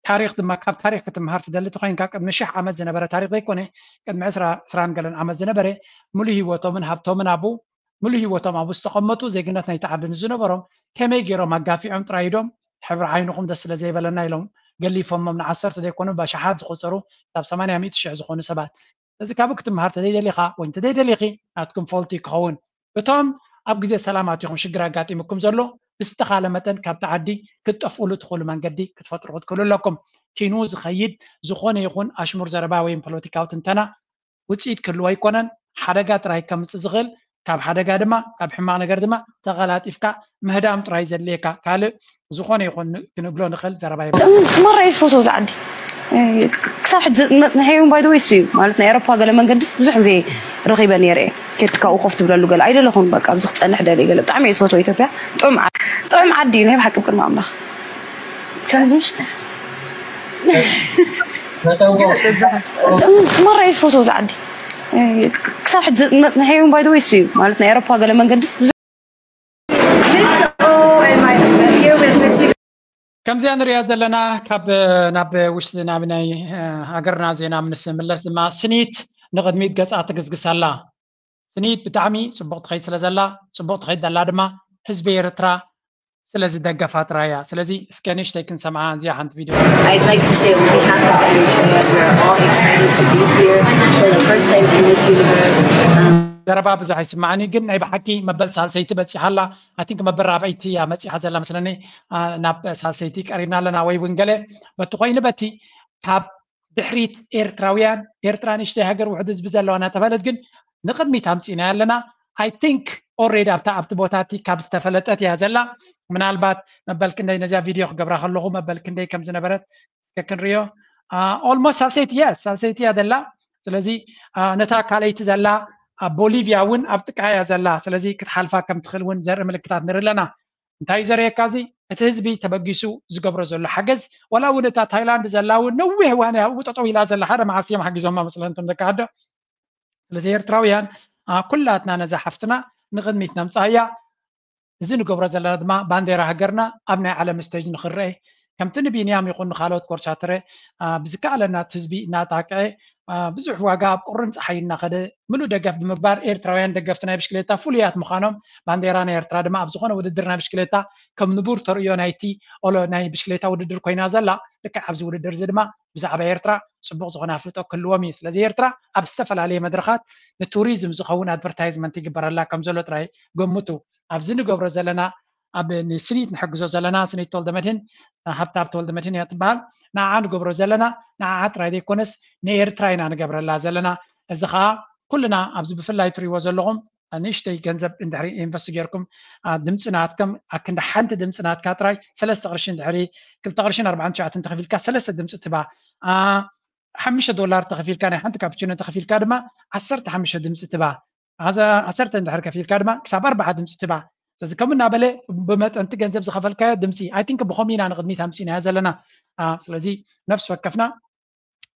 ታሪኽ ድማ ካብ ታሪኽ ክትምሃር ትደሊ ተኾይንካ ቅድሚ ሽሕ ዓመት ዝነበረ ታሪኽ ዘይኮነ ቅድሚ ዕስራ ዕስራን ገለን ዓመት ዝነበረ ሙሉ ህይወቶምን ሃብቶምን ኣብኡ ሙሉ ህይወቶም ኣብኡ ዝተቐመጡ ዜግነት ናይቲ ዓዲ ንዝነበሮም ከመይ ገይሮም ኣጋፊዖም ጥራይ ኢዶም ሕብሪ ዓይንኹም ደስ ስለ ዘይበለና ኢሎም ገሊፎሞም ንዓሰርተ ዘይኮኑ በሽሓት ዝቑጸሩ ክሳብ ሰማንያ ሚእቲ ሽሕ ዝኾኑ ሰባት እዚ ካብኡ ክትምሃር ተዘይደሊኻ ወይ እንተዘይደሊኺ ናትኩም ፎልቲ ክኸውን እቶም ኣብ ግዜ ሰላም ኣቲኹም ሽግር ኣጋጢምኩም ዘሎ ብዝተኻለ መጠን ካብቲ ዓዲ ክትጠፍኡሉ ትኽእሉ መንገዲ ክትፈጥሩ ክትክእሉ ኣለኩም። ኪኑ ዝኸይድ ዝኾነ ይኹን ኣሽሙር ዘረባ ወይ ፖለቲካዊ ትንተና ውፅኢት ክህልዎ ኣይኮነን። ሓደጋ ጥራይ ከምፅእ ዝኽእል ካብ ሓደጋ ድማ ካብ ሕማቕ ነገር ድማ ተቐላጢፍካ ምህዳም ጥራይ ዘድልየካ ካልእ ዝኾነ ይኹን ክንብሎ ንኽእል ዘረባ ይብሎ። መራ ይስፈቶ ዝዓዲ ክሳብ ሕጂ መፅንሐ ይውን ባይደ ወይ እዩ ማለት ናይ ኤሮፓ ገለ መንገድስ ብዙሕ ግዜ ረኺበ ነይረ እየ። ኬድካ ካብኡ ኮፍ ትብለሉ ገለ ኣይደለኹን በቃ ኣብዚ ክፀንሕ ደልየ ገለ ብጣዕሚ እየ ዝፈትዎ ኢትዮጵያ ጥዑም ዓዲ ጥዑም ዓዲ እዩ ናይ ብሓቂ ቅድሚ ኣምላኽ ከምዚ ምሽ መራ ይስፈቶ ዝዓዲ ክሳብ ሕጂ መፅንሐ ይውን ባይደ ወይ እዩ ማለት ናይ ኤሮፓ ገለ መንገድስ ብዙሕ ከምዚኣ ንሪኣ ዘለና ካብ ናብ ውሽጢ ናብ ናይ ሃገርና ዜና ምስ ምለስ ድማ ስኒት ንቕድሚት ገፃ ትግስግስ ኣላ። ስኒት ብጣዕሚ ፅቡቕ ትኸይድ ስለ ዘላ ፅቡቕ ትኸይድ ዘላ ድማ ህዝቢ ኤርትራ ስለ ዝደገፋ ጥራይ እያ። ስለዚ እስከ ንእሽተይ ክንሰምዓ እዚኣ ሓንቲ ቪድዮ። I'd like to say on behalf of Eritrea, we're all excited to be here for the first time in Miss Universe. Um, ዘረባ ብዙሕ ኣይስማዕን እዩ፣ ግን ናይ ብሓቂ መበል ሳልሰይቲ በፂሓ ኣላ። I think መበል ራብዐይቲ እያ መፂሓ ዘላ መስለኒ። ናብ ሳልሰይቲ ቀሪብና ኣለና ወይ እውን ገለ በቲ ኮይኑ በቲ ካብ ድሕሪት ኤርትራውያን ኤርትራ ንእሽተይ ሃገር ውሕድ ህዝቢ ዘለዋ እናተባህለት ግን ንቕድሚት ኣምፂእናያ ኣለና። I think already ኣብታ ኣብቲ ቦታ እቲ ካብ ዝተፈለጠት እያ ዘላ። ምናልባት መበል ክንደይ ነዚኣ ቪድዮ ክገብራ ከለኹ መበል ክንደይ ከም ዝነበረት እስከ ክንሪኦ። Almost ሳልሰይቲ እያ ሳልሰይቲ እያ ዘላ። ስለዚ ነታ ካልኣይቲ ዘላ ኣብ ቦሊቪያ እውን ኣብ ጥቃ እያ ዘላ። ስለዚ ክትሓልፋ ከም ትኽእል እውን ዘርኢ ምልክታት ንርኢ ኣለና። እንታይ እዩ ዘርእየካ እዚ? እቲ ህዝቢ ተበጊሱ ዝገብሮ ዘሎ ሓገዝ ዋላ እውን እታ ታይላንድ ዘላ እውን ነዊሕ እዋን እያ ኣብኡ ጠጠው ኢላ ዘላ ሓደ መዓልቲ እዮም ሓጊዞማ መስለኒ እቶም ደቂ ዓዶ። ስለዚ ኤርትራውያን ኩላትና ነዛ ሓፍትና ንቕድሚት ነምፅኣ እያ። እዚ ንገብሮ ዘለና ድማ ባንዴራ ሃገርና ኣብ ናይ ዓለም ስቴጅ ንክረአ ከምቲ ንቢንያም ይኹን ንካልኦት ኮርሳተረ ብዝከኣለና እቲ ህዝቢ እናጣቅዐ ብዙሕ ዋጋ ኣብ ቁርን ፀሓይ እናኸደ ምሉእ ደገፍ ብምግባር ኤርትራውያን ደገፍቲ ናይ ብሽክሌታ ፍሉያት ምዃኖም ባንዴራ ናይ ኤርትራ ድማ ኣብ ዝኾነ ውድድር ናይ ብሽክሌታ ከም ንቡር ተርእዮ ናይቲ ኦሎ ናይ ብሽክሌታ ውድድር ኮይና ዘላ ልክዕ ኣብዚ ውድድር እዚ ድማ ብዛዕባ ኤርትራ ፅቡቕ ዝኾነ ኣፍልጦ ክህልዎም እዩ። ስለዚ ኤርትራ ኣብ ዝተፈላለየ መድረኻት ንቱሪዝም ዝኸውን ኣድቨርታይዝመንት ይግበረላ ከም ዘሎ ጥራይ ገምቱ። ኣብዚ ንገብሮ ዘለና ኣብ ንስኒት ንሕግዞ ዘለና ስኒት ተወልደመድህን ሃብታብ ተወልደመድህን እያ ትበሃል። ንዓ ንገብሮ ዘለና ንዓ ጥራይ ዘይኮነስ ንኤርትራ ኢና ንገብረላ ዘለና። እዚ ከዓ ኩልና ኣብዚ ብፍላይ ትሪእዎ ዘለኹም ንእሽተይ ገንዘብ እንድሕሪ ኢንቨስት ጌርኩም ድምፂ ናትከም ኣክንዲ ሓንቲ ድምፂ ናትካ ጥራይ ሰለስተ ቅርሺ እንድሕሪ ክልተ ቅርሽን ኣርባዓን ትሽዓተን ተኸፊልካ ሰለስተ ድምፂ ትባ ሓሙሽተ ዶላር ተኸፊልካ ናይ ሓንቲ ካፕችኖ ተኸፊልካ ድማ ዓሰርተ ሓሙሽተ ድምፂ ትባ ዓሰርተ እንድሕር ከፊልካ ድማ ክሳብ ኣርባዓ ድምፂ ትባ ስለዚ ከምኡ እናበለ ብመጠንቲ ገንዘብ ዝኸፈልካዮ ድምፂ I think ብኸምኡ ኢና ንቕድሚት ኣምፂእናዮ ዘለና ስለዚ ነፍሲ ወከፍና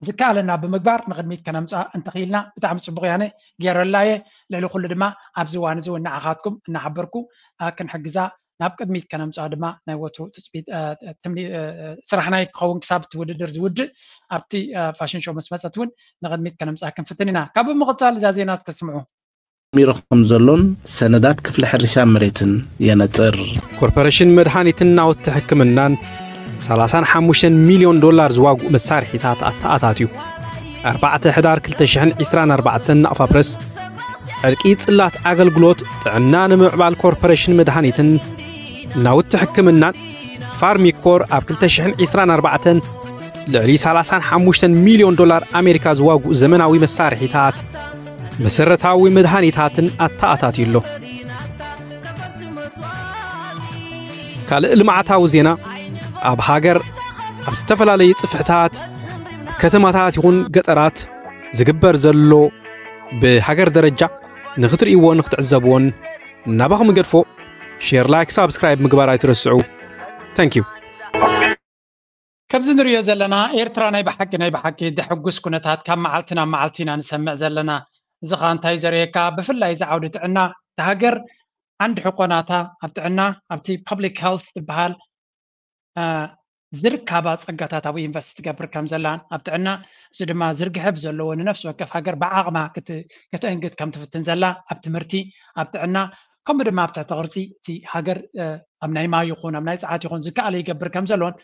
ዝከኣለና ብምግባር ንቕድሚት ከነምፅኣ እንተኽኢልና ብጣዕሚ ፅቡቕ ያነ ገይረላ እየ ልዕሊ ኩሉ ድማ ኣብዚ እዋን እዚ እውን ንዓኻትኩም እናሓበርኩ ክንሕግዛ ናብ ቅድሚት ከነምፅኣ ድማ ናይ ወትሩ ትፅቢት ስራሕና ክኸውን ክሳብ እቲ ውድድር ዝውድእ ኣብቲ ፋሽን ሾው ምስ መፀት እውን ንቅድሚት ከነምፅኣ ክንፍትን ኢና። ካብ ብምቕፃል እዛ ዜና እስከ ስምዑ። ጀሚሩ ከም ዘሎን ሰነዳት ክፍሊ ሕርሻ መሬትን የነጽር። ኮርፖሬሽን መድሃኒትን ናውቲ ሕክምናን ሰላሳን ሓሙሽተን ሚልዮን ዶላር ዝዋግኡ መሳርሒታት ኣተኣታትዩ። ኣርባዕተ ሕዳር ክልተ ሽሕን ዕስራን ኣርባዕተን ናቕፋ ፕረስ። ዕርቂ ጽላት ኣገልግሎት ጥዕና ንምዕባል ኮርፖሬሽን መድሃኒትን ናውቲ ሕክምናን ፋርሚኮር ኣብ ክልተ ሽሕን ዕስራን ኣርባዕተን ልዕሊ ሰላሳን ሓሙሽተን ሚልዮን ዶላር ኣሜሪካ ዝዋግኡ ዘመናዊ መሳርሒታት መሰረታዊ መድሃኒታትን ኣተኣታትዩ ኣሎ። ካልእ ልምዓታዊ ዜና፣ ኣብ ሃገር ኣብ ዝተፈላለዩ ጽፍሕታት ከተማታት ይኹን ገጠራት ዝግበር ዘሎ ብሃገር ደረጃ ንኽትርእይዎን ንኽትዕዘብዎን እናባኹም ገድፎ። ሼር፣ ላይክ፣ ሳብስክራይብ ምግባር ኣይትረስዑ። Thank you። ከምዚ ንሪኦ ዘለና ኤርትራ ናይ ብሓቂ ናይ ብሓቂ ደሕጉስ ኩነታት ካብ መዓልቲ ናብ መዓልቲ ኢና ንሰምዕ ዘለና። እዚ ኸዓ እንታይ ዘርእየካ? ብፍላይ እዚ ዓውዲ ጥዕና፣ እታ ሃገር ዓንዲ ሕቆናታ ኣብ ጥዕና፣ ኣብቲ ፐብሊክ ሄልት ዝበሃል ዝርካባ ጸጋታት ኣብኡ ኢንቨስት ትገብር ከም ዘላን ኣብ ጥዕና፣ እዚ ድማ ዝርግሐ ብዘለዎ ንነፍሲ ወከፍ ሃገር ብዓቕማ ክትእንግድ ከም ትፍትን ዘላ ኣብ ትምህርቲ፣ ኣብ ጥዕና፣ ከምኡ ድማ ኣብ ትሕቲ ቅርጺ እቲ ሃገር ኣብ ናይ ማይ ይኹን ኣብ ናይ ጸዓት ይኹን ዝከኣለ ይገብር ከም ዘሎን፣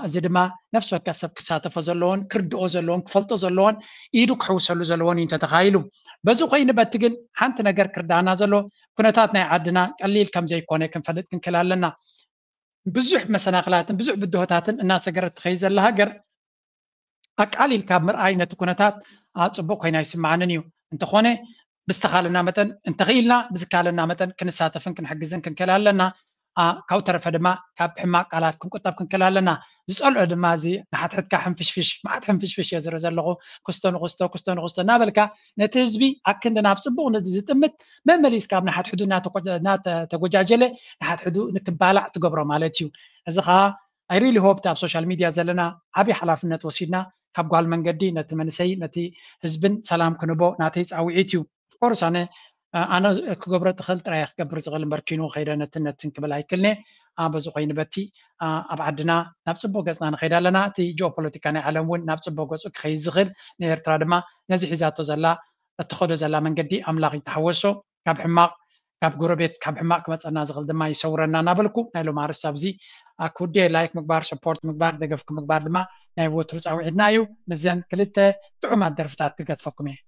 እዚ ድማ ነፍሲ ወከፍ ሰብ ክሳተፎ ዘለዎን ክርድኦ ዘለዎን ክፈልጦ ዘለዎን ኢዱ ክሕውሰሉ ዘለዎን እዩ እንተተኻይሉ። በዚ ኮይኑ በቲ ግን ሓንቲ ነገር ክርዳና ዘሎ ኩነታት ናይ ዓድና ቀሊል ከም ዘይኮነ ክንፈልጥ ክንክእል ኣለና። ብዙሕ መሰናኽላትን ብዙሕ ብድሆታትን እናሰገረት ትኸይድ ዘላ ሃገር ኣቃሊልካ ምርኣይ ነቲ ኩነታት ጽቡቅ ኮይና ይስምዓንን እዩ። እንተኾነ ብዝተኻለና መጠን እንተኽኢልና ብዝካለና መጠን ክንሳተፍን ክንሕግዝን ክንክእል ኣለና። ካብ ተረፈ ድማ ካብ ሕማቅ ቃላት ክንቁጠብ ክንክእል ኣለና። ዝጸልኦ ድማ እዚ ንሓትሕትካ ሕንፍሽፍሽ፣ መዓት ሕንፍሽፍሽ እየ ዝርኢ ዘለኹ፣ ክስቶ ንክስቶ ክስቶ ንክስቶ እናበልካ ነቲ ህዝቢ ኣክንዲ ናብ ጽቡቅ ዝጥምት መመሊስካ ኣብ ንሓትሕዱ እናተጎጃጀለ ንሓትሕዱ ንክባላዕ ትገብሮ ማለት እዩ። እዚ ከዓ I really hope ኣብ ሶሻል ሚድያ ዘለና ዓብዪ ሓላፍነት ወሲድና ካብ ጓል መንገዲ ነቲ መንእሰይ ነቲ ህዝብን ሰላም ክንቦ ናተይ ፃውዒት እዩ። ኦፍኮርስ ኣነ ኣነ ክገብሮ ትኽእል ጥራይ ክገብር ዝኽእል እምበር ኪኑ ከይደ ነትን ነትን ክብል ኣይክልነ። በዚ ኮይኑ በቲ ኣብ ዓድና ናብ ፅቡቅ ገፅና ንኸይድ ኣለና። እቲ ጂኦፖለቲካ ናይ ዓለም እውን ናብ ፅቡቅ ገፁ ክኸይድ ዝኽእል ንኤርትራ ድማ ነዚ ሒዛቶ ዘላ እትኸዶ ዘላ መንገዲ ኣምላኽ ይተሓወሶ። ካብ ሕማቕ ካብ ጎረቤት ካብ ሕማቕ ክመፀና ዝኽእል ድማ ይሰውረና እናበልኩ ናይ ሎም ኣርስቲ ኣብዚ ክውድየ። ላይክ ምግባር፣ ሰፖርት ምግባር፣ ደገፍኩ ምግባር ድማ ናይ ወትሩ ፃውዒትና እዩ። ምስዘን ክልተ ጥዑማት ደርፍታት ክገድፈኩም እየ።